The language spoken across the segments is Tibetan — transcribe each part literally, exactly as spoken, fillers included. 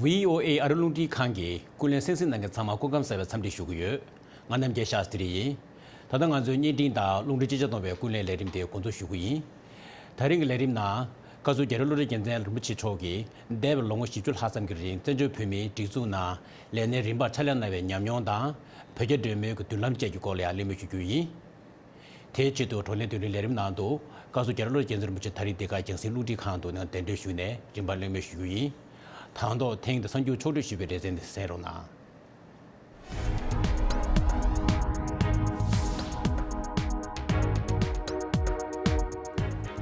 བྷི་ཨོ་ཨེ་ཨ་རི་རླུང་འཕྲིན་ཁང་གི་ཀུན་གླེང་གསན་གཟིགས་གནང་མཁན་ཚང་མ་སྐུ་ཁམས་བཟང་བའི་འཚམས་འདྲི་ཞུ་གི་ཡོད། ང་རྣམ་རྒྱལ་ཤཱསྟྲི་ཡིན། ད་ལྟ་ང་ཚོའི་བརྙན་འཕྲིན་དང་རླུང་འཕྲིན་སྤྱི་ཆ་གཏོང་བའི་ཀུན་གླེང་ལས་རིམ་དེ་འགོ་འཛུགས་ཞུ་གི་ཡིན། ད་རིང་གི་ལས་རིམ་ནང་། བཀའ་ཟུར་རྒྱ་རི་བློ་གྲོས་རྒྱལ་མཚན་རིན་པོ་ཆེ་མཆོག་གིས་འདས་པའི་ལོ་ངོ་བཞི་བཅུ་ལྷག་ཙམ་གྱི་རིང་བཙན་བྱོལ་བོད་མིའི་སྒྲིག་འཛུགས་ནང་ལས་སྣེ་རིམ་པར་ཕྱག་ལས་གནང་བའི་ཉམས་མྱོང་དང་། བོད་རྒྱ་འབྲེལ་མོལ་གྱི་མདུན་ལམ་བཅས་ཀྱི་སྐོར་ལ་ཡང་གླེང་མོལ་ཞུ་རྒྱུ་ཡིན། དེའི་ཆེད་དུ་བགྲོ་གླེང་བསྡུས་གྲྭའི་ལས་རིམ་ནང་དུ་བཀའ་ཟུར་རྒྱ་རི་བློ་གྲོས་རྒྱལ་མཚན་རིན་པོ་ཆེ་ད་རེས་འདི་ག་རྒྱང་སྲིང་རླུང་འཕྲིན་ཁང་དུ་ནས་གདན་འདྲེན་ཞུས་ནས་རིམ་པར་གླེང་མོལ་ཞུ་རྒྱུ་ཡིན། དང་ཐོག་ཐེངས་འདིར་གསར་འགྱུར་ཕྱོགས་སྒྲིག་ཞུས་པའི་སྡེ་ཚན་དེ་གསན་རོགས་གནང་།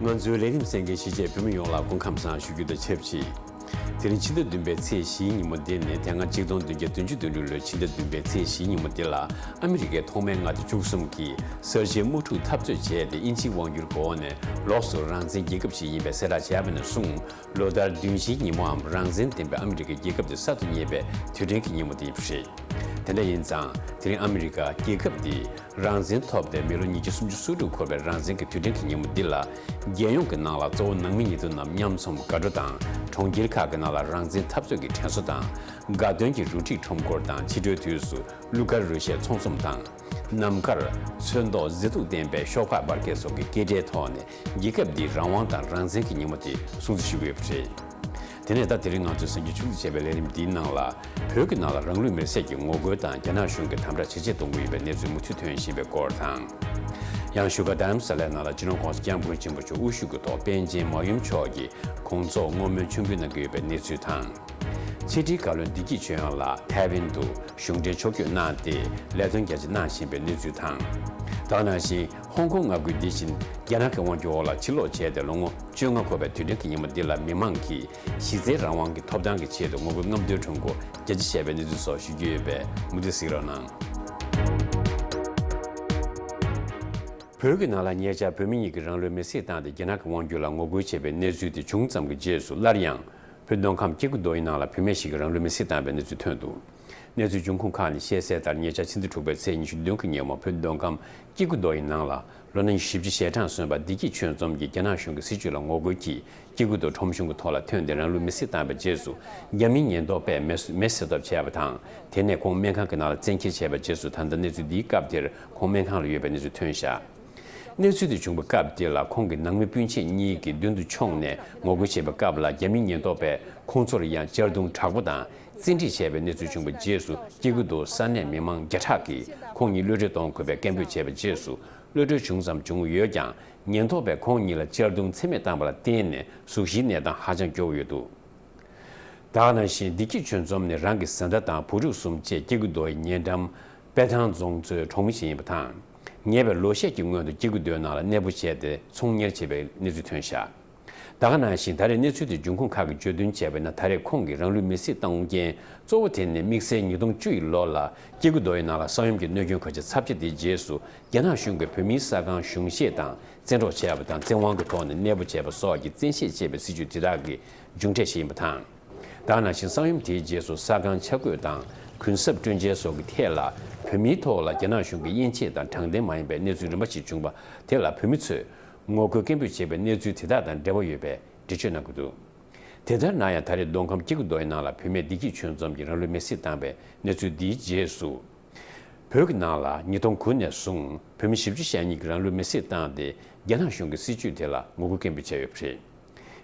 ང་ཚོའི་ལས་རིམ་གསན་མཁན་གཞིས་བྱེས་བོད་མི་ཡོངས་ལ་སྐུ་ཁམས་བཟང་ཞུ་རྒྱུ་དང་ཆབས་ཅིག་དེ་རིང་ཕྱི་ཟླ་བདུན་པའི་ཚེས་བཞིའི་ཉིན་མོ་འདི་ནི་དེ་སྔ་ཆིག་སྟོང་བདུན་བརྒྱ་བདུན་ཅུ་དོན་དྲུག་ལོའི་ཕྱི་ཟླ་བདུན་པའི་ཚེས་བཞིའི་ཉིན་མོ་འདི་ལ་ཨ་མི་རི་ཀའི་ཐོག་མའི་མངའ་སྡེ་བཅུ་གསུམ་གྱིས་གསར་བརྗེའི་དམག་འཁྲུག་འཐབ་རྩོད་བྱས་ཏེ་དབྱིན་ཇིའི་དབང་སྒྱུར་གོ་འོག་ནས་ལོགས་སུ་རང་བཙན་རྒྱལ་ཁབ་ཞིག་ཡིན་པའི་གསལ་བསྒྲགས་བྱས་པ་ནས་བཟུང་ལོ་ལྟར་བདུན་བཞིའི་ཉིན་མོའམ་རང་བཙན་ལྡན་པའི་ཨ་མི་རི་ཀའི་རྒྱལ་ཁབ་དེ་གསར་དུ་རྙེད་པའི་དུས་དྲན་གྱི་ཉིན་མོ་དེ་ཡིན་པ་རེད། དེ་འདྲ་ཡིན་ཙང་དེ་རིང་ཨ་མི་རི་ཀ་རྒྱལ་ཁབ་འདིས་རང་བཙན་ཐོབ་སྟེ་མི་ལོ་ཉིས་བརྒྱ་སུམ་ཅུ་སོ་དྲུག་འཁོར་བའི་རང་བཙན་གྱི་དུས་དྲན་གྱི་ཉིན་མོ་འདི་ལ་རྒྱལ་ཡོངས་ཀྱི་ནང་ལ་གཙོ་བོ་ནང་མི་ཉེ་དུ་རྣམས་མཉམ་འཛོམས་དགའ་སྤྲོ་དང་། གྲོང་ཁྱེར་ཁག་གི་ནང་ལ་རང་བཙན་འཐབ་རྩོད་ཀྱི་དྲན་གསོ་དང་། དགའ་སྟོན་གྱི་རུ་སྒྲིག་ཁྲོམ་སྐོར་དང་ཕྱི་དྲོའི་དུས་སུ་གླུ་གར་རོལ་གཞས་ཚོགས་འཛོམས་དང་། ནམ་མཁར་ཚོན་མདོག་མཛེས་སྡུག་ལྡན་པའི་ཤོག་སྦག་འབར་གས་སོགས་ཀྱི་སྐད་སྒྲའི་ཐོག་ནས་རྒྱལ་ཁབ་འདིའི་རང་དབང་དང་རང་བཙན་གྱི་ཉིན་མོ་དེ་སྲུང་བརྩི་ཞུ་གི་ཡོད་པ་རེད། དེ་ནས་ད་དེ་རིང་ང་ཚོའི་གསར་འགྱུར་ཕྱོགས་བསྒྲིགས་བྱས་པའི་ལས་རིམ་འདིའི་ནང་ལ། བོད་ཀྱི་ནང་ལ་རང་ལུས་མེར་སྲེག་གི་ངོ་རྒོལ་དང་རྒྱ་ནག་གཞུང་གིས་དམ་དྲག་ཇེ་ཆེར་གཏོང་གི་ཡོད་པའི་གནས་ཚུལ་མུ་མཐུད་ཐོན་བཞིན་པའི་སྐོར་དང་། ཡང་བཞུགས་སྒར་རྡ་རམ་ས་ལའི་ནང་ལ་སྤྱི་ནོར་༸གོང་ས་༸སྐྱབས་མགོན་ཆེན་པོ་མཆོག་དབུ་བཞུགས་ཀྱི་ཐོག་པཎ་ཆེན་མ་ཡུམ་མཆོག་གིས་དགོངས་རྫོགས་བསྔོ་སྨོན་མཆོད་འབུལ་གནང་གི་ཡོད་པའི་གནས་ཚུལ་དང་། ཕྱི་དྲིལ་བཀའ་བློན་བདེ་སྐྱིད་ཆོས་དབྱངས་ལགས་ཐའེ་ཝན་དུ་གཞུང་འབྲེལ་ཕྱོགས་བསྐྱོད་གནང་སྟེ་ལས་དོན་རྒྱ་ཆེ་གནང་བཞིན་པའི་གནས་ཚུལ་དང་། ད་ག་ནང་བཞིན་ཧོང་ཀོང་མངའ་ཁུལ་འདི་བཞིན་རྒྱ་ནག་གི་དབང་སྒྱུར་འོག་ལ་ཕྱིར་ལོག་བྱས་ཏེ་ལོ་ངོ་བཅོ་ལྔ་འཁོར་བའི་དུས་དྲན་གྱི་ཉིན་མོ་འདི་ལ་མི་མང་གིས་གཞི་རྩའི་རང་དབང་གི་ཐོབ་ཐང་གི་ཆེད་དུ་ངོ་རྒོལ་རྔམ་སྟོན་ཁྲོམ་སྐོར་རྒྱ་ཆེ་བྱས་པའི་གནས་ཚུལ་སོགས་ཞུ་རྒྱུ་ཡོད་པས་མུ་མཐུད་གཟིགས་རོགས་གནང་། བོད་ཀྱི་ནང་ལ་ཉེ་ཆར་བོད་མི་གཉིས་ཀྱིས་རང་ལུས་མེར་སྲེག་བཏང་སྟེ་རྒྱ་ནག་གི་དབང་སྒྱུར་ལ་ངོ་རྒོལ་བྱས་པའི་གནས་ཚུལ་དེ་བྱུང་ཙམ་གྱི་རྗེས་སུ་སླར་ཡང་། བོད་མདོ་ཁམས་སྐྱེ་རྒུ་མདོ་ཡི་ནང་ལ་བུད་མེད་ཞིག་གིས་རང་ལུས་མེར་སྲེག་བཏང་བའི་གནས་ཚུལ་ཐོན་འདུག་གནས་ཚུལ་འབྱུང་ཁུངས་ཁག་ནས་བཤད་གསལ་ལྟར་ཉེ་ཆར་ཕྱི་ཟླ་དྲུག་པའི་ཚེས་ཉི་ཤུ་བདུན་གྱི་ཉིན་མོ་བོད་མདོ་ཁམས་སྐྱེ་རྒུ་མདོ་ཡི་ནང་ལ་ལོ་ན་ཉི་ཤུ་བཞི་བཅུ་ཞལ་གྲངས་སོན་པ་བདེ་སྐྱིད་ཆོས་འཛོམས་ཀྱིས་རྒྱ་ནག་གཞུང་གི་སྲིད་བྱུས་ལ་ངོ་རྒོལ་གྱིས་སྐྱེ་རྒུ་མདོ་ཁྲོམ་གཞུང་གི་ཐོག་ལ་ཐོན་ཏེ་རང་ལུས་མེར་སྲེག་བཏང་བའི་རྗེས་སུ་རྒྱ་མིའི་ཉེན་རྟོག་པས་མེ་མེ་གསོད་ཐབས་བྱས་པ་དང་། དེ་ནས་ཁོང་སྨན་ཁང་གི་ནང་ལ་བཙན་འཁྱེར་བྱས་པའི་རྗེས་སུ་ད་ལྟ་གནས་ཚུལ་འདིའི་སྐབས་དེར་ཁོང་སྨན་ཁང་ལ་ཡོད་པའི་གནས་ཚུལ་ཐོན་བཞག་གནས་ཚུལ་དེ་བྱུང་བའི་སྐབས་དེ་ལ་ཁོང་གི་ནང་མི་སྤུན་མཆེད་གཉིས་ཀྱིས་མདུན་དུ་མཆོངས་ནས་ངོ་རྒོལ་བྱེད་པའི་སྐབས་ལ་རྒྱ་མིའི་ཉེན་རྟོག་པས་ཁོང་ཚོར་ཡང་གཅར་རྡུང་དྲག་པོ་དང་བཙན་ཁྲིད་བྱས་པའི་གནས་ཚུལ་བྱུང་བའི་རྗེས་སུ་སྐྱེ་རྒུ་མདོ་ས་གནས་མི་མང་བརྒྱ་ཕྲག་གིས་ཁོང་ཉིད་གློད་གྲོལ་གཏོང་དགོས་པའི་སྐད་འབོད་བྱས་པའི་རྗེས་སུ་གློད་གྲོལ་བྱུང་ཙམ་བྱུང་ཡོད་ཀྱང་ཉེན་རྟོག་པས་ཁོང་ཉིད་ལ་གཅར་རྡུང་ཚད་མེད་བཏང་བ་ལ་བརྟེན་ནས་གཟུགས་གཞིའི་གནས་སྟངས་ཧ་ཅང་སྐྱོ་བོ་ཡོད་འདུག་ད་ག་ནང་བཞིན་བདེ་སྐྱིད་ཆོས་འཛོམས་ནི་རང་གི་བཟའ་ཟླ་དང་བུ་ཕྲུག་གསུམ་བཅས་སྐྱེ་རྒུ་མདོ་ཡི་ཉེ་འགྲམ་དཔལ་ཐང་རྫོང་གཙོའི་གྲོང་མི་ཞིག་ཡིན་པ་དང་། ཉེ་བའི་ལོ་ཤས་ཀྱི་སྔོན་དུ་སྐྱེ་རྒུ་མདོའི་ནང་ལ་གནས་སྤོ་བྱས་ཏེ་ཚོང་གཉེར་བྱེད་པའི་གནས་ཚུལ་ཐོན་བཞག་ད་ག་ནང་བཞིན་ད་རེས་གནས་ཚུལ་དེ་འབྱུང་ཁུངས་ཁག་གིས་བརྗོད་དོན་བྱས་པ་ཡིན་ན་ད་རེས་ཁོང་གིས་རང་ལུས་མེར་སྲེག་བཏང་རྐྱེན་གཙོ་བོ་དེ་ནི་དམིགས་བསལ་ཉིས་སྟོང་བཅུ་ཡི་ལོ་ལ་སྐྱེ་རྒུ་མདོ་ཡི་ནང་ལ་ས་ཡོམ་གྱི་གནོད་སྐྱོན་གལ་ཆེ་ཚབས་ཆེ་དེའི་རྗེས་སུ་རྒྱ་ནག་གཞུང་གིས་བོད་མིའི་ས་ཁང་གཞུང་བཞེས་དང་བཙན་འཕྲོག་བྱས་པ་དང་བཙན་དབང་གི་ཐོག་ནས་གནས་སྤོ་བྱས་པ་སོགས་ཀྱི་བཙན་ཤེད་ཅེས་པའི་སྲིད་བྱུས་དེ་དག་གི་མཇུག་འབྲས་ཤིག་ཡིན་པ་དང་། ད་ག་ནང་བཞིན་ས་ཡོམ་དེའི་རྗེས་སུ་ས་ཁང་ཆ་བགོས་དང་གུན་གསབ་སྤྲོད་འཇལ་སོགས་ཀྱི་ཐད་ལ་བོད་མིའི་ཐོག་ལ་རྒྱ་ནག་གཞུང་གི་དབྱེ་འབྱེད་དང་དྲང་བདེན་མ་ཡིན་པའི་གནས་ཚུལ་རིམ་པ་ཞིག་བྱུང་བ་དེ་ལ་བོད་མི་ཚོས་ངོ་རྒོལ་སྐད་འབོད་བྱས་པའི་གནས་ཚུལ་དེ་དག་དང་འབྲེལ་བ་ཡོད་པའི་འགྲེལ་བརྗོད་གནང་གི་འདུག་དེ་ལྟར་ན་ཡང་ད་རེས་མདོ་ཁམས་སྐྱེ་རྒུ་མདོ་ཡི་ནང་ལ་བུད་མེད་བདེ་སྐྱིད་ཆོས་འཛོམས་ཀྱིས་རང་ལུས་མེར་སྲེག་བཏང་བའི་གནས་ཚུལ་འདིའི་རྗེས་སུ། བོད་ཀྱི་ནང་ལ་ཉིས་སྟོང་དགུ་ནས་བཟུང་བོད་མི་བཞི་བཅུ་ཞེ་གཉིས་ཀྱིས་རང་ལུས་མེར་སྲེག་བཏང་སྟེ་རྒྱ་ནག་གཞུང་གི་སྲིད་བྱུས་དེ་ལ་ངོ་རྒོལ་སྐད་འབོད་བྱས་ཡོད་པ་རེད།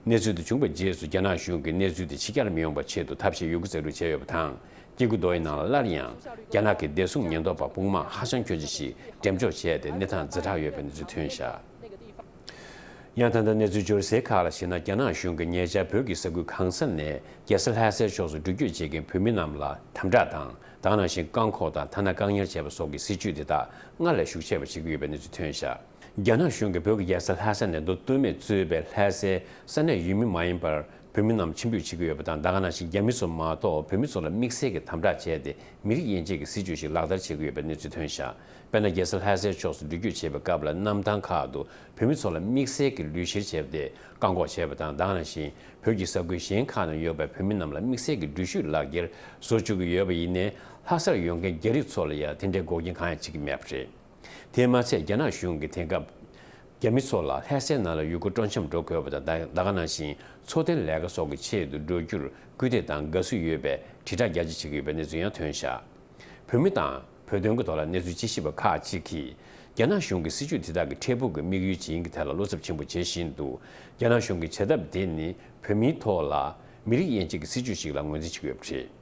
གནས་ཚུལ་དེ་བྱུང་བའི་རྗེས་སུ་རྒྱ་ནག་གཞུང་གིས་གནས་ཚུལ་དེ་ཕྱི་གྱར་མི་ཡོང་བའི་ཆེད་དུ་ཐབས་ཤེས་ཡོད་རྒུ་རྩལ་སྤྲུགས་བྱས་ཡོད་པ་དང་། སྐྱེ་རྒུ་མདོ་ཡི་ནང་ལ་སླར་ཡང་རྒྱ་ནག་གི་བདེ་སྲུང་ཉེན་རྟོག་པ་དཔུང་དམག་ཧ་ཅང་ཁྱོན་ཆེ་ཞིག་འགྲེམས་འཇོག་བྱས་ཏེ་གནས་སྟངས་ཛ་དྲག་ཡོད་པའི་གནས་ཚུལ་ཐོན་བཞག་ཡང་ད་ལྟ་གནས་ཚུལ་འབྱོར་སའི་ཁག་ལ་གཞིགས་ན་རྒྱ་ནག་གཞུང་གིས་ཉེ་ཆར་བོད་ཀྱི་ས་ཁུལ་གང་ས་ནས་རྒྱལ་ས་ལྷ་སའི་ཕྱོགས་སུ་འགྲུལ་སྐྱོད་བྱེད་མཁན་བོད་མི་རྣམས་ལ་དམ་དྲག་དང་། ད་ག་ནང་བཞིན་བཀག་འགོག་དང་ཐ་ན་བཀག་ཉར་བྱས་པ་སོགས་ཀྱི་སྲིད་བྱུས་དེ་དག་སྔར་ལས་ཤུགས་ཆེ་བ་བྱེད་ཀྱི་ཡོད་པའི་གནས་ཚུལ་ཐོན་བཞག་རྒྱ་ནག་གཞུང་གིས་བོད་ཀྱི་རྒྱལ་ས་ལྷ་ས་ནས་མདོ་སྟོད་སྨད་གཙོས་པའི་ལྷ་སའི་ས་གནས་ཡུལ་མི་མ་ཡིན་པར་བོད་མི་རྣམས་ཕྱིར་འབུད་བྱེད་ཀྱི་ཡོད་པ་དང་། ད་ག་ནང་བཞིན་རྒྱ་མི་ཚོ་མ་གཏོགས་བོད་མི་ཚོ་ལ་དམིགས་བསལ་གྱི་དམ་དྲག་བྱས་ཏེ་མི་རིགས་དབྱེ་འབྱེད་ཀྱི་སྲིད་བྱུས་ཤིག་ལག་བསྟར་བྱེད་ཀྱི་ཡོད་པའི་གནས་ཚུལ་ཐོན་བཞག་དཔེར་ན། རྒྱལ་ས་ལྷ་སའི་ཕྱོགས་སུ་འགྲུལ་སྐྱོད་བྱེད་པའི་སྐབས་ལ་གནམ་ཐང་ཁག་ཏུ་བོད་མི་ཚོ་ལ་དམིགས་བསལ་གྱི་ལུས་བཤེར་བྱས་ཏེ་བཀག་འགོག་བྱས་པ་དང་། ད་ག་ནང་བཞིན་བོད་ཀྱི་ས་ཁུལ་གཞན་ཁག་ནང་ཡོད་པའི་བོད་མི་རྣམས་ལ་དམིགས་བསལ་གྱི་འགྲུལ་བཞུད་ལག་འཁྱེར་བཟོ་བཅུག་གི་ཡོད་པ་ཡིན་ནའི། ལྷ་སར་ཡོང་མཁན་རྒྱ་རིགས་ཚོ་ལ་ཡང་དེ་འདྲའི་འགོག་རྐྱེན་གང་ཡང་བྱེད་ཀྱི་མེད་པ་རེད། དེས་མ་ཚད་རྒྱ་ནག་གཞུང་གིས་དེང་སྐབས་ རྒྱ་མི་ཚོ་ལ་ལྷ་སའི་ནང་ལ་ཡུལ་སྐོར་སྤྲོ་འཆམ་འགྲོ་དགོས་པ་དང་། ད་ད་ག་ནང་བཞིན་འཚོ་རྟེན་ལས་ཀ་སོགས་ཀྱི་ཆེད་དུ་འགྲོ་རྒྱུར་སྐུལ་འདེད་དང་དགའ་བསུ་ཡོད་པའི་དྲིལ་བསྒྲགས་རྒྱ་ཆེ་བྱེད་ཀྱི་ཡོད་པའི་གནས་ཚུལ་ཡང་ཐོན་བཞག་བོད་མི་དང་བོད་དོན་གྱི་ཐོག་ལ་གནས་ཚུལ་དཔྱད་ཞིབ་པ་ཁག་ཅིག་གིས། རྒྱ་ནག་གཞུང་གི་སྲིད་བྱུས་དེ་དག་གི་འཕྲལ་ཕུགས་ཀྱི་དམིགས་ཡུལ་ཇི་ཡིན་གྱི་ཐད་ལ་བློ་འཚབ་ཆེན་པོ་བྱེད་བཞིན་འདུག་རྒྱ་ནག་གཞུང་གི་བྱེད་ཐབས་དེ་ནི་བོད་མིའི་ཐོག་ལ་མི་རིགས་དབྱེ་འབྱེད་ཀྱི་སྲིད་བྱུས་ཤིག་ལ་ངོས་འཛིན་བྱེད་ཀྱི་ཡོད་པ་རེད།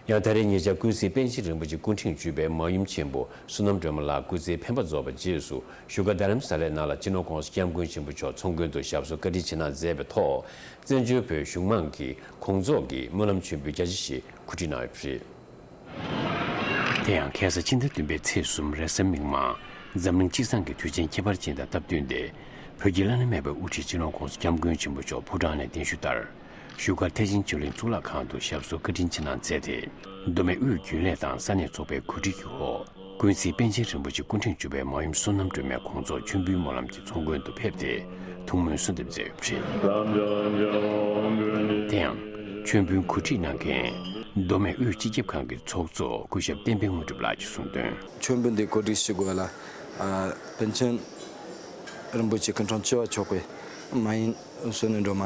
ཡང་ད་རེས་ཉེ་ཆར་ཀུན་གཟིགས་པཎ་ཆེན་རིན་པོ་ཆེ་སྐུ་ཕྲེང་བཅུ་པའི་མ་ཡུམ་ཆེན་པོ་བསོད་ནམས་སྒྲོལ་མ་ལགས་སྐུ་ཚེའི་འཕེན་པ་རྫོགས་པའི་རྗེས་སུ། བཞུགས་སྒར་རྡ་རམ་ས་ལའི་ནང་ལ་སྤྱི་ནོར་༸གོང་ས་༸སྐྱབས་མགོན་ཆེན་པོ་མཆོག་ཚོགས་མགོན་དུ་ཞབས་སོར་བཀའ་དྲིན་ཆེ་གནང་མཛད་པའི་ཐོག་བཙན་བྱོལ་བོད་གཞུང་མང་གིས་དགོངས་རྫོགས་ཀྱི་སྨོན་ལམ་མཆོད་འབུལ་རྒྱ་ཆེ་ཞིག་གོ་སྒྲིག་གནང་ཡོད་པ་རེད། དེ་ཡང་ཁ་སང་ཕྱི་ཟླ་བདུན་པའི་ཚེས་གསུམ་རེས་གཟའ་མིག་དམར་འཛམ་གླིང་སྤྱི་བསང་གི་དུས་ཆེན་ཁྱད་པར་ཅན་དང་སྟབས་བསྟུན་ཏེ། བོད་ཀྱི་བླ་ན་མེད་པའི་དབུ་ཁྲིད་སྤྱི་ནོར་༸གོང་ས་༸སྐྱབས་མགོན་ཆེན་པོ་མཆོག་ཕོ་བྲང་ནས་གདན་ཞུ་ལྟར། བཞུགས་སྒར་ཐེག་ཆེན་ཆོས་གླིང་གཙུག་ལག་ཁང་དུ་ཞབས་སོར་བཀའ་དྲིན་ཆེ་གནང་མཛད་དེ། མདོ་སྨད་དབུས་རྒྱུན་ལས་དང་ས་གནས་ཚོགས་པའི་གོ་སྒྲིག་གི་འོག་ཀུན་གཟིགས་པཎ་ཆེན་རིན་པོ་ཆེ་སྐུ་ཕྲེང་བཅུ་པའི་མ་ཡུམ་བསོད་ནམས་སྒྲོལ་མའི་དགོངས་རྫོགས་མཆོད་འབུལ་སྨོན་ལམ་གྱི་ཚོགས་མགོན་དུ་ཕེབས་ཏེ། ཐུགས་སྨོན་གསོལ་འདེབས་མཛད་ཡོད་པ་རེད། དེ་ཡང་། མཆོད་འབུལ་གོ་སྒྲིག་གནང་མཁན། མདོ་སྨད་དབུས་སྤྱི་ཁྱབ་ཁང་གི་ཚོགས་གཙོ་སྐུ་ཞབས་བསྟན་འཕེལ་དངོས་གྲུབ་ལགས་ཀྱིས་གསུངས་དོན། མཆོད་འབུལ་འདི་གོ་སྒྲིག་ཞུ་དགོས་ལ། ཨ། པཎ་ཆེན་རིན་པོ་ཆེ་སྐུ་ཕྲེང་བཅུ་པ་མཆོག་གི་མ་ཡུམ་བསོད་ནམས་སྒྲོལ་མ་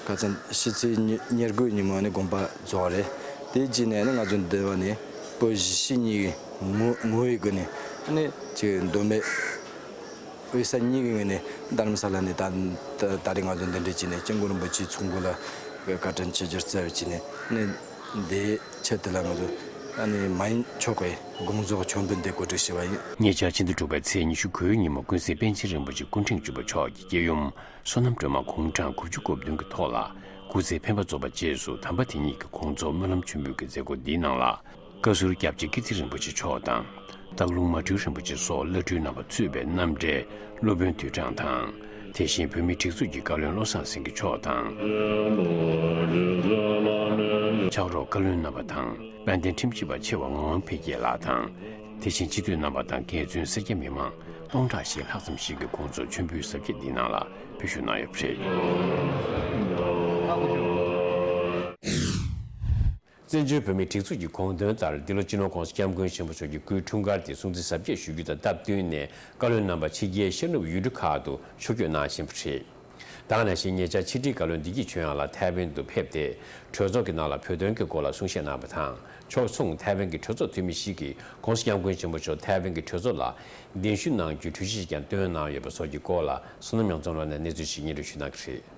ཁ་སང་ཕྱི་ཚེས་ཉེར་དགུ་ཉིན་མོ་ནས་དགོངས་པ་རྫོགས་རེད། དེའི་རྗེས་ནས་ནི་ང་ཚོ་འདི་བ་ནས་བོད་གཞིས་བྱེས་གཉིས་ཀྱི་ངོ་ངོ་བོའི་སྒོ་ནས་ནི་ཅིག་མདོ་སྨད། དབུས་ས་གཉིས་ཀྱི་ངོས་ནས་རྡ་རམ་ས་ལ་ནས་ད་ད་ད་རེས་ང་ཚོ་འདི་འདྲ་བྱས་ནས་སྐྱབས་མགོན་རིན་པོ་ཆེའི་ཚོགས་མགོ་ལ་བཀའ་དྲིན་ཆེ་ཞུ་རྩ་བའི་བྱས་ནས་ནི་འདིའི་ཆེད་དུ་ལ་ང་ཚོ་ཨ་ནི་མ་ཡུམ་མཆོག་གི་དགོངས་རྫོགས་མཆོད་འབུལ་འདི་གོ་སྒྲིག་ཞུས་པ་ཡིན། ཉེ་ཆར་ཕྱི་ཟླ་དྲུག་པའི་ཚེས་ཉི་ཤུ་དགུའི་ཉིན་མོ་ཀུན་གཟིགས་པཎ་ཆེན་རིན་པོ་ཆེ་སྐུ་ཕྲེང་བཅུ་པ་མཆོག་གི་སྐྱེ་ཡུམ་བསོད་ནམས་སྒྲོལ་མ་དགུང་གྲངས་དགུ་བཅུ་གོ་བདུན་གྱི་ཐོག་ལ་སྐུ་ཚེའི་འཕེན་པ་རྫོགས་པའི་རྗེས་སུ་དམ་པ་དེ་ཉིད་ཀྱི་དགོངས་རྫོགས་སྨོན་ལམ་མཆོད་འབུལ་གྱི་མཛད་སྒོ་འདིའི་ནང་ལ། བཀའ་ཟུར་སྐྱབས་རྗེ་ཀིརྟི་རིན་པོ་ཆེ་མཆོག་དང་། སྟག་ལུང་མ་སྤྲུལ་རིན་པོ་ཆེ་སོགས་བླ་སྤྲུལ་རྣམ་པ་ཚུད་པའི་རྣམ་གྲྭའི་སློབ་དཔོན་དུད་གྲངས་དང་། དེ་བཞིན་བོད་མིའི་སྒྲིག་འཛུགས་ཀྱི་བཀའ་བློན་བློ་བཟང་སེང་གེ་མཆོག་དང་། ཕྱག་རོགས་བཀའ་བློན་རྣམ་པ་དང་དཔལ་ལྡན་ཁྲིམས་ཞིབ་པ་ཆེ་བ་ངག་དབང་འཕེལ་རྒྱས་ལགས་དང་། དེ་བཞིན་སྤྱི་འཐུས་རྣམ་པ་དང་རྒྱལ་བཙུན་སེར་སྐྱ་མི་མང་སྟོང་ཕྲག་བཞི་ལྷག་ཙམ་ཞིག་གིས་དགོངས་རྫོགས་མཆོད་འབུལ་གཟབ་རྒྱས་འདིའི་ནང་ལ་ཕེབས་ཞུགས་གནང་ཡོད་པ་རེད། བཙན་བྱོལ་བོད་མིའི་སྒྲིག་འཛུགས་ཀྱི་དགོངས་དོན་ལྟར། འདི་ལོ་སྤྱི་ནོར་༸གོང་ས་༸སྐྱབས་མགོན་ཆེན་པོ་མཆོག་གི་སྐུའི་འཁྲུངས་སྐར་དེ་སྲུང་བརྩི་གཟབ་རྒྱས་ཞུ་རྒྱུ་དང་སྟབས་བསྟུན་ནས། བཀའ་བློན་རྣམ་པ་ཕྱི་རྒྱལ་ཤར་ནུབ་ཡུལ་གྲུ་ཁག་ཏུ་ཕྱོགས་བསྐྱོད་གནང་བཞིན་པ་རེད། ད་ག་ནང་བཞིན་ཉེ་ཆར་ཕྱི་དྲིལ་བཀའ་བློན་བདེ་སྐྱིད་ཆོས་དབྱངས་ལགས་ཐའེ་ཝན་དུ་ཕེབས་ཏེ། གྲོས་ཚོགས་ཀྱི་ནང་ལ་བོད་དོན་གྱི་སྐོར་ལ་གསུང་བཤད་གནང་བ་དང་། ཕྱོགས་མཚུངས་ཐའེ་ཝན་གྱི་གྲོས་ཚོགས་འཐུས་མི་ཞིག་གིས་༸གོང་ས་༸སྐྱབས་མགོན་ཆེན་པོ་མཆོག་ཐའེ་ཝན་གྱི་གྲོས་ཚོགས་ལ་གདན་ཞུ་གནང་རྒྱུའི་གྲོས་གཞི་ཞིག་ཀྱང་བཏོན་གནང་ཡོད་པ་སོགས་ཀྱི་སྐོར་ལ། བསོད་ནམས་ཉང་ཚང་ལོ་ནས་གནས་ཚུལ་ཞིག་སྙན་སྒྲོན་ཞུ་གནང་གི་རེད།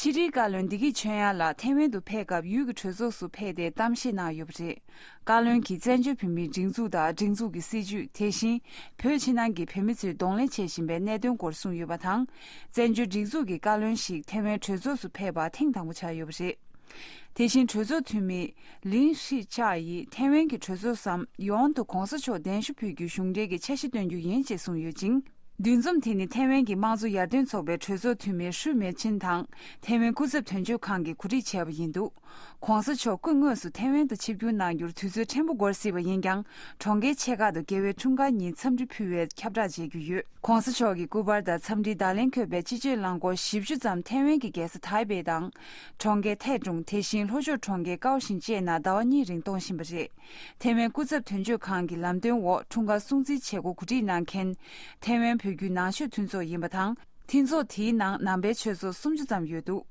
ཕྱི་དྲིལ་བཀའ་བློན་བདེ་སྐྱིད་ཆོས་དབྱངས་ལགས་ཐའེ་ཝན་དུ་ཕེབས་སྐབས་ཡུལ་གྱི་གྲོས་ཚོགས་སུ་ཕེབས་ཏེ་གཏམ་བཤད་གནང་ཡོད་པ་རེད། བཀའ་བློན་གྱིས་བཙན་བྱོལ་བོད་མིའི་སྒྲིག་འཛུགས་དང་སྒྲིག་འཛུགས་ཀྱི་སྲིད་བྱུས། དེ་བཞིན་བོད་ཕྱི་ནང་གི་བོད་མི་ཚོས་གདོང་ལེན་བྱེད་བཞིན་པའི་གནད་དོན་སྐོར་གསུངས་ཡོད་པ་དང་། བཙན་བྱོལ་སྒྲིག་འཛུགས་ཀྱི་བཀའ་བློན་ཞིག་ཐའེ་ཝན་གྲོས་ཚོགས་སུ་ཕེབས་པ་ཐེངས་དང་པོ་ཆགས་ཡོད་པ་རེད། དེ་བཞིན་གྲོས་ཚོགས་འཐུས་མི་ལིན་ཧྲི་ཅཱ་ཡིས་ཐའེ་ཝན་གྱི་གྲོས་ཚོགས་སམ་ཡོན་དུ་གོང་ས་མཆོག་གདན་ཞུ་ཕུལ་རྒྱུའི་གཞུང་འབྲེལ་གྱི་འཆར་གཞི་བཏོན་རྒྱུ་ཡིན་ཅེས་གསུངས་ཡོད་ཅིང་། འདུ་འཛོམས་དེ་ནི་ཐའེ་ཝན་གྱི་དམངས་གཙོ་ཡར་ཐོན་ཚོགས་པའི་གྲོས་ཚོགས་འཐུས་མི་ཧྲུའུ་མེ་ཆིན་དང་ཐའེ་ཝན་སྐུ་ཚབ་དོན་གཅོད་ཁང་གིས་གོ་སྒྲིག་བྱས་པ་ཡིན་འདུག ༸གོང་ས་མཆོག་སྐུ་དངོས་སུ་ཐའེ་ཝན་དུ་ཆིབས་བསྒྱུར་གནང་རྒྱུར་དུས་ཚོད་ཕྲན་བུ་འགོར་སྲིད་པ་ཡིན་ཀྱང་། གྲོང་ཁྱེར་ཆེ་ཁག་ཏུ་རྒྱལ་བའི་འཁྲུངས་སྐར་ཉིན་འཚམས་འདྲི་ཕུལ་བའི་ཁྱབ་བསྒྲགས་བྱེད་རྒྱུ་ཡོད། ༸གོང་ས་མཆོག་གི་སྐུ་པར་དང་འཚམས་འདྲིའི་བརྡ་ལན་འཁོད་པའི་སྤྱི་སྤྱོད་རླངས་འཁོར་བཞི་བཅུ་ཙམ་ཐའེ་ཝན་གྱི་རྒྱལ་ས་ཐའེ་པེ་དང་། གྲོང་ཁྱེར་ཐའེ་ཀྲུང་། དེ་བཞིན་ལྷོ་ཕྱོགས་གྲོང་ཁྱེར་ཀའོ་ཤིན་བཅས་ན་ཟླ་བ་གཉིས་རིང་གཏོང་བཞིན་པ་རེད། ཐའེ་ཝན་སྐུ་ཚབ་དོན་གཅོད་ཁང་གི་ལམ་སྟོན་འོག་འཁྲུངས་སྐར་སྲུང་བརྩིའི་བྱེད་སྒོ་གོ་སྒྲིག་གནང་མཁན། ཐའེ་ཝན་བོད་བརྒྱུད་ནང་ཆོས་མཐུན་ཚོགས་ཡིན་པ་དང་། མཐུན་ཚོགས་དེའི་ནང་ནང་པའི་ཆོས་ཚོགས་སུམ་ཅུ་ཙམ་ཡོད་འདུག་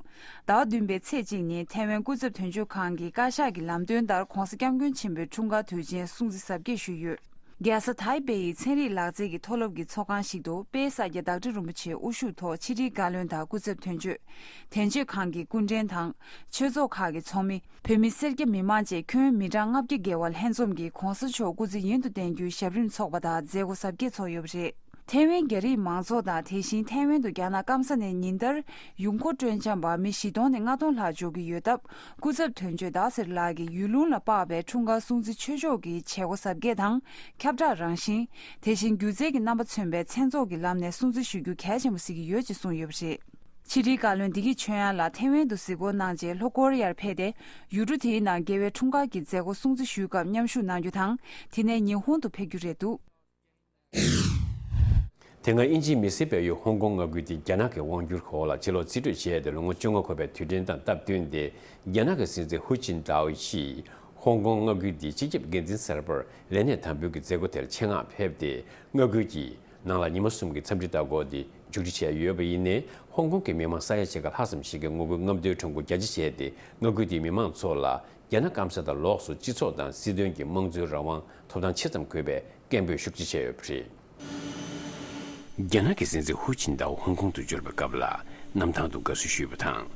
ཟླ་བ་བདུན་པའི་ཚེས་གཅིག་ཉིན་ཐའེ་ཝན་སྐུ་ཚབ་དོན་གཅོད་ཁང་གི་བཀའ་ཤག་གི་ལམ་སྟོན་ལྟར་༸གོང་ས་༸སྐྱབས་མགོན་ཆེན་པོའི་འཁྲུངས་སྐར་དུས་ཆེན་སྲུང་བརྩི་གཟབ་རྒྱས་ཞུས་ཡོད། རྒྱལ་ས་ཐའེ་པེ་ཡི་ཚན་རིག་ལག་རྩལ་གྱི་མཐོ་སློབ་ཀྱི་ཚོགས་ཁང་ཞིག་ཏུ་དཔལ་ས་སྐྱ་བདག་ཁྲི་རིན་པོ་ཆེའི་དབུ་བཞུགས་ཐོག་ཕྱི་དྲིལ་བཀའ་བློན་དང་སྐུ་ཚབ་དོན་གཅོད། དོན་གཅོད་ཁང་གི་སྐུ་མགྲོན་དང་། ཆོས་ཚོགས་ཁག་གི་ཚོགས་མི། བོད་མི་སེར་སྐྱ་མི་མང་བཅས་ཁྱོན་མི་གྲངས་ལྔ་བརྒྱ་བརྒལ་བ་ལྷན་འཛོམས་ཀྱིས་༸གོང་ས་མཆོག་སྐུ་ཚེ་ཡུན་དུ་བརྟན་རྒྱུའི་ཞབས་རིམ་འཚོགས་པ་དང་མཛད་སྒོ་གཟབ་རྒྱས་ཚོགས་ཡོད་པ་རེད། ཐའེ་ཝན་རྒྱ་རིགས་མང་ཚོགས་དང་དེ་བཞིན་ཐའེ་ཝན་དུ་རྒྱ་ནག་སྐམ་ས་ནས་ཉིན་ལྟར་ཡུལ་སྐོར་སྤྲོ་འཆམ་པ་མི་བཞི་སྟོང་ནས་ལྔ་སྟོང་ལྷག་འབྱོར་གྱི་ཡོད་སྟབས། སྐུ་ཚབ་དོན་གཅོད་ཟླ་ཟེར་ལགས་ཀྱིས་ཡུལ་ལུང་ལ་དཔག་པའི་འཁྲུངས་སྐར་སྲུང་བརྩི་ཆོས་ཕྱོགས་ཀྱི་བྱེད་སྒོ་གཟབ་རྒྱས་དང་ཁྱབ་བསྒྲགས་རང་བཞིན། དེ་བཞིན་སྒྱུ་རྩལ་གྱི་རྣམ་པ་མཚོན་པའི་མཚན་ཚོགས་ཀྱི་ལམ་ནས་སྲུང་བརྩི་ཞུ་རྒྱུ་གལ་ཆེན་པོ་གཟིགས་ཀྱི་ཡོད་ཅེས་གསུངས་ཡོད་པ་རེད། ཕྱི་དྲིལ་བཀའ་བློན་བདེ་སྐྱིད་ཆོས་དབྱངས་ལགས་ཐའེ་ཝན་དུ་གཟིགས་སྐོར་གནང་རྗེས་ལྷོ་ཀོ་རི་ཡར་ཕེབས་ཏེ། ཡུལ་གྲུ་དེའི་ནང་རྒྱལ་བའི་འཁྲུངས་སྐར་གྱི་མཛད་སྒོ་སྲུང་བརྩི་ཞུས་སྐབས་མཉམ་ཞུགས་གནང་རྒྱུ་དང་། དེ་ནས་ཉི་ཧོང་དུ་ཕེབས་རྒྱུ་རེད་འདུག་དེ་སྔ་དབྱིན་ཇིའི་མི་སེར་སྤེལ་ཡུལ་ཧོང་ཀོང་མངའ་ཁུལ་དེ་རྒྱ་ནག་གི་དབང་བསྒྱུར་འོག་ལ་ཕྱིར་ལོག་རྩིས་སྤྲོད་བྱས་ཏེ་ལོ་ངོ་བཅོ་ལྔ་འཁོར་བའི་དུས་དྲན་དང་སྟབས་བསྟུན་ཏེ། རྒྱ་ནག་གི་སྲིད་འཛིན་ཧུའུ་ཅིན་ཏའོ་ཡིས་ ཧོང་ཀོང་མངའ་ཁུལ་འདིའི་སྤྱི་ཁྱབ་འགན་འཛིན་གསར་པར་ལས་གནས་དམ་འབུལ་གྱི་མཛད་སྒོ་དེར་ཆེད་མངགས་ཕེབས་ཏེ། མངའ་ཁུལ་གྱི་ནང་ལ་ཉི་མ་གསུམ་གྱི་འཚམས་འདྲི་ལྟ་སྐོར་དེ་མཇུག་སྒྲིལ་བྱས་ཡོད་པ་ཡིན་ནའི། ཧོང་ཀོང་གི་མི་མང་ས་ཡ་ཕྱེད་ཀ་ལྷག་ཙམ་ཞིག་གིས་ངོ་རྒོལ་རྔམ་སྟོན་ཁྲོམ་སྐོར་རྒྱ་ཆེ་བྱས་ཏེ། མངའ་ཁུལ་དེའི་མི་མང་ཚོ་ལ་རྒྱ་ནག་སྐམ་ས་དང་ལོགས་སུ་སྤྱི་ཚོགས་དང་སྲིད་དོན་གྱི་དམངས་གཙོའི་རང་དབང་ཐོབ་ཐང་ཆེ་ཙམ་དགོས་པའི་སྐད་འབོད་ཤུགས་ཆེ་བྱས་ཡོད་པ་རེད། རྒྱ་ནག་གི་སྲིད་འཛིན་ཧུའུ་ཅིན་ཏའོ་ཧོང་ཀོང་དུ་འབྱོར་བའི་སྐབས་ལ། གནམ་ཐང་དུ་དགའ་བསུ་ཞུས་པ་དང་།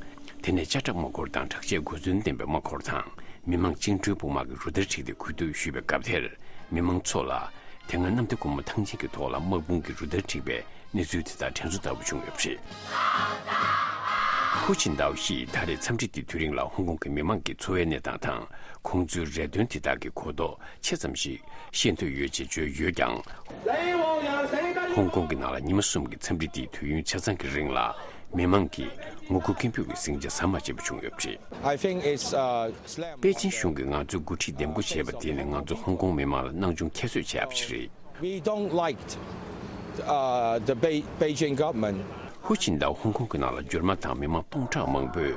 དེ་ནས་ལྕགས་ཁྲབ་དམག་འཁོར་དང་དྲག་ཆས་གོ་མཚོན་ལྡན་པའི་དམག་འཁོར་དང་། མི་མང་བཅིངས་འགྲོལ་དཔུང་དམག་གི་རུ་སྟར་འཁྲིགས་ཏེ་གུས་འདུད་ཞུས་པའི་སྐབས་དེར། མི་མང་ཚོ་ལ་དེ་སྔ་གནམ་བདེ་སྒོ་མོ་ཐང་ཆེན་གྱི་ཐོག་ལ་དམག་དཔུང་གི་རུ་སྟར་འཁྲིགས་པའི་གནས་ཚུལ་དེ་དག་དྲན་གསོ་ལྟ་བུ་བྱུང་ཡོད་པ་རེད། ཧུའུ་ཅིན་ཏའོ་ཡིས་ད་རེས་འཚམས་འདྲི་དེའི་དུས་རིང་ལ་ཧོང་ཀོང་གི་མི་མང་གི་འཚོ་བའི་གནས་སྟངས་དང་། ཁོང་ཚོའི་རེ་འདུན་དེ་དག་གི་གོ་རྟོགས་ཆེ་ཙམ་ཞིག་ཤེས་འདོད་ཡོད་ཅེས་བརྗོད་ཡོད་ཀྱང་། ཧོང་ཀོང་གི་ནང་ལ་ཉི་མ་གསུམ་གྱི་འཚམས་འདྲི་དེའི་དུས་ཡུན་ཆ་ཚང་གི་རིང་ལ། མི་མང་གིས་ངོ་རྒོལ་སྐད་འབོད་ཀྱི་ཟིང་ཆ་ཟམ་མ་ཆད་པ་བྱུང་ཡོད་པ་རེད། I think it's, uh, slam. པེ་ཅིན་གཞུང་གིས་ང་ཚོའི་འགོ་ཁྲིད་འདེམས་བསྐོ་བྱས་པ་དེ་ནི་ང་ཚོ་ཧོང་ཀོང་མི་མང་ལ་སྣང་ཆུང་ཁྱད་གསོད་བྱས་པ་ཞིག་རེད། We don't like, uh, the Bei- Beijing government. ཧུའུ་ཅིན་ཏའོ་ཧོང་ཀོང་གི་ནང་ལ་འབྱོར་མ་དང་མི་མང་སྟོང་ཕྲག་མང་པོས་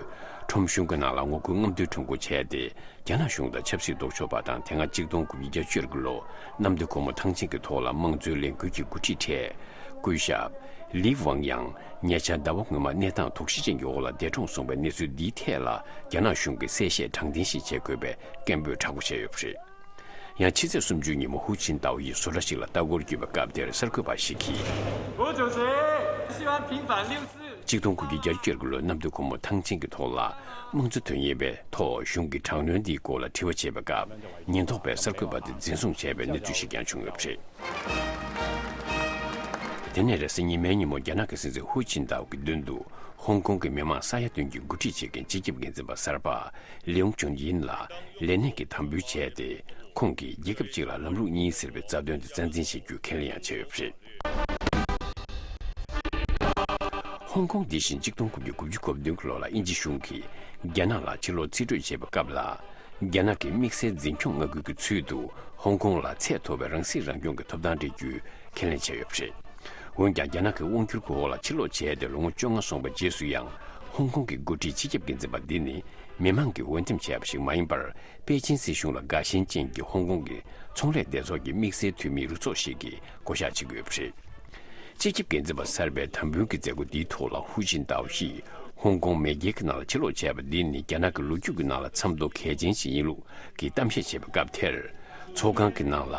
ཁྲོམ་གཞུང་གི་ནང་ལ་ངོ་རྒོལ་རྔམ་སྟོན་ཁྲོམ་སྐོར་བྱས་ཏེ། རྒྱ་ནག་གཞུང་དང་ཆབ་སྲིད་ལྡོག་ཕྱོགས་པ་དང་། དེ་སྔ་གཅིག་སྟོང་དགུ་བརྒྱ་བརྒྱད་ཅུ་གྱ་བརྒྱད་ལོ་གནམ་བདེ་སྒོ་མོ་ཐང་ཆེན་གྱི་ཐོག་ལ་དམངས་གཙོའི་ལས་འགུལ་གྱི་འགོ་ཁྲིད་གྲས་སྐུ་ཞབས་ལི་ཝང་ཡང་ཉེ་ཆར་ཟླ་བ་སྔོན་མ་གནས་སྟངས་དོགས་གཞི་ཅན་གྱི་འོག་ལ་འདས་གྲོངས་སོང་པའི་གནས་ཚུལ་འདིའི་ཐད་ལ། རྒྱ་ནག་གཞུང་གིས་གསལ་བཤད་དྲང་བདེན་ཞིག་བྱེད་དགོས་པའི་སྐད་འབོད་དྲག་པོ་བྱས་ཡོད་པ་རེད། ཡང་ཕྱི་ཚེས་སུམ་ཅུ་ཉིན་མོ་ཧུའུ་ཅིན་ཏའོ་ཡིས་བཟོ་གྲྭ་ཞིག་ལ་ལྟ་སྐོར་བརྒྱུད་པའི་སྐབས་དེར་གསར་འགོད་པ་ཞིག་གིས། 胡主席，希望平反六四。 གཅིག་སྟོང་དགུ་བརྒྱ་བརྒྱད་ཅུ་གྱ་དགུ་ལོའི་གནམ་བདེ་སྒོ་མོ་ཐང་ཆེན་གྱི་ཐོག་ལ་དམངས་གཙོ་དོན་གཉེར་བའི་ཐོག་གཞུང་གི་དྲག་གནོན་འདིའི་སྐོར་ལ་དྲི་བ་བྱས་པའི་སྐབས། ཉེན་རྟོག་པས་གསར་འགོད་པ་དེ་འཛིན་བཟུང་བྱས་པའི་གནས་ཚུལ་ཞིག་ཀྱང་བྱུང་ཡོད་པ་རེད། དེ་ནས་རེས་གཟའ་ཉི་མའི་ཉིན་མོ་རྒྱ་ནག་གི་སྲིད་འཛིན་ཧུའུ་ཅིན་ཏའོ་གི་མདུན་དུ་ཧོང་ཀོང་གི་མི་མང་ས་ཡ་བདུན་གྱི་འགོ་ཁྲིད་བྱེད་མཁན་སྤྱི་ཁྱབ་འགན་འཛིན་པ་གསར་པ་ལིའུ་ཅུན་ཡིན་ལ་ལས་གནས་ཀྱི་དམ་འབུལ་བྱས་ཏེ། ཁོང་གིས་རྒྱལ་ཁབ་གཅིག་ལ་ལམ་ལུགས་གཉིས་ཟེར་བའི་རྩ་དོན་དེ་རྩ་འཛིན་བྱེད་རྒྱུའི་ཁས་ལེན་ཡང་བྱས་ཡོད་པ་རེད། ཧོང་ཀོང་འདི་བཞིན་གཅིག་སྟོང་དགུ་བརྒྱ་དགུ་བཅུ་གོ་བདུན་གྱི་ལོ་ལ་དབྱིན་ཇི་གཞུང་གིས་རྒྱ་ནག་ལ་ཕྱིར་ལོག་རྩིས་སྤྲོད་བྱས་པའི་སྐབས་ལ། རྒྱ་ནག་གི་དམིགས་བསལ་འཛིན་སྐྱོང་མངའ་ཁུལ་གྱི་ཚུལ་དུ་ཧོང་ཀོང་ལ་ཚད་མཐོ་བའི་རང་སྲིད་རང་སྐྱོང་གི་ཐོབ་ཐང་སྤྲད་རྒྱུའི་ཁས་ལེན་བྱས་ཡོད་པ་རེད། འོན་ཀྱང་། རྒྱ་ནག་གི་དབང་སྒྱུར་གྱི་འོག་ལ་ཕྱིར་ལོག་བྱས་ཏེ་ལོ་ངོ་བཅོ་ལྔ་སོང་བའི་རྗེས་སུ་ཡང་། ཧོང་ཀོང་གི་འགོ་ཁྲིད་སྤྱི་ཁྱབ་འགན་འཛིན་པ་འདི་ནི་མི་མང་གིས་འོས་འདེམས་བྱས་པ་ཞིག་མ་ཡིན་པར། པེ་ཅིན་སྲིད་གཞུང་ལ་དགའ་ཞེན་ཅན་གྱི་ཧོང་ཀོང་གི་ཚོང་ལས་སྡེ་ཚོགས་ཀྱི་དམིགས་བསལ་འཐུས་མིའི་རུ་ཚོགས་ཤིག་གིས་བསྐོ་གཞག་བྱེད་ཀྱི་ཡོད་པ་རེད། སྤྱི་ཁྱབ་འགན་འཛིན་པ་གསར་པའི་དམ་འབུལ་གྱི་མཛད་སྒོ་འདིའི་ཐོག་ལ་ཧུའུ་ཅིན་ཏའོ་ཡིས་ཧོང་ཀོང་མེས་རྒྱལ་གྱི་ནང་ལ་ཕྱིར་ལོག་བྱས་པ་འདི་ནི་རྒྱ་ནག་གི་ལོ་རྒྱུས་ཀྱི་ནང་ལ་མཚམས་ཐོ་གལ་ཆེན་ཞིག་ཡིན་ལུགས་ཀྱི་གཏམ་བཤད་བྱས་པའི་སྐབས་དེར། ཚོགས་ཁང་གི་ནང་ལ་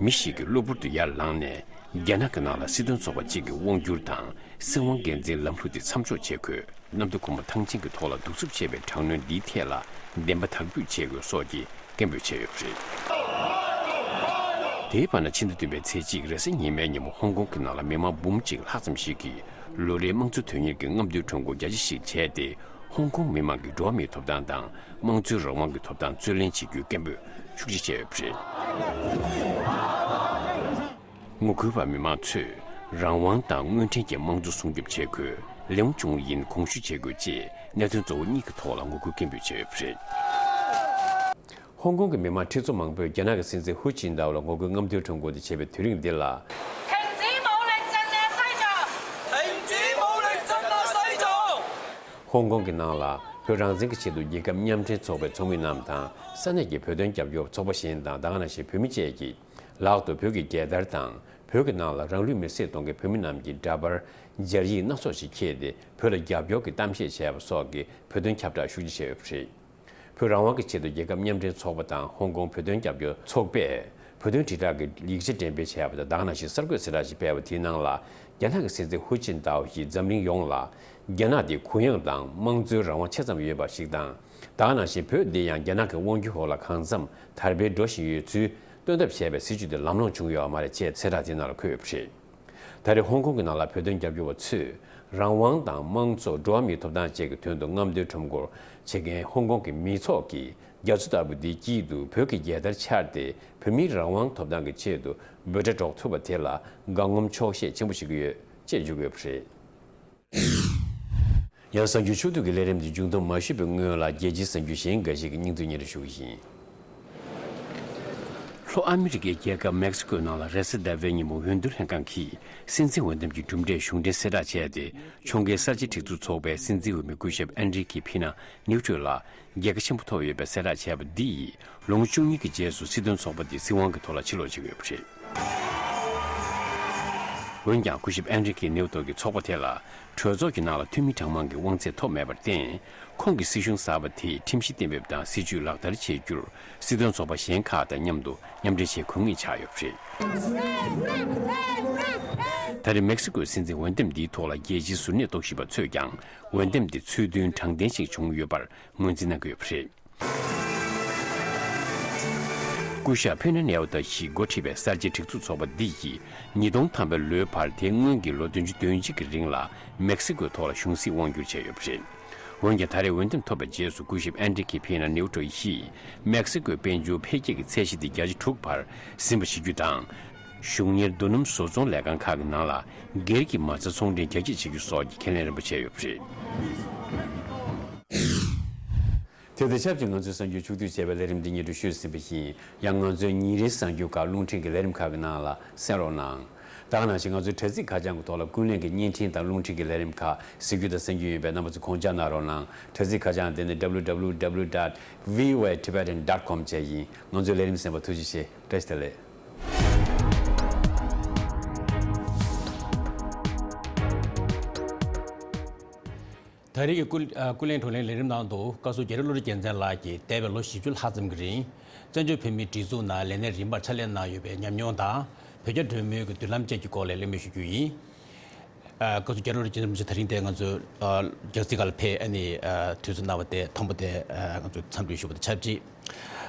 མི་ཞིག་གིས་གློ་བུར་དུ་ཡར་ལངས་ནས། རྒྱ་ནག་གི་ནང་ལ་སྲིད་དོན་ཚོགས་པ་གཅིག་གི་དབང་སྒྱུར་དང་སྲིད་དབང་སྒེར་འཛིན་ལམ་ལུགས་དེ་མཚམས་འཇོག་བྱེད་དགོས། གནམ་བདེ་སྒོ་མོ་ཐང་ཆེན་གྱི་ཐོག་ལ་གདུག་རྩུབ་ཆེ་བའི་དྲག་གནོན་འདིའི་ཐད་ལ་བདེན་པ་དག་འབུད་བྱེད་དགོས་སོགས་ཀྱི་སྐད་འབོད་བྱས་ཡོད་པ་རེད། དེའི་བར་ན། ཕྱི་ཟླ་བདུན་པའི་ཚེས་གཅིག་རེས་གཟའ་ཉི་མའི་ཉིན་མོ་ཧོང་ཀོང་གི་ནང་ལ་མི་མང་འབུམ་གཅིག་ལྷག་ཙམ་ཞིག་གིས་ལོ་རེའི་དམངས་གཙོ་དོན་གཉེར་གྱི་རྔམ་སྟོན་ཁྲོམ་སྐོར་རྒྱ་ཆེ་ཞིག་བྱས་ཏེ། ཧོང་ཀོང་མི་མང་གི་འགྲོ་བ་མིའི་ཐོབ་ཐང་དང་དམངས་གཙོའི་རང་དབང་གི་ཐོབ་ཐང་རྩོད་ལེན་བྱེད་རྒྱུའི་སྐད་འབོད་ཤུགས་ཆེ་བྱས་ཡོད་པ་རེད། ངོ་རྒོལ་བ་མི་མང་ཚོས་རང་དབང་དང་དངོས་འབྲེལ་གྱི་དམངས་གཙོ་སྲུང་སྐྱོབ་བྱེད་དགོས། ལེའུང་ཅུང་ཡིན་དགོངས་ཞུ་བྱེད་དགོས་ཅེས་གནད་དོན་གཙོ་བོ་གཉིས་ཀྱི་ཐོག་ལ་ངོ་རྒོལ་སྐད་འབོད་བྱས་ཡོད་པ་རེད། ཧོང་ཀོང་གི་མི་མང་ཁྲི་ཚོ་མང་པོས་རྒྱ་ནག་གི་སྲིད་འཛིན་ཧུའུ་ཅིན་ཏའོ་ལ་ངོ་རྒོལ་རྔམ་སྟོན་ཁྲོམ་སྐོར་དེ་བྱེད་པའི་དུས་རིང་འདི་ལ། 停止武力鎮壓西藏！停止武力鎮壓西藏！ ཧོང་ཀོང་གི་ནང་ལ་བོད་རང་བཙན་གྱི་ཆེད་དུ་རྒྱལ་ཁབ་མཉམ་འབྲེལ་ཚོགས་པའི་ཚོགས་མི་རྣམས་དང་། ས་གནས་ཀྱི་བོད་དོན་རྒྱབ་སྐྱོར་ཚོགས་པ་གཞན་དང་། ད་ག་ནང་བཞིན་བོད་མི་བཅས་ཀྱིས་ལག་ཏུ་བོད་ཀྱི་རྒྱལ་དར་དང་། བོད་ཀྱི་ནང་ལ་རང་ལུས་མེར་སྲེག་གཏོང་མཁན་བོད་མི་རྣམས་ཀྱི་འདྲ་པར། སྦྱར་ཡིག་སྣ་ཚོགས་ཤིག་འཁྱེར་ཏེ། བོད་ལ་རྒྱབ་སྐྱོར་གྱི་གཏམ་བཤད་བྱས་པ་སོགས་ཀྱི་བོད་དོན་ཁྱབ་བསྒྲགས་ཤུགས་ཆེ་བྱས་ཡོད་པ་རེད། བོད་རང་དབང་གི་ཆེད་དུ་རྒྱལ་ཁབ་མཉམ་འབྲེལ་ཚོགས་པ་དང་ཧོང་ཀོང་བོད་དོན་རྒྱབ་སྐྱོར་ཚོགས་པས་བོད་དོན་དྲིལ་བསྒྲགས་ཀྱི་ཡིག་ཆ་འགྲེམས་སྤེལ་བྱས་པ་དང་། ད་ག་ནང་བཞིན་གསར་འགོད་གསལ་བསྒྲགས་ཤིག་སྤེལ་བ་དེའི་ནང་ལ། རྒྱ་ནག་གི་སྲིད་འཛིན་ཧུའུ་ཅིན་ཏའོ་ཡིས་འཛམ་གླིང་ཡོངས་ལ་རྒྱ་ནག་དེ་གུ་ཡངས་དང་དམངས་གཙོའི་རང་དབང་ཆེ་ཙམ་ཡོད་པ་ཞིག་དང་། ད་ག་ནང་བཞིན་བོད་འདི་ཡང་རྒྱ་ནག་གི་དབང་སྒྱུར་འོག་ལ་གང་འཚམ་དར་སྤེལ་འགྲོ་བཞིན་ཡོད་ཚུལ་སྟོན་ཐབས་བྱས་པའི་སྲིད་བྱུས་དེ་ལམ་ལྷོང་བྱུང་ཡོད་པ་མ་རེད་ཅེས་གསལ་བསྒྲགས་དེའི་ནང་ལ་འཁོད་ཡོད་པ་རེད། ད་རེས་ཧོང་ཀོང་གི་ནང་ལ་བོད་དོན་རྒྱབ་སྐྱོར་བ་ཚོས་རང་དབང་དང་དམངས་གཙོ། འགྲོ་བ་མིའི་ཐོབ་ཐང་བཅས་ཀྱི་དོན་དུ་རྔམ་སྟོན་ཁྲོམ་སྐོར་བྱེད་མཁན་ཧོང་ཀོང་གི་མི་ཚོགས་ཀྱི་རྒྱ་མཚོ་ལྟ་བུ་འདིའི་དཀྱིལ་དུ་བོད་ཀྱི་རྒྱལ་དར་འཕྱར་ཏེ། བོད་མིའི་རང་དབང་ཐོབ་ཐང་གི་ཆེད་དུ་འབོད་སྒྲ་སྒྲོག་ཐུབ་པ་དེ་ལ་དགའ་ངོམ་ཆོག་ཤེས་ཆེན་པོ་བྱེད་ཀྱི་ཡོད་ཅེས་བརྗོད་ཀྱི་ཡོད་པ་རེད། ཡང་། གསར་འགྱུར་ཕྱོགས་བསྡུས་ཀྱི་ལས་རིམ་འདི་མཇུག་བསྡོམས་མ་ཞུས་པའི་སྔོན་ལ། རྒྱལ་སྤྱིའི་གསར་འགྱུར་གཞན་འགའ་ཞིག་གི་སྙིང་བསྡུས་སྙན་སྒྲོན་ཞུ་གི་ཡིན། ལྷོ་ཨ་མི་རི་ཀའི་རྒྱལ་ཁབ་མེག་སི་ཀོའི་ནང་ལ་རེས་གཟའ་ཟླ་བའི་ཉིན་མོ་འོས་བསྡུ་ལྷན་ཁང་གིས་སྲིད་འཛིན་འོས་འདེམས་ཀྱི་གྲུབ་འབྲས་གཞུང་འབྲེལ་གསལ་བསྒྲགས་བྱས་ཏེ། ཕྱོགས་འགལ་གསར་བརྗེ་སྒྲིག་འཛུགས་ཚོགས་པའི་སྲིད་འཛིན་འོས་མི་སྐུ་ཞབས་ཨན་རི་ཀེ་ཕི་ན་ནིའུ་ཊོ་ལ་རྒྱལ་ཁ་ཆེན་པོ་ཐོབ་ཡོད་པའི་གསལ་བསྒྲགས་བྱས་པ་འདི་ཡིས་ལོ་ངོ་བཅུ་གཉིས་ཀྱི་རྗེས་སུ་སྲིད་དོན་ཚོགས་པ་འདི་སྲིད་དབང་གི་ཐོག་ལ་ཕྱིར་ལོག་བྱེད་ཀྱི་ཡོད་པ་རེད། འོན་ཀྱང་སྐུ་ཞབས་ཨན་རི་ཀེ་ནིའུ་ཊོ་གིས་ཚོགས་པ་དེ་ལ་གྲོས་ཚོགས་ཀྱི་ནང་ལ་འཐུས་མི་གྲངས་མང་གི་དབང་ཚད་ཐོབ་མེད་པར་བརྟེན། ཁོང་གིས་སྲིད་གཞུང་གསར་པ་དེས་ཁྲིམས་གཞི་གཏན་འབེབས་དང་སྲིད་ཇུས་ལག་བསྟར་བྱེད་རྒྱུར་སྲིད་དོན་ཚོགས་པ་གཞན་ཁག་དང་མཉམ་དུ་མཉམ་འབྲེལ་བྱེད་དགོས་ངེས་ཆགས་ཡོད་པ་རེད། ད་རེས་མེག་སི་ཀོའི་སྲིད་འཛིན་འོས་འདེམས་འདིའི་ཐོག་ལ་རྒྱལ་སྤྱིའི་གཟུར་གནས་རྟོག་ཞིབ་པ་ཚོས་ཀྱང་འོས་འདེམས་འདི་ཚུལ་མཐུན་དྲང་བདེན་ཞིག་བྱུང་ཡོད་པར་ངོས་འཛིན་གནང་གི་ཡོད་པ་རེད། སྐུ་ཞབས་ཕེ་ན་ནེའོ་ཏ་ཞིག་འགོ་ཁྲིད་པའི་གསར་བརྗེ་སྒྲིག་འཛུགས་ཚོགས་པ་འདི་ཡིས་ཉིས་སྟོང་ཐམ་པའི་ལོའི་བར་དེ་སྔོན་གྱི་ལོ་བདུན་ཅུ་དོན་གཅིག་གི་རིང་ལ་མེག་སི་ཀོའི་ཐོག་ལ་གཞུང་སྲིད་དབང་བསྒྱུར་བྱས་ཡོད་པ་རེད། འོན་ཀྱང་ད་རེས་འོས་འདེམས་ཐོབ་པའི་རྗེས་སུ་སྐུ་ཞབས་ཨན་ཌི་ཀེ་ཕེ་ན་ནེའོ་ཏོ་ཡིས་མེག་སི་ཀོའི་དཔལ་འབྱོར་འཕེལ་རྒྱས་ཀྱི་ཚད་གཞི་དེ་བརྒྱ་ཆ་དྲུག་བར་ཟིན་པ་བྱེད་རྒྱུ་དང་། གཞུང་གཉེར་རྡོ་སྣུམ་བཟོ་ཚོང་ལས་ཁང་ཁག་གི་ནང་ལ་སྒེར་གྱི་མ་རྩ་ཚོང་འབྲེལ་རྒྱ་སྐྱེད་བྱེད་རྒྱུ་སོགས་ཀྱི་ཁས་ལེན་རིམ་པ་བྱས་ཡོད་པ་རེད། དེ་དང་ཆབས་ཅིག་ང་ཚོའི་གསར་འགྱུར་ཕྱོགས་བསྡུས་བྱས་པའི་ལས་རིམ་འདི་སྙན་སྒྲོན་ཞུས་ཟིན་པ་ཡིན། ཡང་ང་ཚོའི་ཉིན་རེའི་གསར་འགྱུར་ཁག་རླུང་འཕྲིན་གྱི་ལས་རིམ་ཁག་གི་ནང་ལ་གསན་རོགས་གནང་། ད་ག་ནང་བཞིན་ང་ཚོའི་དྲ་ཚིགས་ཁ་བྱང་གི་ཐོག་ལ་ཀུན་གླེང་གི་བརྙན་འཕྲིན་དང་རླུང་འཕྲིན་གྱི་ལས་རིམ་ཁག་གཟིགས་རྒྱུ་དང་གསན་རྒྱུ་ཡིན་པས་རྣམ་པ་ཚོས་དགོངས་འཇགས་གནང་རོགས་གནང་། དྲ་ཚིགས་ཁ་བྱང་དེ་ནི་www dot voatibetan dot com བཅས་ཡིན། ང་ཚོའི་ལས་རིམ་གསན་པར་ཐུགས་རྗེ་ཆེ། བཀྲ་ཤིས་བདེ་ལེགས། ད་རེས་ཀྱི་ཀུན་ཨ་ཀུན་གླེང་བགྲོ་གླེང་ལས་རིམ་ནང་དུ་བཀའ་ཟུར་རྒྱ་རི་བློ་གྲོས་རྒྱལ་མཚན་ལགས་ཀྱིས་འདས་པའི་ལོ་བཞི་བཅུ་ལྷག་ཙམ་གྱི་རིང་བཙན་བྱོལ་བོད་མིའི་སྒྲིག་འཛུགས་ནང་ལས་སྣེ་རིམ་པར་ཕྱག་ལས་གནང་ཡོད་པའི་ཉམས་མྱོང་དང་བོད་རྒྱ་འབྲེལ་མོལ་གྱི་མདུན་ལམ་བཅས་ཀྱི་སྐོར་ལ་གླེང་མོལ་ཞུ་རྒྱུ་ཡིན། ཨ་བཀའ་ཟུར་རྒྱ་རི་བློ་གྲོས་རྒྱལ་མཚན་ད་རིང་དེ་ང་ཚོའི་ཨ་རྒྱལ་སྲིད་ཁག་ལ་ཕེབས་ཨ་ནི་ཨ་དུས་ཚོད་གནང་བ་དེ་དང་པོ་དེ་ཨ་ང་ཚོས་འཚམས་འདྲི་ཞུ་བ་དང་ཆབས་ཅིག་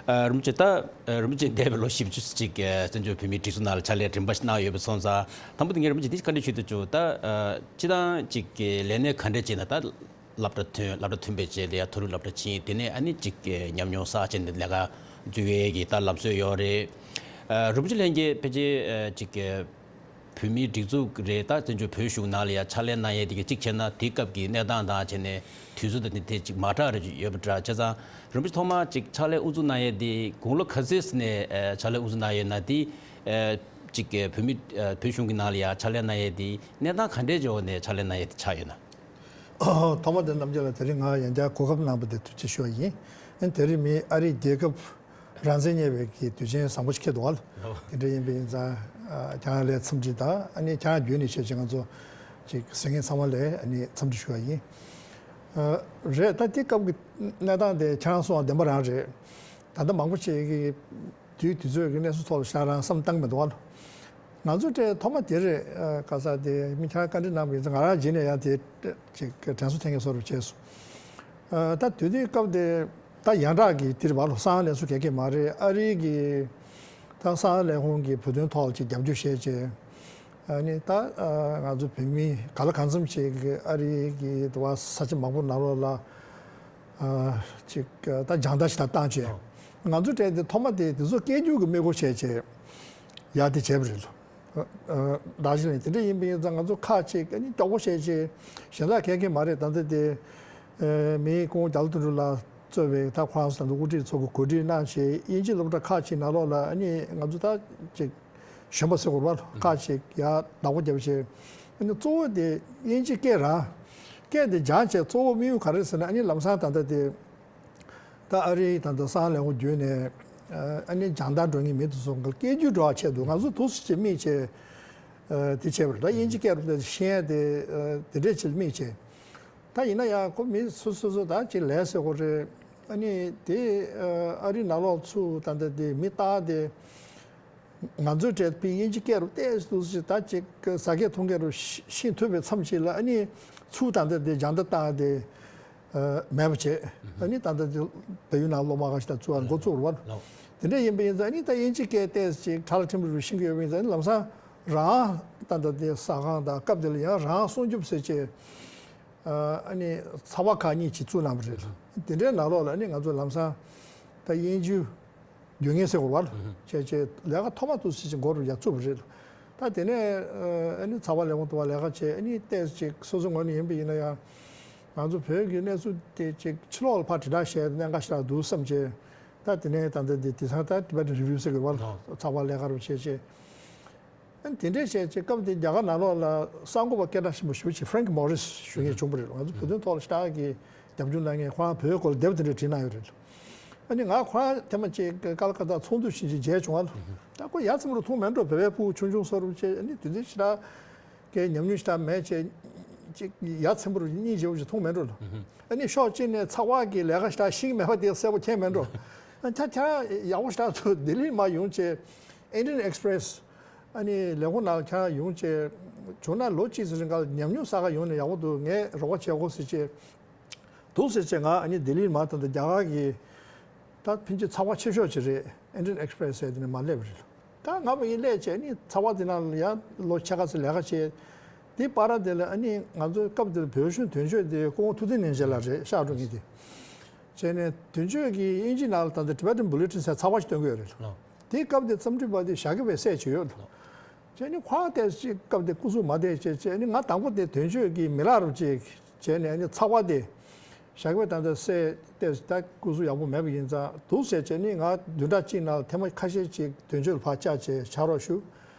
ཨ་རིན་པོ་ཆེ་ད་ཨ་རིན་པོ་ཆེ་འདས་པའི་ལོ་བཞི་བཅུ་ཅིག་ཨ་བཙན་བྱོལ་བོད་མིའི་སྒྲིག་འཛུགས་ནང་ལ་ཕྱག་ལས་རིམ་པ་ཞིག་གནང་ཡོད་པ་སོང་ཙང་དང་པོ་དེ་ངས་རིན་པོ་ཆེ་འདི་བཀའ་འདྲི་ཞུ་འདོད་བྱུང་། ད་ཨ་སྤྱིར་བཏང་ཅིག་གི་ལས་སྣེ་ག་འདྲ་ཅིག་ན་ད་སློབ་གྲྭ་ཐོན་སློབ་གྲྭ་ཐོན་པའི་རྗེས་ལ་ཡ་མཐོ་རིམ་སློབ་གྲྭ་ཕྱིན། དེ་ནས་ཨ་ནི་ཅིག་གི་ཉམས་མྱོང་བསགས་བྱས་ནས་ལས་ཀ་འཛུལ་བའི་གི་ད་ལམ་སྲོལ་ཡོད་རེད། ཨ་རིན་པོ་ཆེ་ལྷན་རྒྱས་ཕལ་ཆེར་ཨ་ཅིག་གི་བོད་མིའི་སྒྲིག་འཛུགས་རེད། ད་བཙན་བྱོལ་བོད་གཞུང་ནང་ལ་ཡ་ཕྱག་ལས་གནང་ཡས་དེ་གི་གཅིག་བྱས་ན་དེའི་སྐབས་ཀྱི་གནས་སྟངས་དང་བྱས་ནས་དུས་ཚོད་དང་དེ་དེ་ཅིག་མ་འདྲ་རེ་ཡོད་པ་འདྲ། བྱས་ཙང་རིན་པོ་ཆེ་ཐོག་མར་ཅིག་ཕྱག་ལས་དབུ་འཛུགས་གནང་ཡས་དེ་དགུང་ལོ་ག་ཚོད་ནས་ཨ་ཕྱག་ལས་དབུ་འཛུགས་གནང་ཡོད་ན་དེ་ཨ་ཅིག་བོད་མི་ཨ་བོད་གཞུང་གི་ནང་ལ་ཡ་ཕྱག་ལས་གནང་ཡས་དེ་གནས་སྟངས་ག་འདྲའི་འབྱོར་ནས་ཕྱག་ལས་གནང་ཡས་དེ་ཆགས་ཡོད་ན། ཐོག་མ་དེ་རྣམ་རྒྱལ་ལགས་དེ་རིང་ང་ཡང་བསྐྱར་གོ་སྐབས་གནང་བ་དེ་ཐུགས་རྗེ་ཆེ་ཞུ་བ་ཡིན། ཨ་ནི་དེ་རིང་མི་ཨ་རིའི་རྒྱལ་ཁབ་རང་བཙན་རྙེད་པའི་གི་དུས་ཆེན་བཟང་པོ་ཞིག་འཁེལ་འདུག་ཨ། ལོ། དེ་འདྲ་ཡིན་པ་ཡིན་ཙང་ཨ་ཁྱེད་རང་ལ་འཚམས་འདྲི་དང་ཨ་ནི་ཁྱེད་རང་བརྒྱུད་ནས་བྱས་ཙང་ང་ཚོ་ཅིག་གསན་མཁན་ཚང་མ་ལ་ཨ་ནི་འཚམས་འདྲི་ཞུ་བ་ཡིན། ཨ་རེད། ད་དེ་སྐབས་ཀྱི་གནས་སྟངས་དེ་ཁྱེད་རང་གསུངས་པ་བདེན་པ་རང་རེད། ད་ལྟ་མང་པོ་ཞིག་གིས་དུས་དུས་ཚོད་ཀྱི་གནས་ཚུལ་ཐོག་ལ་ཞེ་དྲག་རང་བསམ་བཏང་མི་འདུག་ཨ། ང་ཚོ་གྲས་ཐོག་མ་དེ་རེད། ཨ་ག་ས་དེ་མི་ཁྱེད་རང་བཀའ་འདྲི་གནང་བ་ཡིན་ཙང་ང་རང་རྗེས་ནས་ཡང་དེ་ཅིག་དྲན་གསོ་ཐེབས་མཁན་བཟོ་འདྲ་བྱས་སོང་། ཨ་ད་དུས་དེའི་སྐབས་དེ་ད་ཡང་དག་གི་དེ་རེད་པ། ལོ་གསང་བའི་ལས་འགུལ་ག་གེ་མ་རེད། ཨ་རི་གི་ད་གསང་བའི་ལས་ཁུངས་ཀྱི་བོད་དོན་ཐོག་ལ་ཅིག་རྒྱབ་སྐྱོར་བྱས་བྱས། ཨ་ནི་ད་ཨ་ང་ཚོ་བོད་མི་ག་ལ་གང་འཚམ་ཞིག་གིས་ཨ་རི་གི་དུ་བ་ས་ཆ་མང་པོ་ནང་ལོགས་ལ་ཨ་ཅིག་ད་རྒྱང་ལྟ་ཞིག་ད་བཏང་བྱས། ང་ཚོ་གྲས་དེ་ཐོག་མ་དེ་དེ་ཚོ་སྐད་སྒྱུར་གྱི་མི་སྒེར་བྱས་བྱས་ཡ་དེ་བྱས་པ་རེད་ལོ། ཨ་ཨ་ད་གཞི་ནས་དེ་འདྲ་ཡིན་པ་ཡིན་ཙང་ང་ཚོ་ཁག་ཅིག་ཨ་ནི་མགྱོགས་པོ་བྱས་བྱས་གཞན་དག་ག་གེ་མ་རེད། ད་ལྟ་དེ་ཨ་མི་སྐུ་ངོ་རྒྱ་ལོ་དོན་གྲུབ་ལགས་གཙོས་པའི་ད་ཁོ་རང་ཚོ་ད་དུང་དབུ་ཁྲིད་ཚོ་གི་གོ་སྒྲིག་གནང་བྱས་དབྱིན་ཇི་སློབ་གྲྭ་ཁག་ཅིག་ནང་ལོགས་ལ་ཨ་ནི་ང་ཚོ་ད་ཅིག་གཞོན་པ་ཟེར་དགོས་རེད་པ། ཁག་ཅིག་ཡར་བདག་པོ་བརྒྱབ་བྱས་ཨ་ནི་གཙོ་བོ་དེ་དབྱིན་ཇི་སྐད་རང་སྐད་དེ་སྦྱངས་བྱས་གཙོ་བོ་དམིགས་ཡུལ་ག་རེ་ཟེར་ན་ཨ་ནི་ལམ་སང་ད་ལྟ་དེ་ད་ཨ་རིའི་ད་ལྟ་གསང་བའི་ལས་ཁུངས་བརྒྱུད་ནས་ཨ་ནི་སྦྱང་བརྡར་འགྲོ་མཁན་མི་དེ་ཚོ་སྐད་སྒྱུར་འགྲོ་བ་ཆེད་དུ་ང་ཚོ་འདུག་སེ་ཅིག་དམིགས་བྱས་དེ་བྱས་པ་རེད། ད་དབྱིན་ཇི་སྐད་རུ་དེ་ཤེས་ཡ་དེ་དེ་འདྲས་ཅིག་ལ་དམིགས་བྱས། ད་ཡིན་ན་ཡང་ཁོ་མི་སོ་སོ་སོ་ད་ཅིག་ལས་ཟེར་དགོས་རེད། ཨ་ནི་དེ་ཨ་རི་ནང་ལོགས་ཚུར་ད་ལྟ་དེ་མི་རྟག་དེ་ང་ཚོའི་གྲས་པའི་དབྱིན་ཇི་སྐད་རུ་ཏོག་ཙམ་ཅིག་ད་ཅིག་ཟ་སྐད་འཐུང་སྐད་རུ་ཤེས་ཤེས་ཐུབ་པའི་མཚམས་ཤིག་ལ་ཨ་ནི་ཚུར་ད་ལྟ་དེ་སྦྱང་བརྡར་བཏང་དེ་མེད་པ་བྱས། ཨ་ནི་ད་ལྟ་དེ་བལ་ཡུལ་ནང་སློབ་མ་ཁ་ཤས་དང་ཚུར་འགོ་བཙུགས་རེད་པ། དེ་འདྲ་ཡིན་པ་ཡིན་ཙང་ཨ་ནི་ད་དབྱིན་ཇི་སྐད་ཏོག་ཙམ་ཅིག་ཕྲ་ལ་ཕྲན་བུ་རུ་ཤེས་ཀྱི་ཡོད་པ་ཡིན་ཙང་ཨ་ནི་ལམ་སང་རང་ད་ལྟ་དེ་ཟ་ཁང་དང་སྐབས་དེ་ལ་ཡང་རང་སྲུང་སྐྱོབ་ཟེར་བྱས། ཨ་ནི་ཚགས་པར་ཁག་གཉིས་ཅིག་བཙུགས་གནང་བ་རེད། དེ་འདྲའི་ནང་ལོགས་ལ་ཨ་ནི་ང་ཚོ་ལམ་སང་ད་དབྱིན་ཇི་དགེ་རྒན་ཟེར་དགོས་རེད་པ། བྱས་བྱས་ལས་ཀ་ཐོག་མ་དུས་ཚོད་ཅིག་འགོ་རུ་ཡར་བཙུགས་པ་རེད། ད་དེ་ནས་ཨ་ནི་ཚགས་པར་ལས་ཁུངས་དུ་བ་ལས་ཀ་བྱས་ཨ་ནི་ཏོག་ཙམ་ཅིག་སོ་སོའི་ངོས་ནས་ཡིན་པ་ཡིན་ན་ཡང་ང་ཚོ་བོད་ཀྱི་གནས་ཚུལ་དེ་ཅིག་ཕྱི་ལོགས་ལ་ཕར་དྲིལ་བསྒྲགས་བྱས་གནད་འགག་ཞིག་ལ་འདུག་བསམ་བྱས། ད་དེ་ནས་ད་ལྟ་འདི་དེང་སང་ད་Tibetan Review་ཟེར་གི་བར་ཚགས་པར་ལས་ཀ་རུ་བྱས་བྱས། ཨ་ནི་དེ་འདྲས་བྱས་བྱས་སྐབས་དེ་རྒྱ་གར་ནང་ལོགས་ལ་གསར་འགོད་པ་སྐད་གྲགས་ཆེན་པོ་ཞེ་པོ་ཅིག་Frank Morris་ཞུ་མཁན་བྱུང་བ་རེད། ང་ཚོ་བོད་དོན་ཐོག་ལ་ཞེ་དྲག་གི་རྒྱབ་སྐྱོར་གནང་མཁན། ཁོ་རང་བོད་སྐོར་ལ་དེབ་དེ་འདྲས་བྲིས་གནང་ཡོད་རེད། ཨ་ནི་ང་ཁོ་རང་ཐེངས་མ་གཅིག་ཀ་ལ་ཀ་ཏ་ཚོགས་འདུ་ཕྱིན་ཅིག་མཇལ་བྱུང་བ་ལ། ད་ཁོ་ཡ་མཚན་པོ་རུ་མཐོང་མེད་འགྲོ། བོད་པའི་ཕྲུ་གུ་ཆུང་ཆུང་སོགས་རུ་བྱས། ཨ་ནི་དེ་འདྲས་ཞེ་དྲག་གི་ཉམས་མྱོང་ཞེ་དྲག་མེད་བྱས། ཅིག་ཡ་མཚན་པོ་རུ་སྙིང་རྗེ་བོ་ཞིག་མཐོང་མེད་འགྲོ་ལ། ཨ་ནི་ཕྱོགས་གཅིག་ནས་ཚགས་པར་གྱི་ལས་ཀ་ཞེ་དྲག་ཤེས་ཀྱི་མེད་པ་དེ་གསལ་པོ་མཁྱེན་མེད་འགྲོ། ཨ་ཁྱེད་ཁྱེད་རང་ཡག་པོ་ཞེ་དྲག་འདུག། ལྡི་ལི་མར་ཡོང་བྱས་Indian Express་ཨ་ནི་ལས་ཁུངས་ནང་ཁྱེད་རང་ཡོང་བྱས་བྱུང་ན་ལོ་གཅིག་ཙམ་རིང་ག་ལ་ཉམས་མྱོང་བསགས་ག་ཡོང་ན་ཡག་པོ་འདུག། ངས་རོགས་པ་བྱེད་དགོས་ཟེར་བྱས་འདུག་ཟེར་བྱས། ང་ཨ་ནི་ལྡི་ལིར་མར་ད་ལྟ་རྒྱ་གར་གྱི་ད་ཕལ་ཆེར་ཚགས་པར་ཆེ་ཤོས་ཅིག་རེད། Indian Express་ཟེར་དེ་ནས་མར་སླེབས་པ་རེད། ད་ང་མ་ཡིན་སླེབས་བྱས་ནི་ཚགས་པར་དེ་ནང་ལ་ཡང་ལོ་ཕྱེད་ཀ་ཙམ་ལས་ཀ་བྱས། དེ་བར་དེ་ལ་ཨ་ནི་ང་ཚོའི་སྐབས་དེར་བོད་གཞུང་དོན་གཅོད་དེ་སྐུ་ངོ་ཐུབ་བསྟན་སྙན་རྗེ་ལགས་རེད། ཤག་འགྲོ་མཁན་དེ་བྱས་ནས་དོན་གཅོད་ཀྱིས་དབྱིན་ཇི་ནང་ལ་ད་ལྟ་Tibetan Bulletin་ཟེར་ཚགས་པར་ཞིག་སྟོན་གྱི་ཡོད་རེད། དེའི་སྐབས་དེ་རྩོམ་སྒྲིག་པ་དེ་ཞྭ་སྒབ་པའི་སྲས་ཅིག་ཡོད། བྱས་ནས་ཁོ་ལྟས་ཅིག་སྐབས་དེ་སྐུ་གཟུགས་མ་བདེ་བྱས་བྱས་ནས་ང་དང་པོ་དེ་དོན་གཅོད་ཀྱི་མི་ལག་རུ་ཅིག་བྱས་ནས་ཨ་ནི་ཚགས་པར་དེ་ཞྭ་སྒབ་པའི་ད་ལྟ་སྲས་ཏོག་ཙམ་ད་སྐུ་གཟུགས་ཡག་པོ་མེད་པ་ཡིན་ཙང་འདུག་ཟེར་བྱས་ནས་ང་བདུན་ཕྲག་གཅིག་ནང་ལ་ཐེངས་མ་ཁ་ཤས་ཅིག་དོན་གཅོད་ལ་ཕར་བཅར་བྱས་ཕྱག་རོགས་ཞུ།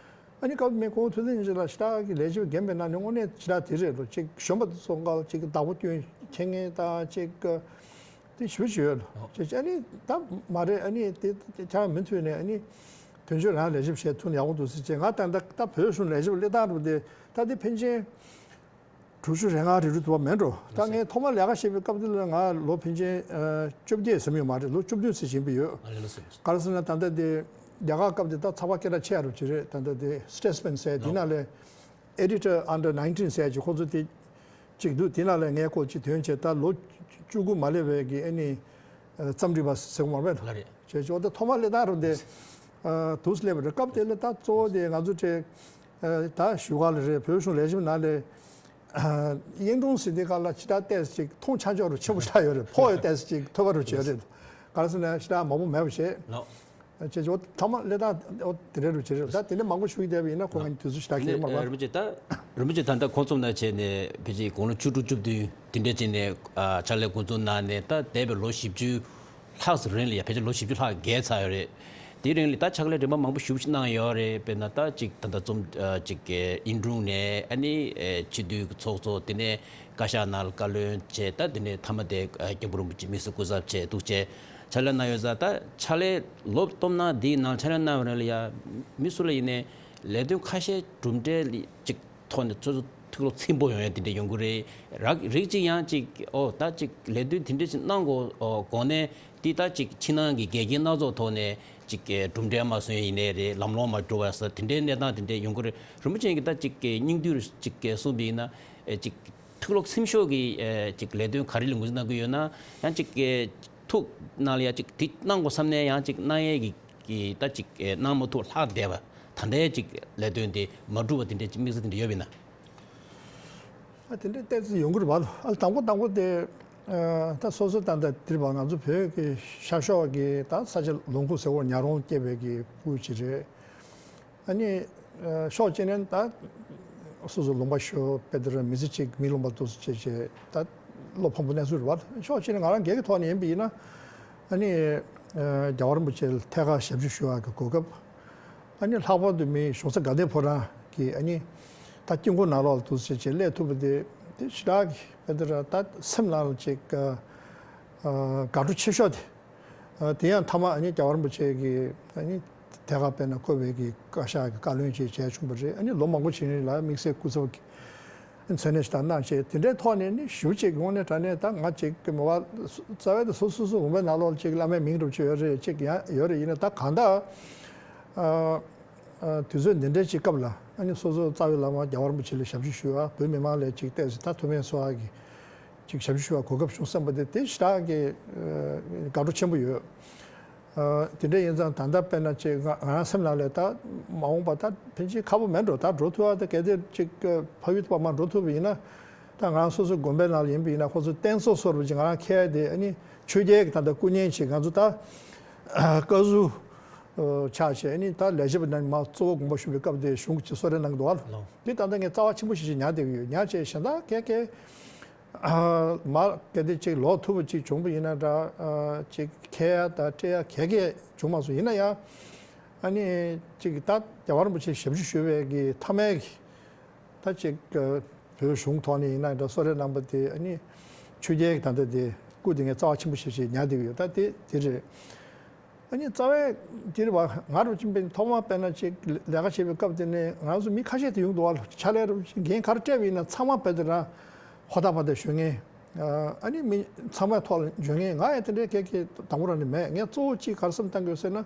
ཨ་ནི་སྐབས་མི་ཁོང་ཐུབ་བསྟན་སྙན་རྗེ་ལགས་ཞེ་དྲག་གི་ལས་བྱེད་པ་རྒན་པའི་ནང་ནས་དངོས་གནས་ཞེ་དྲག་དེ་རེད་ལོ། ཅིག་གཞོན་པ་དེ་ཚོ་འགའ་ཅིག་བདག་པོ་སྐྱོན་མཁྱེན་མཁན་དང་ཅིག་དེ་ཞུ་ཞུ་ཡོད་ལོ། ཅེས་བྱས་ནས་ད་མ་རེད། ཨ་ནི་དེ་ཁྱེད་རང་མུ་མཐུད་ནས་ཨ་ནི་དོན་གཅོད་རང་ལས་བྱེད་བྱས་ཐུབ་ན་ཡག་པོ་འདུག་ཟེར་བྱས། ང་ད་ལྟ་ད་བོད་གཞུང་ལས་བྱེད་པ་སླེབས་སྟངས་རུ་དེ་ད་དེ་ཕལ་ཆེར་དྲུག་ཅུ་རེ་ལྔ་རེ་རེ་འདུག་པ་མེད་འགྲོ། ད་ངས་ཐོག་མར་ལས་ཀ་བྱེད་པའི་སྐབས་དེ་ལ་ང་ལོ་ཕལ་ཆེར་བཅོ་བརྒྱད་ཟིན་ཡོད་མ་རེད། ལོ་བཅུ་བདུན་ཙམ་ཡིན་པ་ཡོད། ག་རེ་ཟེར་ན་ད་ལྟ་དེ་རྒྱ་གར་སྐབས་དེ་ད་ཚགས་པར་སྐད་གྲགས་ཆེ་རུ་ཅིག་རེད། ད་ལྟ་དེ་Statesman་ཟེར་དེ་ནང་ལས་Editor Under nineteen་ཟེར་ཅིག་ཁོང་ཚོ་དེ་ཅིག་འདུག། དེ་ནང་ལས་ངའི་སྐོར་ཅིག་ཐོན་བྱས། ད་ལོ་བཅུ་དགུ་མ་སླེབས་པའི་གི་ཨ་ནི་རྩོམ་སྒྲིག་པ་ཟེར་དགོས་མ་རེད། བྱས་བྱས་འོ་ད་ཐོག་མར་སླེབས་སྟངས་རུ་དེ་འདུག་སླེབས་པ་རེད། སྐབས་དེ་ལ་ད་གཙོ་བོ་དེ་ང་ཚོ་ད་ད་བཞུགས་སྒར་ལ་རེད། བོད་གཞུང་ལས་བྱེད་པ་ནང་ལས་གཡུང་དྲུང་ཟེར་དེ་སྒང་ལ་ཅི་ད་ཏོག་ཙམ་ཅིག་མཐོང་ཆ་འཇོག་རུ་ཆེན་པོ་ཆགས་ཡོད་རེད། ཕོ་ཡི་ཏོག་ཙམ་ཅིག་ཐོས་པ་རུ་བྱས་རེད། ག་རེ་ཟེར་ན་ཅི་ད་མང་པོ་མེད་པ་བྱས། ལགས། བྱས་བྱས་འོ་ཐོག་མར་སླེབས་སྟངས་འོ་དེ་འདྲ་རུ་བྱས་རེད། ད་དེ་འདྲ་མང་པོ་ཞུ་གི་བསྡད་པ་ཡིན་ན་ཁོ་ང་ཚོས་དུས་ཚོད་ཞེ་དྲག་ནས་ཁེལ་མ་རེད་པ། རིན་པོ་ཆེ་ད་རིན་པོ་ཆེ་ད་ལྟ་ཁོང་ཚོ་ནང་བྱས་ནས་ཕལ་ཆེར་དགུང་ལོ་བཅུ་དྲུག་བཅུ་བདུན་དེ་འདྲ་བྱས་ནས་ཕྱག་ལས་འགོ་འཛུགས་གནང་ནས་ད་འདས་པའི་ལོ་བཞི་བཅུ་ལྷག་ཙམ་རིང་ལ་ཡ། ཕལ་ཆེར་ལོ་བཞི་བཅུ་ལྷག་བརྒལ་ཚར་ཡོད་རེད། དེའི་རིང་ལ་ད་ཕྱག་ལས་རིམ་པ་མང་པོ་ཞེ་པོ་ཅིག་གནང་ཡོད་རེད། དཔེར་ན་ད་ཅིག་ད་ལྟ་རྩོམ་ཅིག་གི་ཨིན་དྲུང་ནས་ཨ་ནི་སྤྱི་འཐུས་ཀྱི་ཚོགས་གཙོ། དེ་ནས་བཀའ་ཤག་ནང་ལ་བཀའ་བློན་བྱས། ད་དེ་ནས་མཐའ་མ་དེ་སྐྱབས་མགོན་རིན་པོ་ཆེ་དམིགས་བསལ་སྐུ་ཚབ་བྱས་འདུག་བྱས་ཕྱག་ལས་གནང་ཡོད་ཙང་། ད་ཕྱག་ལས་ལོ་བསྟུད་མར་འདིའི་ནང་ཕྱག་ལས་གནང་བའི་རིང་ལ་ཡ་མི་སུ་ལ་ཡིན་ནའི་ལས་དོན་ཁ་ཤས་གྲུབ་འབྲས་ཅིག་ཐོག་ནས་སོ་སོ་ཐུགས་ལ་ཚིམ་པོ་ཡོང་ཡ་དེ་འདྲ་ཡོང་གི་རེད། རག་རིགས་གཅིག་ཡང་ཅིག་ཨོ་ད་ཅིག་ལས་དོན་དེ་འདྲ་ཅིག་གནང་དགོས་དགོངས་ནས་དེ་ད་ཅིག་ཕྱི་ནང་གི་འགལ་རྐྱེན་སྣ་ཚོགས་ཐོག་ནས་ཅིག་གྲུབ་འབྲས་མ་སོན་ཡིན་ནའི་རེད། ལམ་ལྷོང་མ་འགྲོ་བ་ཟེར་དེ་འདྲའི་གནས་སྟངས་དེ་འདྲ་ཡོང་གི་རེད། རིན་པོ་ཆེ་གིས་ད་ཅིག་སྙིང་བསྡུས་ཅིག་གསུངས་པ་ཡིན་ན་ཅིག་ཐུགས་ལ་ཚིམ་ཤོས་ཀྱི་ཅིག་ལས་དོན་ག་རེ་ལ་ངོས་འཛིན་གནང་གི་ཡོད་ན། ཡང་ཅིག་ཐུགས་ནང་ལ་ཡ་ཅིག་དེ་གནང་དགོས་བསམ་ནས་ཡང་ཅིག་གནང་ཡས་ཀྱི་ཀྱི་ད་ཅིག་ཨེ་གནང་མ་ཐུབ་ལྷག་བསྡད་པ། ད་ལྟའི་ཅིག་ལས་དོན་དེ་མ་འགྲུབ་པ་དེ་འདྲའི་ཅིག་དམིགས་བསལ་དེ་འདྲ་ཡོད་པ་ཡིན་ན། ཨ་དེ་འདྲའི་ཏོག་ཙམ་ཡོང་གི་རེད་པ། ཨ་དང་པོ་དང་པོ་དེ་ཨ་ད་སོ་སོ་ད་ལྟ་དེ་རེད་པ། ང་ཚོ་བོད་ཀྱི་ཤར་ཕྱོགས་ཀྱི་ད་ས་ཆ་ལུང་ཁུག་ཟེར་བ་ཉག་རོང་སྐྱེས་པའི་གི་ཕྲུ་གུ་ཅིག་རེད། ཨ་ནི་ཨ་ཕྱོགས་གཅིག་ནས་ད་སོ་སོ་ལུང་པ་ཤོར་དཔེ་དེ་ར་མི་ཚེ་གཅིག་མི་ལོན་པ་འདུག་སེ་བྱས་བྱས་ད་བློ་ཕམ་པོ་གནས་ཚུལ་རེད་པ། ཕྱོགས་གཅིག་ནས་ང་རང་སྒེར་གྱི་ཐོག་ནས་ཡིན་པ་ཡིན་ན་ཨ་ནི་ཨ་རྒྱལ་བ་རིན་པོ་ཆེ་ལ་ཐད་ཀར་ཞབས་ཕྱི་ཞུ་ཡག་གི་གོ་སྐབས། ཨ་ནི་ལྷག་པར་དུ་མི་གཞུང་ས་དགའ་ལྡན་ཕོ་བྲང་གི་ཨ་ནི་ད་དཀྱིལ་འཁོར་ནང་ལོགས་ལ་འདུག་སེ་བྱས་བྱས་སླེབས་ཐུབ་པ་དེ་དེ་ཞེ་དྲག་གི་དཔེ་དེ་ར་ད་སེམས་ནང་ལ་ཅིག་ཨ་དགའ་སྤྲོ་ཆེ་ཤོས་དེ། ཨ་དེ་ཡང་མཐའ་མ་ཨ་ནི་རྒྱལ་བ་རིན་པོ་ཆེ་གིས་ཨ་ནི་དེ་ག་དཔེར་ན་བསྐོས་པའི་གི་བཀའ་ཤག་གི་བཀའ་བློན་ཅིག་བྱས་བྱུང་བ་རེད། ཨ་ནི་ལོ་མང་པོ་ཕྱིན་རིང་ལ་དམིགས་བསལ་སྐུ་ཚབ་ཀྱི་མཚན་གནས་ཤིག་དང་གནང་བྱས་དེ་འདྲའི་ཐོག་ནས་ནི་ཞེ་པོ་ཅིག་དངོས་གནས་དྲང་གནས་ད་ང་ཅིག་གི་མོ་བ་རྩ་བའི་དེ་སོ་སོ་སོ་ལུང་པའི་ནང་ལོགས་ཅིག་བླ་མའི་མིང་འདྲ་པོ་ཅིག་ཡོད་རེད། ཅིག་ཡང་ཡོད་རེད། ཡིན་ན་ད་གང་ལྟར་ཨ་ཨ་དུས་ཚོད་འདི་འདྲའི་ཅིག་སྐབས་ལ་ཨ་ནི་སོ་སོ་རྩ་བའི་བླ་མ་རྒྱལ་བ་རིན་པོ་ཆེ་ལ་ཞབས་ཕྱི་ཞུ་བ། བོད་མི་མང་ལ་ཅིག་ཏོག་ཙམ་ད་ཐུགས་ཕན་གསོ་བ་གི་ཅིག་ཞབས་ཕྱི་ཞུ་བར་གོ་སྐབས་བྱུང་བསམ་པ་དེ་དེ་ཞེ་དྲག་གི་ཨ་དགའ་སྤྲོ་ཆེན་པོ་ཡོད། ཨ་དེ་འདྲ་ཡིན་ཙང་ད་ལྟ་དཔེར་ན་ཅིག་ང་ང་རང་སེམས་ནང་ལ་ད་མ་འོངས་པ་ད་ཕལ་ཆེར་ཁག་པོ་མེད་འགྲོ། ད་འགྲོ་ཐུབ་པ་ད་གལ་ཏེ་ཅིག་ཨ་ཕ་ཡུལ་དུ་མར་འགྲོ་ཐུབ་པ་ཡིན་ན་ད་ང་རང་སོ་སོའི་དགོན་པའི་ནང་ལ་ཡིན་པ་ཡིན་ན་ཁོ་ཚོ་རྟེན་གཙོ་བཟོ་འདྲ་པོ་ཅིག་ང་རང་འཁྱེར་ཡ་དེ་ཨ་ནི་ཆོས་རྒྱལ་གྱི་ད་ལྟ་སྐུ་བརྙན་ཅིག་ང་ཚོ་ད་ཨ་བཀའ་ཟུར་ཨ་ཆགས་བྱས་ཨ་ནི་ད་ལས་བྱེད་པ་རྣམས་མར་གཙོ་བོ་དགོངས་པ་ཞུ་བའི་སྐབས་དེ་གཞུང་གིས་ཅིག་གསོལ་རས་གནང་གི་འདུག་ཨ། ལགས། འདི་ད་ལྟ་ངས་རྩ་བ་ཆེན་པོ་ཞིག་ཅིག་ཉར་བསྡད་ཀྱི་ཡོད། ཉར་བྱས་གཞན་དག་གས་གས་ མར་གལ་ཏེ་ཅིག་ལོག་ཐུབ་པ་ཅིག་བྱུང་པ་ཡིན་ན་འདྲ། ཅིག་འཁྱེར་ཡ་དང་སྤྲད་ཡ་ག་གེ་བྱུང་མ་སོང་། ཡིན་ན་ཡང་ཨ་ནི་ཅིག་ད་རྒྱལ་བ་རིན་པོ་ཆེ་ཞབས་ཕྱི་ཞུ་བའི་གི་མཐའ་མའི་གི་ད་ཅིག་བོད་གཞུང་ཐོག་ནས་ཡིན་ན་འདྲ། གསོལ་རས་གནང་པ་དེ་ཨ་ནི་ཆོས་རྒྱལ་གྱི་ད་ལྟ་དེ་སྐུ་དེ་ངས་རྩ་བ་ཆེན་པོ་ཞེ་ཞེ་ཉར་བསྡད་ཀྱི་ཡོད། ད་དེ་དེ་རེད། ཨ་ནི་རྩ་བའི་དེ་རེད་བ། ང་རུ་ཅིག་པའི་ཐོག་མ་དཔེར་ན་ཅིག་ལས་ཀ་བྱེད་པའི་སྐབས་དེ་ནས་ང་ཚོ་མི་ཁ་ཤས་དེ་ཡོང་འདུག་བ། ཕྱག་ལས་རུ་འགན་ག་རེ་སྤྲད་པ་ཡིན་ན་ཚང་མ་དཔེ་དེ་རང་ཧོ་ཐག་པ་དེ་ཞུ་མཁན། ཨ་ནི་མི་ཚང་མའི་ཐོག་ལ་འཇོན་མཁན། ང་ཡང་དེ་འདྲའི་གལ་གལ་དང་པོ་རང་ནས་མེད། ངས་གཙོ་བོ་གཅིག་ག་རེ་བསམ་བཏང་དགོས་ཟེར་ན།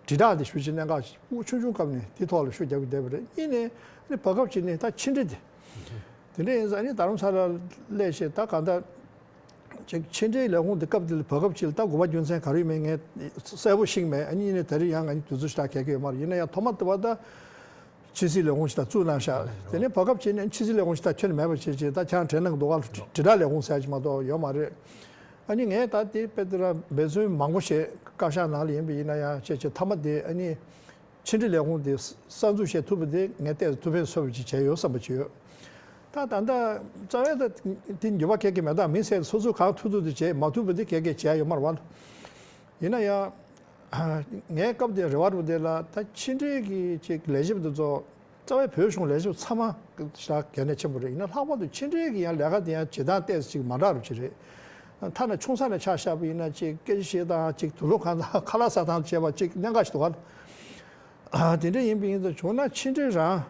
དྲིལ་བསྒྲགས་དེ་ཞུ་ཅིག་གནད་འགག་ཅིག་ཕྲུ་གུ་ཆུང་ཆུང་སྐབས་ནས་དེ་ཐོག་ལ་ཤུགས་རྒྱབ་ཀྱི་བསྡད་པ་རེད། གཉིས་ནས་ཨ་ནི་བར་སྐབས་ཅིག་ནས་ད་ཕྱི་འབྲེལ་དེ་དེ་འདྲ་ཡིན་ཙང་ཨ་ནི་རྡ་རམ་ས་ལ་སླེབས་བྱས་ད་གང་ལྟར་ཅིག་ཕྱི་འབྲེལ་ལས་ཁུངས་དེ་སྐབས་དེ་ལ་བར་སྐབས་ཅིག་ལ་ད་དགོས་པ་རྒྱུ་མཚན་ག་རེ་ཡོད་མེད་ངས་གསལ་པོ་ཤེས་ཀྱི་མེད། ཨ་ནི་ཡིན་ནའི་དེ་རིང་ཡང་ང་གཉིས་དུས་ཚོད་ཞེ་དྲག་གལ་གལ་ཡོད་མ་རེད། ཡིན་ན་ཡང་ཐོག་མ་དེ་བ་ད་ཕྱི་སྲིད་ལས་ཁུངས་ཞིག་ད་བཙུགས་གནང་ཤག་དེ་ནས་བར་སྐབས་ཅིག་ནས་ཕྱི་སྲིད་ལས་ཁུངས་ཞིག་ད་ཁྱོན་ནས་མེད་པ་བྱས་བྱས་ད་ཁྱེད་རང་དྲན་གནང་གི་འདུག་ག་དྲིལ་བསྒྲགས་ལས་ཁུངས་ཟེར་ཡ་ཅིག་མ་གཏོགས་ཡོད་མ་རེད། ཨ་ནི་ངས་ད་དེ་དཔེ་དེ་ར་འབད་བརྩོན་མང་པོ་བྱས་བཀའ་ཤག་ནང་ལ་ཡིན་པ་ཡིན་ན་ཡང་བྱས་བྱས་མཐའ་མ་དེ་ཨ་ནི་ཕྱི་འབྲེལ་ལས་ཁུངས་དེ་གསར་འཛུགས་བྱེད་ཐུབ་པ་དེ་ངས་ཏོག་ཙམ་ཐུགས་ཕན་གསོས་པ་ཅིག་བྱས་ཡོད་བསམ་པ་ཅིག་ཡོད། ད་ད་ལྟ་རྩ་བའི་ད་དེ་འགྱུར་བ་གལ་གལ་མེད། ད་མི་སེར་སོ་སོ་གང་ཐུབ་ཐུབ་དེ་བྱས། མ་ཐུབ་པ་དེ་གལ་གལ་བྱས་ཡོད་མ་རེད་བ། ཡིན་ན་ཡང་ངའི་སྐབས་དེ་རེ་བ་རུ་དེ་ལ་ད་ཕྱི་འབྲེལ་གྱི་ཅིག་ལས་བྱེད་དེ་ཚོ་རྩ་བའི་བོད་གཞུང་ལས་བྱེད་ཚང་མ་ཞེ་དྲག་གལ་གནད་ཆེན་པོ་རེད། ཡིན་ན་ལྷག་པར་དུ་ཕྱི་འབྲེལ་གྱི་ཡང་ལས་ཀ་དེ་ཡང་བྱེད་སྟངས་ཏོག་ཙམ་ཅིག་མ་འདྲ་རུ་ཅིག་རེད། ཐ་ན་ཆུང་ས་ནས་ཆ་བཞག་པ་ཡིན་ན་ཅིག་སྐད་ཆ་བཤད་སྟངས་ཅིག་དུག་ལོག་གང་དང་ཁ་ལག་ཟ་སྟངས་བྱས་པ་ཅིག་གནད་འགག་ཞིག་འདུག་ག་དེ་འདྲ་ཡིན་པ་ཡིན་ཙང་བྱུང་ན་ཕྱི་འབྲེལ་རང་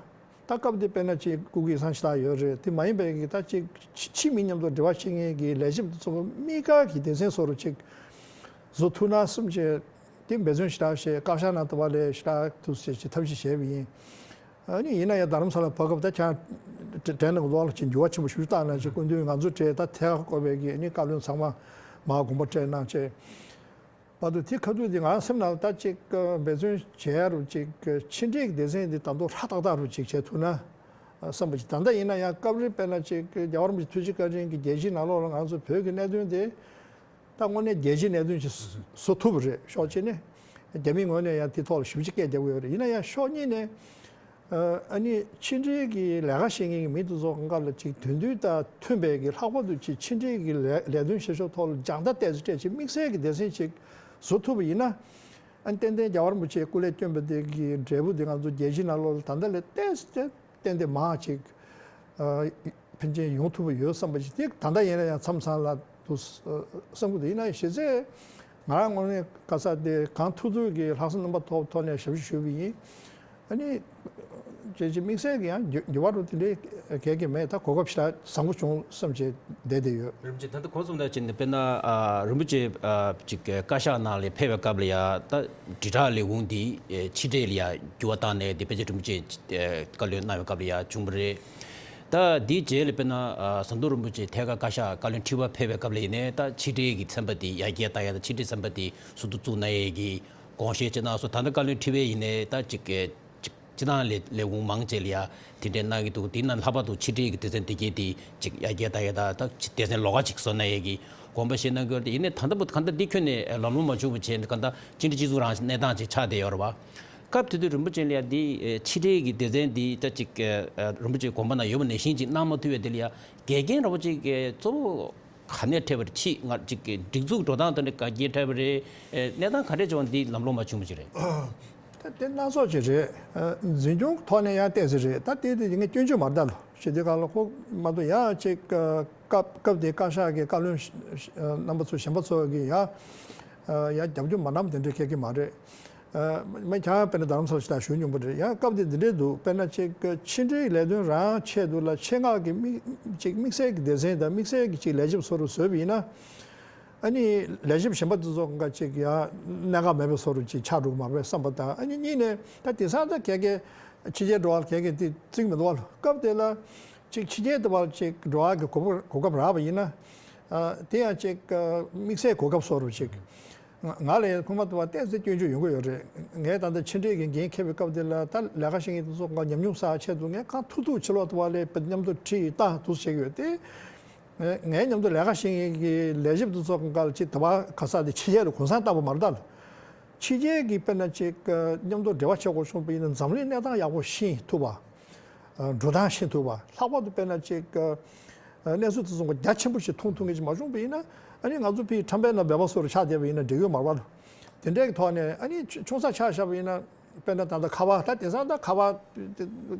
ད་སྐབས་དེ་དཔེར་ན་ཅིག་སྐུ་སྒེར་སང་ཞེ་དྲག་ཡོད་རེད། དེ་མ་ཡིན་པའི་གི་ད་ཅིག་ཕྱི་མི་མཉམ་དུ་འབྲེལ་བ་བྱེད་མཁན་གྱི་ལས་བྱེད་དེ་ཚོ་གི་དམིགས་བཀར་གྱི་སྡེ་ཚན་བཟོ་འདྲ་ཅིག་བཟོ་ཐུབ་ན་བསམ་བྱས། དེ་འབད་བརྩོན་ཞེ་དྲག་བྱས། བཀའ་ཤག་ནང་དུ་བ་ལས་ཞེ་དྲག་ཐུགས་སུ་ཆེ་ཆེ་ཐབས་ཤེས་བྱས་པ་ཡིན། ཨ་ནི་ཡིན་ན་ཡང་རྡ་རམ་ས་ལ་བར་སྐབས་ད་ཆ་དྲན་ནང་ལོག་ལ་ཅིག་འགྱུར་བ་ཆེན་པོ་ཞིག་བཏང་ན་ཅིག་སྐུ་མདུན་ང་ཚོ་གྲས་ད་ཐད་ཀར་བསྐོ་བའི་གི་ཨ་ནི་བཀའ་བློན་ཚང་མ་མར་དགོངས་པ་སྤྲད་གནང་བྱས། བར་དུ་དེ་ཁ་ཐུག་དེ་ང་སེམས་ནང་ལ་ད་ཅིག་འབད་བརྩོན་བྱས་རུ་ཅིག་ཕྱི་འབྲེལ་གྱི་སྡེ་ཚན་འདི་ད་དུང་ཧྲག་ཏག་ཏག་རུ་ཅིག་བྱས་ཐུབ་ན་བསམ་པ་ཅིག་ད་ལྟ་ཡིན་ན་ཡང་སྐབས་རེ་དཔེར་ན་ཅིག་རྒྱལ་བ་རིན་པོ་ཆེ་ཐུགས་རྗེ་བཀའ་དྲིན་གྱིས་རྒྱལ་སྤྱིའི་ནང་ལོགས་ལ་ང་ཚོ་བོད་ཀྱི་གནད་དོན་དེ་ད་དངོས་གནས་རྒྱལ་སྤྱིའི་གནད་དོན་ཅིག་བཟོ་ཐུབ་པ་རེད། ཕྱོགས་གཅིག་ནས་རྒྱ་མིའི་ངོས་ནས་ཡང་དེ་ཐོག་ལ་ཞིབ་ཅིག་སྐད་རྒྱབ་ཀྱི་ཡོད་རེད། ཡིན་ན་ཡང་ཕྱོགས་གཉིས་ནས། ཨ་ནི་ཕྱི་འབྲེལ་གྱི་ལས་ཀ་བྱེད་མཁན་གྱི་མི་དེ་ཚོ་སྒང་ག་ལ་ཅིག་དོན་འདུས་དང་མཐུན་པའི་གི་ལྷག་པར་དུ་ཅིག་ཕྱི་འབྲེལ་གྱི་ལས་ལས་དོན་བྱེད་ཕྱོགས་ཐོག་ལ་རྒྱང་ལྟ་ཏོག་ཙམ་སྤྲད་ཅིག་དམིགས་བསལ་གྱི་སྡེ་ཚན་ཅིག་བཟོ་ཐུབ་པ་ཡིན་ན། ཨ་ནི་ཏན་ཏན་རྒྱལ་བ་རིན་པོ་ཆེ་སྐུ་ལས་བསྐྱོན་པ་དེ་གི་འབྲས་བུ་དེ་ང་ཚོ་རྒྱལ་སྤྱིའི་ནང་ལོགས་ལ་ད་ལྟ་ལས་ཏོག་ཙམ་ཏན་ཏན་མང་ཅིག་ཨ། ཕན་ཆད་ཡོང་ཐུབ་པ་ཡོད་བསམ་པ་ཞིག་དེ་ད་ལྟ་ཡིན་ན་ཡང་མཚམས་མཚམས་ལ་འདུག་བསམ་གྱི་འདུག་ཡིན་ན་གཞི་རྩའི་ང་རང་ངོས་ནས་ག་ས་དེ་གང་ཐུབ་ཐུབ་ཀྱི་ལྷག་བསམ་རྣམ་པ་ཐོག་ཐོག་ནས་ཞབས་ཞུ་ཞུས་པ་ཡིན། ཨ་ནི་ཅེས་ཅེས་དམིགས་བསལ་གྱི་ཡང་འགྱུར་འགྱུར་བ་རུ་དེ་འདྲའི་གལ་གལ་མེད། ད་གོ་སྐབས་ཞེ་དྲག་བཟང་པོ་བྱུང་བསམ་བྱས་བསྡད་བསྡད་ཡོད། རིན་པོ་ཆེ་ད་ལྟ་གོང་གསུངས་ལྟར་བྱས་ནས་དཔེར་ན་ཨ་རིན་པོ་ཆེ་ཨ་ཅིག་བཀའ་ཤག་ནང་ལ་ཕེབས་པའི་སྐབས་ལ་ཡ་ད་དྲིལ་བསྒྲགས་ལས་ཁུངས་འདི་ཕྱི་འབྲེལ་ལ་ཡ་འགྱུར་བ་བཏང་ནས་དེ་ཕལ་ཆེར་རིན་པོ་ཆེ་བཀའ་བློན་གནང་བའི་སྐབས་ལ་ཡ་བྱུང་བ་རེད། ད་འདིའི་རྗེས་ལ་དཔེར་ན་ཨ་ཟམ་གདོང་རིན་པོ་ཆེ་ཐད་ཀར་བཀའ་ཤག་བཀའ་བློན་ཁྲི་པ་ཕེབས་པའི་སྐབས་ལ་ཡིན་ནའི་ད་ཕྱི་འབྲེལ་གྱི་ཚན་པ་འདི་ཡར་རྒྱས་བཏང་ཡ་དང་ཕྱི་འབྲེལ་ཚན་པ་འདི་ཟུར་དུ་བཙུགས་གནང་ཡས་ཀྱི་དགོངས་བཞེས་ཅིག་གནང་སོང་། ད་ལྟ་བཀའ་བློན་ཁྲི་པ་ཡིན་ནའི་ད་ཅིག་ཅིག་སྤྱི་བཏང་ལས་ལས་ཁུངས་མང་ཆེ་ལ་ཡ་དེ་འདྲའི་གནང་གི་འདུག་དེའི་ནང་ལྷག་པར་དུ་ཕྱི་འབྲེལ་གྱི་སྡེ་ཚན་དེ་གས་དེ་ཅིག་ཡར་རྒྱས་བཏང་ཡས་དང་ད་སྡེ་ཚན་ལོགས་ཀ་ཅིག་བཟོ་གནང་ཡས་ཀྱི་དགོངས་པ་བཞེས་གནང་གི་ཡོད་རེད། ཡིན་ནའི་ད་ལྟ་བར་དུ་གང་ལྟར་འདི་ཁྱོན་ནས་ལམ་ལྷོང་མ་བྱུང་བ་བྱས་ནས་གང་ལྟར་སྤྱི་འཐུས་སྤྱི་ཚོགས་རང་གནས་སྟངས་ཅིག་ཆགས་བསྡད་ཡོད་རེད་བ། སྐབས་དེ་དུས་རིན་པོ་ཆེ་ལ་ཡ་འདི་ཕྱི་འབྲེལ་གྱི་སྡེ་ཚན་འདི་ད་ཅིག་རིན་པོ་ཆེ་དགོངས་པ་ནང་ཡོད་པ་ནང་བཞིན་ཅིག་གནང་མ་ཐུབ་པའི་དེ་ལ་ཡ་འགལ་རྐྱེན་འདྲ་པོ་ཅིག་གཙོ་བོ་ག་ནས་འཕྲད་པ་རེད། ཕྱི་ང་ཅིག་གི་སྒྲིག་འཛུགས་འགྲོ་སྟངས་དེ་འདྲ་འགལ་རྐྱེན་འཕྲད་པ་རེད། ཨེ་གནས་སྟངས་ག་འདྲས་བྱུང་བ་འདི་ལམ་ལྷོང་མ་བྱུང་བ་ཅིག་རེད། ད་དེ་སྣ་ཚོགས་ཅིག་རེད། ཨ་འཛིན་སྐྱོང་ཐོག་ནས་ཡང་བལྟས་ཟིན་རེད། ད་དེ་དེ་ངས་སྐྱོན་བརྗོད་མ་རེད་ད་ལོ་ཞེས་དུས་གང་ལ་ཁོ་མ་གཏོགས་ཡང་ཅིག་སྐབས་སྐབས་དེ་བཀའ་ཤག་གི་བཀའ་བློན་རྣམ་པ་ཚོ་གཞན་པ་ཚོ་གི་ཡང་ཡང་རྒྱབ་སྐྱོར་མ་གནང་བ་དེ་འདྲའི་གལ་གལ་མ་རེད། མི་ཁྱང་དཔེར་ན་རྡ་རམ་ས་ལ་ཞིག་ལ་ཞུ་མྱོང་པ་རེད། ཡང་སྐབས་དེ་འདི་འདྲའི་འདུག་དཔེར་ན་ཅིག་ཕྱི་འབྲེལ་ལས་དོན་རང་ཆེད་དུ་ལ་ཆེད་མངགས་ཀྱི་དམིགས་ཅིག་དམིགས་བསལ་གྱི་སྡེ་ཚན་དང་དམིགས་བསལ་གྱི་ཅིག་ལས་བྱེད་བཟོ་རུ་བཟོས་པ་ཡིན་ན། ཨ་ནི་ལས་བྱེད་གཞན་པ་དེ་ཚོ་འགའ་ཅིག་ཡང་གནད་འགག་མེད་པའི་བཟོ་རུ་ཅིག་ཆགས་འགྲོ་གི་མ་རེད་བསམ་པ་དང་། ཨ་ནི་གཉིས་ནས་ད་དེང་སང་ད་གལ་གལ་ཕྱི་རྒྱལ་འགྲོ་བ་ལ་གལ་གལ་དེ་བརྩི་གི་མི་འདུག་བ། སྐབས་དེ་ལ་ཅིག་ཕྱི་རྒྱལ་དུ་བ་ཅིག་འགྲོ་བ་གི་གོ་སྐབས་གོ་སྐབས་རག་པ་ཡིན་ན། ཨ་དེ་ཡང་ཅིག་དམིགས་བསལ་གོ་སྐབས་བཟོ་རུ་ཅིག་ང་ང་ལ་ཡང་ཁོ་མ་དུ་བ་ཏོག་ཙམ་སྐྱོན་བརྗོད་ཡོང་གི་ཡོད་རེད། ངས་ད་ལྟ་ཕྱི་འབྲེལ་གྱི་འགན་འཁྱེར་བའི་སྐབས་དེ་ལ་ད་ལས་ཀ་བྱེད་མཁན་དེ་ཚོ་ང་ཉམས་མྱོང་བསགས་ཆེད་དུ་ངས་གང་ཐུབ་ཐུབ་ཕྱི་ལོགས་དུ་བ་ལས་མཉམ་དུ་ཁྲིད་བཏང་འདུག་བྱེད་ཀྱི་ཡོད་དེ། ངའི་མཉམ་དུ་ལས་ཀ་བྱེད་མཁན་གྱི་ལས་བྱེད་དེ་ཚོ་གང་ག་ལ་ཅིག་དུ་བ་ག་ས་དེ་ཕྱི་རྒྱལ་དུ་གུང་སེང་བཏང་པ་མ་རེད་ད། ཕྱི་རྒྱལ་གྱི་དཔེར་ན་ཅིག་མཉམ་དུ་འབྲེལ་བ་བྱེད་དགོས་བྱུང་བ་ཡིན་ན་འཛམ་གླིང་གནས་སྟངས་ཡག་པོ་ཤེས་ཐུབ་པ། འགྲོ་སྟངས་ཤེས་ཐུབ་པ། ལྷག་པར་དུ་དཔེར་ན་ཅིག་ གནས་ཚུལ་དེ་ཚོ་རྒྱ་ཆེན་པོ་ཞིག་མཐོང་ཐུབ་མཁན་ཞིག་མ་བྱུང་བ་ཡིན་ན། ཨ་ནི་ང་ཚོ་ཕི་ཁྲམ་པའི་ནང་སྦལ་པ་བཟོ་རུ་ཆགས་བསྡད་པ་ཡིན་ན་འགྲིག་ཡོད་མ་རེད་བ། དེ་འདྲའི་གི་ཐོག་ནས་ཨ་ནི་ཆུང་ཆུང་ས་ཆ་བཞག་པ་ཡིན་ན། དཔེར་ན་ད་ལྟ་ཁ་པར། ད་དེང་སང་ད་ཁ་པར་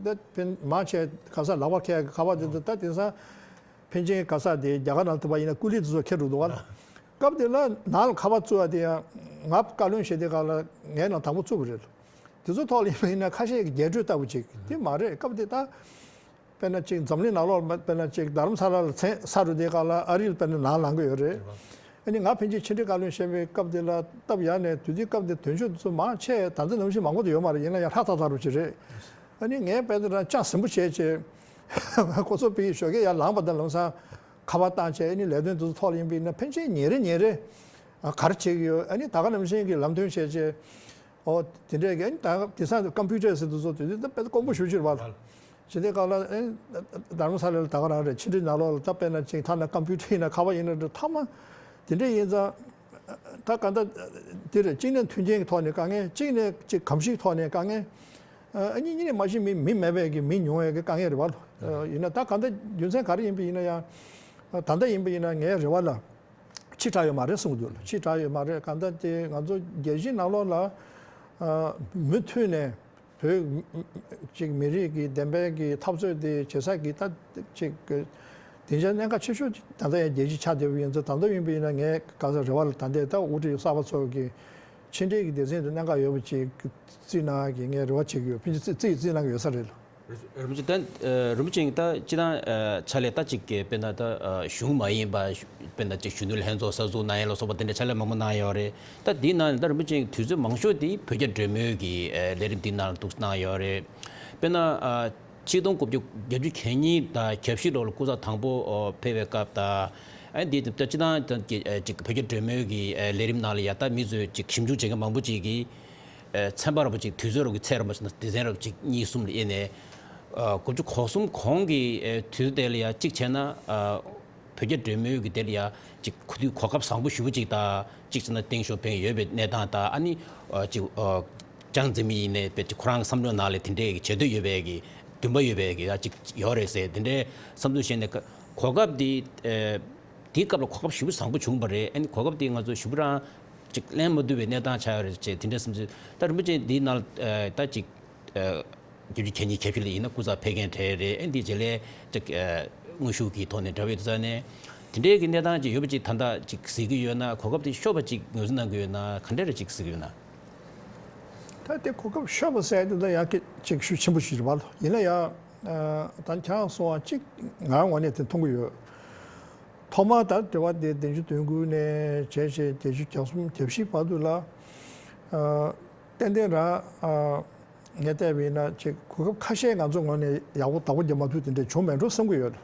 དེ་ད་ཕན་མང་ཆེ་ག་ས་ལག་པར་འཁྱེར་གི་ཁ་པར་དེ་ད་ད་དེང་སང་ཕན་ཆད་ག་ས་དེ་རྒྱ་གར་ནང་དུ་བ་ཡིན་ན་ཀུ་ལི་དེ་ཚོ་འཁྱེར་འགྲོ་འདུག་བ། སྐབས་དེ་ལ་ནང་ལ་ཁ་པར་བཙུགས་ཡ་དེ་ཡང་ང་བཀའ་བློན་བྱེད་དེ་ག་ལ་ངའི་ནང་དང་པོ་བཙུགས་པ་རེད། དེ་ཚོ་ཐོག་ལ་ཡིན་པ་ཡིན་ན་ཁ་ཤས་ཀྱི་རྒྱས་སྤྲོས་ལྟ་བུ་ཅིག་དེ་མ་རེད། སྐབས་དེ་ད། དཔེར་ན་ཅིག་འཛམ་གླིང་ནང་ལོགས་ལ་དཔེར་ན་ཅིག་རྡ་རམ་ས་ལ་ལ་མཚན་ས་རུ་དེ་ག་ལ་ཨ་རི་ལ་དཔེར་ན་ནང་ལངས་གི་ཡོད་རེད། ཨ་ནི་ང་ཕན་ཆད་ཕྱི་འབྲེལ་བཀའ་བློན་བྱས་པའི་སྐབས་དེ་ལ་སྟབས་ཡག་ནས་དུས་དེའི་སྐབས་དེ་དོན་གཅོད་དེ་ཚོ་མང་ཆེ་ད་ལྟ་ནང་བཞིན་མང་པོ་དེ་ཡོད་མ་རེད། ཡིན་ན་ཡང་ཧྲ་ཐག་ཐག་རུ་ཅིག་རེད། ཨ་ནི་ངས་དཔེ་དེ་རང་ཅང་ཟིན་པོ་བྱས་བྱས་ཁོ་ཚོ་པའི་ཞོགས་ཀས་ཡར་ལངས་པ་དང་ལམ་སང་ཁ་པར་བཏང་བྱས། ཨ་ནི་ལས་དོན་དེ་ཚོ་ཐོག་ལ་ཡིན་པ་ཡིན་ན་ཕན་ཆད་ཉིན་རེ་ཉིན་རེ་ག་རེ་བྱེད་ཀྱི་ཡོད། ཨ་ནི་ད་ག་ནང་བཞིན་གྱི་ལམ་སྟོན་བྱས་བྱས། ཨོ་དེ་འདྲས་ཀྱི་ད་དེང་སང་ཀམ་པུ་ཊར་ཟེར་དུས་ཚོད་དེ་དུས་ད་དཔེ་དཀོན་པོ་ཞེ་པོ་ཅིག་རེད་བ། བྱེད་དེ་ག་ལ་ཨེ་རྡ་རམ་ས་ལ་ལ་ད་ག་རང་རེད། ཕྱི་འབྲེལ་ནང་ལོགས་ལ་ད་དཔེར་ན་ཅིག་ཐ་ན་ཀམ་པུ་ཊར་ཡིན་ན་ཁ་པར་ཡིན་ན་འདྲ་ཐ་མ་དེ་འདྲས་ཡིན་ཙང་། ད་ག་ད་དེ་རེད། གཅིག་ནས་མཐུན་རྐྱེན་གྱི་ཐོག་ནས་དཀའ་ངལ། གཅིག་ནས་ཅིག་གོམས་གཤིས་ཐོག་ནས་དཀའ་ངལ། ཨ་གཉིས་གཉིས་ནས་མ་གཞི་མི་མི་མེད་པའི་གི་མི་ཉུང་བའི་གི་དཀའ་ངལ་རེད་བ། ཡིན་ན་ད་ག་ད་རྒྱུ་མཚན་ག་རེ་ཡིན་པ་ཡིན་ན་ཡང་ད་ལྟ་ཡིན་པ་ཡིན་ན་ངའི་རེ་བ་ལ། ཕྱི་དྲགས་ཡོད་མ་རེད་གསུང་གི་འདུག་ཕྱི་དྲགས་ཡོད་མ་རེད། གང་ལྟར་དེ་ང་ཚོ་རྒྱལ་སྤྱིའི་ནང་ལོགས་ལ་ཨ་མུ་མཐུད་ནས་བོད་ཅིག་མི་རིགས་ཀྱི་བདེན་པའི་གི་འཐབ་རྩོད་དེ་བྱེད་ས་གི་ད་ཅིག་སྡིངས་ཆ་གནད་འགག་ཆེ་ཤོས་ད་ལྟ་ཡང་རྒྱལ་སྤྱི་ཆགས་བསྡད་པ་ཡིན་ཙང་། ད་ལྟ་ཡིན་པ་ཡིན་ན་ངས་ག་ས་རེ་བ་ལ་ད་ལྟའི་ད་དབུ་ཁྲིད་གསར་པ་ཚོ་གི་ཕྱི་འབྲེལ་གྱི་སྡེ་ཚན་དུ་གནད་འགག་ཡོད་པ་ཅིག་བརྩིས་གནང་གི་ངས་རེ་བ་བྱེད་ཀྱི་ཡོད། ཕྱིན་ཆད་རྩིས་རྩིས་གནང་གི་ཡོད་ས་རེད། རིན་པོ་ཆེ་ད། རིན་པོ་ཆེ་ད་སྤྱིར་བཏང་ཕྱག་ལས་ད་ཅིག་དཔེར་ན་ད་གཞུང་མ་ཡིན་པ། དཔེར་ན་ཅིག་གཞོན་ནུ་ལྷན་ཚོགས་གསར་འཛུགས་གནང་ཡ་ལ་སོགས་པ་དེ་འདྲ་ཕྱག་ལས་མང་པོ་གནང་ཡོད་རེད། ད་འདི་ནང་ད་རིན་པོ་ཆེ་དུས་ཚོད་མང་ཤོས་དེ་བོད་རྒྱ་འབྲེལ་མོལ་གྱི་ལས་རིམ་འདི་ནང་ལ་འདུག་གནང་ཡོད་རེད། དཔེར་ན་ཆིག་སྟོང་དགུ་བརྒྱ་བརྒྱད་ཅུ་གྱ་གཉིས་དང་གྱ་བཞི་ལོ་ལ་སྐུ་ཚབ་དང་པོ་ཕེབས་པའི་སྐབས་དང་། ཨ་འདི་ད་སྤྱིར་བཏང་ཅིག་བོད་རྒྱ་འབྲེལ་མོལ་གྱི་ལས་རིམ་ནང་ལ་ཡ་ད་མི་ཚོས་ཅིག་ཞིབ་འཇུག་བྱེད་མཁན་མང་པོ་ཅིག་གིས། ཚན་པ་ར་བ་ཅིག་དུས་ཚོད་ར་བ་ཅིག་ཚད་ར་བ་ཅིག་སྡེ་ཚན་ར་བ་ཅིག་གཉིས་གསུམ་ལ་དབྱེ་ནས། དགུ་བཅུ་གོ་གསུམ་གོང་གི་དུས་ཚོད་དེ་ལ་ཡ་གཅིག་བྱས་ན། བོད་རྒྱ་འབྲེལ་མོལ་གྱི་དེ་ལ་ཡ་ཅིག་གོ་དུས་གོ་སྐབས་བཟང་པོ་ཞེ་པོ་ཅིག་དང་། གཅིག་བྱས་ན་ཏེང་ཞའོ་ཕིང་ཡོད་པའི་གནས་སྟངས་དང་། ཨ་ནི་ཅིག་ཅང་ཙེ་མིན་ཡིན་ནའི་དཔེ་ཅིག་ཁོ་རང་གི་བསམ་བློའི་ནང་ལ་དེ་འདྲའི་གི་བྱེད་འདོད་ཡོད་པའི་གི་འདུན་པ་ཡོད་པའི་གི་ཡ་ཅིག་ཡོད་རེད་ཟེར། དེ་འདྲའི་བསམ་ཚུལ་བཤད་ནས་གོ་སྐབས་འདི། དེའི་སྐབས་ལ་གོ་སྐབས་ཞེ་པོ་བཟང་པོ་བྱུང་བ་རེད། ཨ་ནི་གོ་སྐབས་དེ་ང་ཚོ་ཞེ་པོ་རང་ཅིག་ལེན་མ་ཐུབ་པའི་གནས་སྟངས་ཆགས་ཡོད་རེད་ཅེས་དེ་འདྲའི་བསམ་ཚུལ། ད་རིན་པོ་ཆེ་འདིའི་ནང་ལ་ད་ཅིག་བརྒྱད་ཅུ་གྱ་གཉིས་གྱ་བཞི་ལ་ཡིན་ན་སྐུ་ཚབ་ཕེབས་མཁན་གྲས་རེད། ཨ་འདི་རྗེས་ལས་ཅིག་དངོས་ཤུགས་ཀྱི་ཐོག་ནས་འདྲ་བའི་དུས་ཚོད་ནས་དེ་འདྲའི་གི་གནས་སྟངས་ཅིག་ཡོད་པ་ཅིག་ད་ལྟ་ཅིག་གཟིགས་ཀྱི་ཡོད་ན། གོ་སྐབས་དེ་ཤོར་བ་ཅིག་ངོས་འཛིན་གནང་གི་ཡོད་ན། ག་འདྲ་རེ་ཅིག་གཟིགས་ཀྱི་ཡོད་ན། ད་དེ་གོ་སྐབས་ཤོར་བ་ཟེར་དེ་ད་ཡང་སྐད་ཅིག་ཤུགས་ཆེན་པོ་ཞིག་རེད་པ། ཡིན་ན་ཡང་ད་ཁྱེད་རང་གསུངས་པ་ཅིག་ང་ངོས་ནས་དེ་མཐོང་གི་ཡོད། ཐོག་མར་ད་དྲི་བ་དེ་བདུན་ཅུ་དོན་དགུ་ནས་བྱས་བྱས་བརྒྱད་ཅུ་གྱ་གསུམ་གྱ་བཞི་བར་དུ་ལ། ཨ་ཏན་ཏན་རང་ཨ་ངས་བལྟས་པ་ཡིན་ན་ཅིག་གོ་སྐབས་ཁ་ཤས་ང་ཚོ་ངོས་ནས་ཡག་པོ་བདག་པོ་རྒྱབ་མ་ཐུབ་དེ་འདྲ་བྱུང་མེད་འགྲོ་བསམ་གྱི་ཡོད།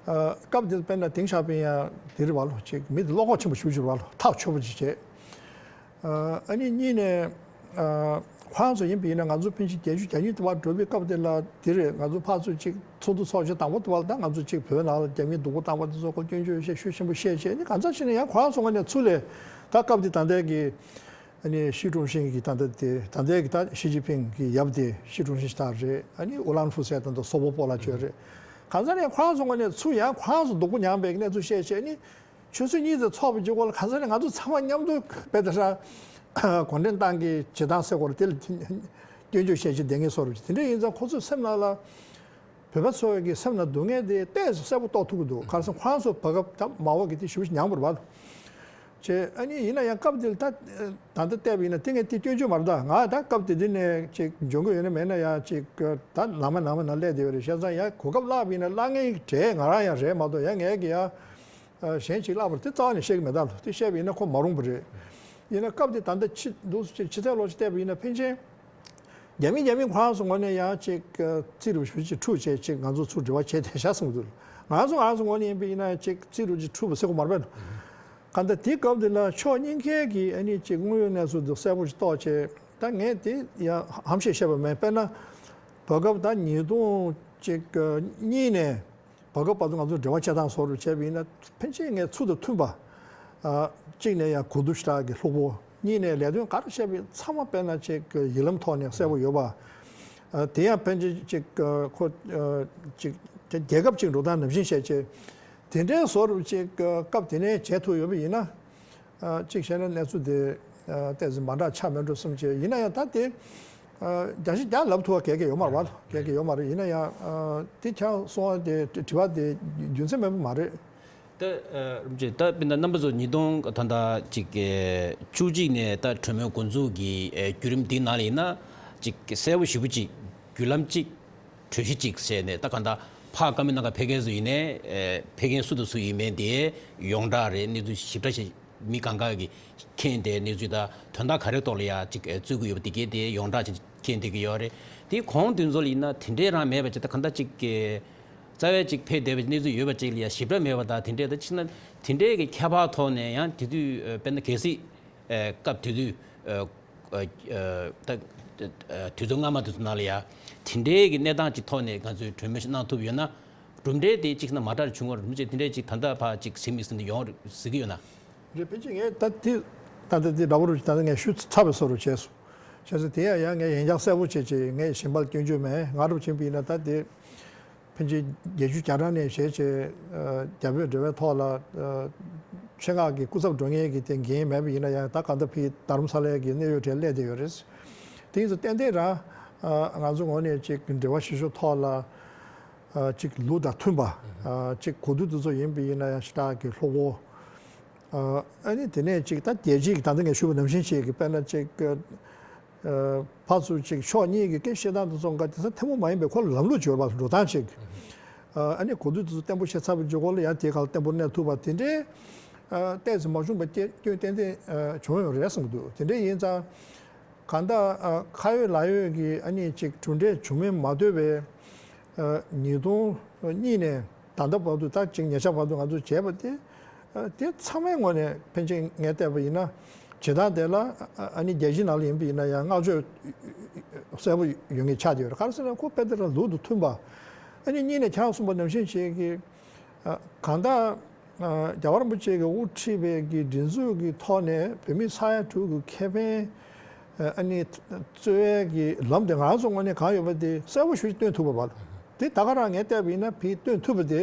ཨ་སྐབས་དེར་དཔེར་ན་ཏེང་ཞའོ་ཕིང་ཡང་དེ་རེད་པ་ལོ། ཅིག་མི་དེ་བློ་ཁོག་ཆེན་པོ་ཞེ་པོ་ཅིག་རེད་པ་ལོ། ཐག་ཆོད་པོ་ཅིག་བྱས། ཨ་ནི་གཉིས་ནས། ཨ་ཁོ་རང་ཚོ་ཡིན་པ་ཡིན་ན་ང་ཚོ་ཕལ་ཆེར་བརྒྱད་ཅུ་གྱ་གཉིས་དུ་བ་འགྲོ་བའི་སྐབས་དེ་ལ་དེ་རེད། ང་ཚོ་ཕར་ཚུར་ཅིག་ཚོགས་འདུ་ཚོགས་བྱས་དང་པོ་དུ་བ་ལ་ད་ང་ཚོ་ཅིག་བོད་ནང་ལ་རྒྱ་མིའི་སྡུག་པོ་བཏང་བ་དེ་ཚོ་ཁོ་སྐྱོན་བརྗོད་བཤད་ཤུགས་ཆེན་པོ་བཤད་བྱས་ནས། གང་ཚ་བྱས་ན་ཡང་ཁོ་རང་ཚོ་ངོས་ནས་ཚུར་ལས་ད་སྐབས་དེ་ད་ལྟའི་གི་ཨ་ནི་ཞི་ཀྲུང་ཤིན་གི་ད་ལྟ་དེ་ད་ལྟའི་གི་ད་ཞི་ཅིན་ཕིང་གི་ཡབ་དེ་ཞི་ཀྲུང་ཤིན་ཞི་ཐག་རེད། ཨ་ནི་ཨུ་ལན་ཧྥུ་སེ་དང་ད་སོག་པོ་སྤོ་ལགས་ཅིག་རེད། གང་ཚ་ནས་ཁོ་རང་ཚོ་ངོས་ནས་ཚུར་ཡང་ཁོ་རང་ཚོ་སྡུག་པོ་མྱངས་པའི་གནས་ཚུལ་བཤད་བྱས་ནི། ཆུ་ཚོད་གཉིས་ཙམ་ཚོགས་པའི་རྗེས་ཁོ་ལ་གང་ཟག་ནས་ང་ཚོ་ཚང་མ་མཉམ་དུ་དཔེ་ད་ཧྲ་གུང་ཁྲན་ཏང་གི་བྱེད་སྟངས་ཟེར་དགོས་རེད། དེ་ལ་སྐྱོན་བརྗོད་བཤད་ཀྱི་བསྡད་མཁན་བཟོ་འདྲ་ཅིག་དེ་འདྲ་ཡིན་ཙང་། ཁོ་ཚོའི་སེམས་ནང་ལ་བོད་པ་ཚོ་གི་སེམས་ནང་སྡུག་བསྔལ་དེ་ཏོག་ཙམ་གསལ་པོ་རྟོགས་ཐུབ་ཀྱི་འདུག་ག་རེ་ཟེར་ན་ཁོ་རང་ཚོ་བར་སྐབས་ད་མ་འོངས་ཀྱི་དེ་ཞེ་པོ་ཞིག་མྱངས་པ་རེད་པ། བྱས་ཨ་ནི་ཡིན་ན་ཡང་སྐབས་དེ་ལ་ད་ད་ལྟ་བལྟས་པ་ཡིན་ན་དེ་ངས་དེ་སྐྱོན་བརྗོད་མ་རེད། ད་ང་ད་སྐབས་དེ་དུས་ནས་ཅིག་འཇོན་གི་ཡོད་ན་མེད་ན་ཡང་ཅིག་ད་ནང་མ་ནང་མ་ནང་སླེབས་བསྡད་ཡོད་རེད། བྱས་ཙང་ཡང་གོ་སྐབས་བརླག་པ་ཡིན་ན་བརླག་མཁན་གྲས་ང་རང་ཡང་རེད་མ་གཏོགས། ཡང་ངས་ཀྱི་ཡང་གཞན་ཅིག་བརླག་པ་རེད་དེ་རྩ་བ་ནས་བཤད་ཀྱི་མེད། ད་ལོ་དེ་བཤད་པ་ཡིན་ན་ཁོ་མ་རུང་བ་རེད། ཡིན་ན་སྐབས་དེ་ད་ལྟ་ཕྱི་འདུག་སེ་ཅིག་ཕྱི་ཚད་ལོག་ཅིག་བལྟས་པ་ཡིན་ན་ཕལ་ཆེར་རྒྱ་མི་རྒྱ་མི་ཁོ་རང་ཚོ་ངོས་ནས་ཡང་ཅིག་རྩིས་རུ་ཞུ་ཅིག་འཁྲུག་བྱས་ཅིག་ང་ཚོ་ཚུར་འབྲེལ་བ་བྱས་བསྡད་ཤག་བསམ་གྱི་འདུག་ང་རང་ཚོ་ང་རང་ཚོ་ངོས་ནས་ཡིན་པ་ཡིན་ན་ཅིག་རྩིས་རུ་ཅིག་འཁྲུག་པ་ཟེར་དགོས་མ་རེད་པས། གང་ལྟར་དེའི་སྐབས་དེ་ལ་ཕྱོགས་གཉིས་ཀའི་གི་ཨ་ནི་ཅིག་དངོས་ཡོད་གནས་ཚུལ་འདུག་གསལ་པོ་ཞིག་རྟོགས་བྱས། ད་ངས་དེ་ཡང་ཧམ་བཤད་བཤད་པ་མེད། དཔེར་ན་བར་སྐབས་ད་ཉིས་སྟོང་གཅིག་གཉིས་ནས་བར་སྐབས་བར་དུ་ང་ཚོ་འབྲེལ་བ་བྱེད་སྟངས་བཟོ་འདྲ་བྱས་པ་ཡིན་ན་ཕལ་ཆེར་ངས་ཚུལ་དང་མཐུན་པ། ཨ་གཅིག་ནས་ཡང་གོ་བསྡུར་ཞེ་དྲག་གི་ལྷུག་པོ། གཉིས་ནས་ལས་དོན་ག་རེ་བྱས་པ་ཡིན་ཚང་མ་དཔེར་ན་ཅིག་ཡིག་ལམ་ཐོག་ནས་གསལ་པོ་ཡོད་པ། ཨ་དེ་ཡང་ཕལ་ཆེར་ཅིག་ཁོ་ཅིག་ རྒྱལ་ཁབ་ཅིག་འགྲོ་སྟངས་ནང་བཞིན་བྱས་བྱས། དེ་འདྲའི་བཟོ་འདྲ་ཅིག་སྐབས་དེ་ནས་བྱེད་ཐུབ་ཡོད་པ་ཡིན་ན། ཅིག་བྱས་ན་གནས་ཚུལ་དེ་ཏོག་ཙམ་མ་འདྲ་ཆགས་མེད་འགྲོ་བསམ་བྱས། ཡིན་ན་ཡང་ད་དེ་བརྒྱ་ཆ་བརྒྱ་ལབ་ཐུབ་པ་ག་གེ་ཡོད་མ་རེད་པ། ག་གེ་ཡོད་མ་རེད། ཡིན་ན་ཡང་དེ་ཁྱེད་གསུངས་པ་དེ་དྲི་བ་དེ་རྒྱུ་མཚན་མེད་པ་མ་རེད། ད་རིན་པོ་ཆེ། ད་དཔེར་ན་རྣམ་པ་ཚོ་ཉིས་སྟོང་ད་ལྟ་ཅིག་བཅུ་གཅིག་ནས་ད་གྲོས་མོལ་འགོ་འཛུགས་ཀྱི་བརྒྱུད་རིམ་འདི་ནང་ལ་ཡིན་ན། ཅིག་གསལ་པོ་ཞེ་པོ་ཅིག་བརྒྱུད་ལམ་གཅིག་གྲོས་གཞི་གཅིག་བྱས་ནས། ད་གང་ལྟར་ཕར་བཀའ་མོལ་གནང་ག་ཕེབས་མཁན་ཚོ་ཡིན་ནའི། ཕེབས་མཁན་སུ་དང་སུ་ཡིན་མིན་དེ་ཡོངས་གྲགས་རེད། གནས་ཚུལ་ཞིབ་ཕྲ་ཞིག་མི་གང་ག་གིས་མཁྱེན་ཏེ། གནས་ཚུལ་དང་དོན་དག་ག་རེ་ཐོག་ལ་ཡ་ཅིག་རྩོད་ཀྱི་ཡོད་པ་དེ་གས་དེ་ཡོངས་གྲགས་ཅིག་མཁྱེན་བསྡད་ཀྱི་ཡོད་རེད། དེ་གོང་དེ་ཚོ་ལ་ཡིན་ན་དེ་འདྲའི་རང་མེད་པ་ཅིག་ད་གང་ལྟར་ཅིག་གས་རྩ་བའི་ཅིག་ཕེབས་བསྡད་པའི་གནས་ཚུལ་ཡོད་པ་ཅིག་ལ་ཡ་ཞིབ་ཕྲ་མེད་པ་དང་། དེ་འདྲའི་ད་ཕྱིན་ན་དེ་འདྲའི་གི་ཁྱད་པར་ཐོག་ནས་ཡང་དེ་དུས་དཔེར་ན་གལ་སྲིད་ཨ་སྐབས་དེ་དུས་ཨ་ཨ་ད་ཨ་དུས་ཚོད་སྔ་མ་དེ་ཚོ་ནང་ལ་ཡ་དེ་འདྲའི་གི་གནས་སྟངས་ཀྱི་ཐོག་ནས་ང་ཚོས་གྲོས་མོལ་ཞིག་གནང་ཐུབ་ཡོད་ན། གྲུབ་འབྲས་དེ་གཅིག་ན་མ་འདྲ་བྱུང་བ་རེད། མི་གཅིག་དེ་འདྲའི་གཅིག་ད་ལྟ་ཕར་གཅིག་ཟིན་མི་ཟིན་དེ་ཡོང་ཟེར་གི་ཡོད་ན། རེད། ཕལ་ཆེར་ངས་ད་དེ་ད་ལྟ་དེ་འདྲ་པོ་རུ་ད་ལྟ་ངས་ཞུས་ཚར་བའི་བཟོ་འདྲ་བྱས་སོང་། བྱས་ཙང་དེ་ཡང་ཡང་ངས་ཡང་བསྐྱར་གསལ་པོ་བྱས་བྱས། ངས་གཞན་པ་ལ་སྐྱོན་བརྗོད་མེད། ང་རུ་ཕྱིན་པ་ཡིན་ན་ད་དེ། ཕལ་ཆེར་བརྒྱད་ཅུ་གྱ་གྲངས་ནས་བྱས་བྱས་ཨ་རྒྱ་བོད་འབྲེལ་བའི་ཐོག་ལ་ཨ་ཆེད་མངགས་ཀྱི་སྐུ་ཚབ་འགྲོ་མཁན་གྱི་དེ་འགན་མེད་པ་ཡིན་ན་ཡང་། ད་གང་ལྟར་ཕ་གི་རྡ་རམ་ས་ལའི་གི་གནད་ཡོད་གྲས་སླེབས་བསྡད་ཡོད་རེད། དེ་ཡིན་ཙང་ཏན་ཏན་རང་ཨ་ང་ཚོ་ངོས་ནས་ཅིག་འབྲེལ་བ་བྱེད་ཕྱོགས་ཐོག་ལ་ཨ་ཅིག་ལུགས་དང་མཐུན་པ། ཨ་ཅིག་གོ་བསྡུར་དེ་ཚོ་ཡིན་པ་ཡིན་ན་ཡང་ཞེ་དྲག་གི་ལྷུག་པོ། ཨ་ནི་དེ་ནས་ཅིག་ད་རྒྱལ་སྤྱིའི་ད་ལྟ་ངས་ཞུས་པ་ནང་བཞིན་བྱས་ཀྱི། དཔེར་ན་ཅིག་ཨ་ཕར་ཚུར་ཅིག་ཕྱོགས་གཉིས་ཀྱི་སྐད་བཤད་སྟངས་དེ་ཚོ་འགའ་དེང་སང་ཐུན་མོང་མ་ཡིན་པའི་ཁོ་ལ་ལམ་ལུགས་ཅིག་ཡོད་པ། འགྲོ་སྟངས་ཅིག་ཨ་ནི་གོ་བསྡུར་དེ་ཚོ་བརྟན་པོ་བྱས་ཚར་བའི་རྗེས་ཁོ་ལ་ཡང་དེའི་ཁ་ལ་བརྟན་པོ་གནས་ཐུབ་པ་དེ་འདྲའི་ཨ་ཏོག་ཙམ་མ་བྱུང་བ་སྐྱོན་ཏན་ཏན་ཨ་བྱུང་ཡོད་རེད་བསམ་གྱི་འདུག་དེ་འདྲ་ཡིན་ཙང་། གང་ལྟར་ཨ་ཁ་ཡོད་ལག་ཡོད་ཀྱི་ཨ་ནི་ཅིག་གྲུབ་འབྲས་བྱུང་མིན་མ་ལྟོས་པའི་ཨ་ཉིས་སྟོང་གཉིས་ནས་ད་ལྟ་བར་དུ། ད་ཅིག་ཉེ་ཆར་བར་དུ་ང་ཚོས་བྱས་པ་དེ་ཨ་དེ་ཚང་མའི་ངོས་ནས་ཕལ་ཆེར་ངས་བལྟས་པ་ཡིན་ན། བྱེད་སྟངས་དེ་ལ་ཨ་ཨ་ནི་རྒྱལ་སྤྱིའི་ནང་ལ་ཡིན་པ་ཡིན་ན་ཡང་བསྔགས་བརྗོད་གསལ་པོ་ཡོད་མཁན་ཆགས་ཀྱི་ཡོད་རེད། ག་རེ་ཟེར་ན་ཁོ་དཔེ་དེ་ལ་ལུགས་དང་མཐུན་པ། ཨ་ནི་གཉིས་ནས་ཁྱེད་རང་གསུངས་པ་ནང་བཞིན་བྱས་ཀྱི། ཨ་གང་ལྟར་ཨ་རྒྱལ་བ་རིན་པོ་ཆེ་གིས་དབུ་ཁྲིད་པའི་གི་སྒྲིག་འཛུགས་ཀྱི་ཐོག་ནས་བོད་མི་ས་ཡ་དྲུག་གི་ཁེ་ཕན་ཨ་ནི་རྩོད་ཡས་ཀྱི་ལམ་དེ་ང་རང་ཚོ་ངོས་ནས་གང་ཡོད་པ་དེ་གསལ་པོ་ཞེ་པོ་ཅིག་སྟོན་ཐུབ་པ་རེད། དེ་ད་ག་རང་ངས་བལྟས་པ་ཡིན་ན་ཕ་གི་སྟོན་ཐུབ་པ་དེ་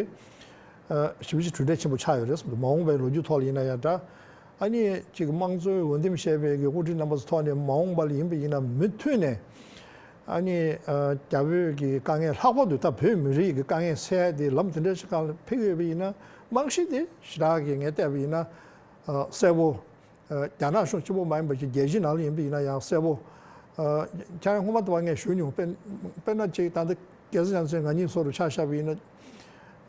ཨ་ཞེ་པོ་ཅིག་གྲུབ་འབྲས་ཆེན་པོ་ཆགས་ཡོད་རེད་བསམ་འདུག་མ་འོངས་པའི་ལོ་རྒྱུས་ཐོག་ལ་ཡིན་ན་ཡང་འདྲ། ཨ་ནི་ཅིག་དམངས་གཙོའི་འོས་འདེམས་བྱས་པའི་གི་དབུ་ཁྲིད་རྣམ་པ་ཚོ་ཐོག་ནས་མ་འོངས་པ་ལ་ཡིན་པ་ཡིན་ན་མུ་མཐུད་ནས། ཨ་ནི་ཨ་རྒྱ་བོད་ཀྱི་དཀའ་ངལ། ལྷག་པར་དུ་ད་བོད་མི་རིགས་ཀྱི་དཀའ་ངལ་སེལ་ཡ་དེ་ལམ་དེ་འདྲ་ཞིག་སྒང་ལ་ཕེབས་ཡོད་པ་ཡིན་ན། རྨང་གཞི་དེ་ཞེ་དྲག་གི་ངས་བལྟས་པ་ཡིན་ན་ཨ་གསལ་པོ། ཨ་རྒྱ་ནག་གཞུང་གཅིག་པོ་མ་ཡིན་པ་ཅིག་རྒྱལ་སྤྱིའི་ནང་ལ་ཡིན་པ་ཡིན་ན་ཡང་གསལ་པོ། ཨ་ཁྱེད་རང་སྔོན་མ་དུ་བ་ངས་ཞུས་མྱོང་། དཔེར་དཔེར་ན་ཅིག་ད་ལྟ་སྐལ་བཟང་རྒྱ་མཚོས་ང་གཉིས་བཟོ་འདྲ་ཆ་བཞག་པ་ཡིན་ན།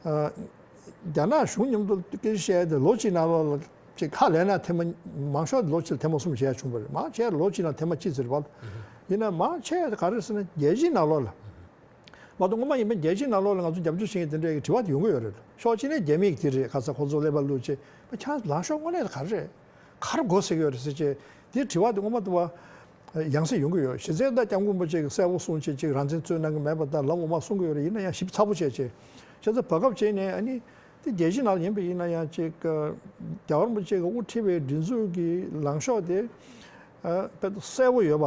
ཨ་རྒྱ་ནག་གཞུང་མཉམ་དུ་སྐད་ཆ་བཤད་ཡ་དེ་ལོ་གཅིག་ནང་ལོགས་ལ་ཅིག་ཁ་ལེན་ན་ཐེངས་མ་མང་ཤོས་ལོ་གཅིག་ལ་ཐེངས་མ་གསུམ་བྱས་ཡ་བྱུང་བ་རེད། མང་ཆེ་ལོ་གཅིག་ནང་ཐེངས་མ་གཅིག་ཙམ་རེད་པ། ཡིན་ན་མང་ཆེ་ག་རེ་ཟེར་ན་རྒྱལ་སྤྱིའི་ནང་ལོགས་ལ། མ་གཏོགས་སྔོན་མ་ཡིན་པའི་རྒྱལ་སྤྱིའི་ནང་ལོགས་ལ་ང་ཚོ་རྒྱབ་སྐྱོར་བྱེད་མཁན་དེ་འདྲའི་དྲི་བ་དེ་ཡོང་གི་ཡོད་རེད། ཕྱོགས་གཅིག་ནས་རྒྱ་མི་གིས་དེ་རེད། ཁ་ས་ཁོ་ཚོ་ཀླད་པ་བླུགས་བྱས། ཁྱེད་རང་ལངས་ཕྱོགས་དངོས་གནས་ག་རེ་རེད། ག་རེ་དགོས་ཟེར་གྱི་ཡོད་རེད་ཟེར་བྱས། དེའི་དྲི་བ་དེ་སྔོན་མ་དུ་བ་ཡང་སེ་ཡོང་གི་ཡོད། གཞི་རྩའི་ད་སྐྱབས་མགོན་རིན་པོ་ཆེ་གིས་གསལ་པོ་གསུངས་བྱས། ཅིག་རང་བཙན་རྩོད་གནང་གི་མེད་པ་དང་ལམ་ངོ་མ་གསུང་གི་ཡོད་རེད། ཡིན་ན་ཡང་ཞིབ་ཚགས་པོ་བྱས་བྱས། བྱས་ཙང་བར་སྐབས་བྱས་ནས་ཨ་ནི་དེ་རྒྱལ་སྤྱིའི་ནང་ལ་ཡིན་པ་ཡིན་ན་ཡང་ཅིག་རྒྱལ་བ་རིན་པོ་ཆེ་གིས་དབུ་ཁྲིད་པའི་སྒྲིག་འཛུགས་ཀྱི་ལངས་ཕྱོགས་དེ་ཨ་དཔེ་གསལ་པོ་ཡོད་པ།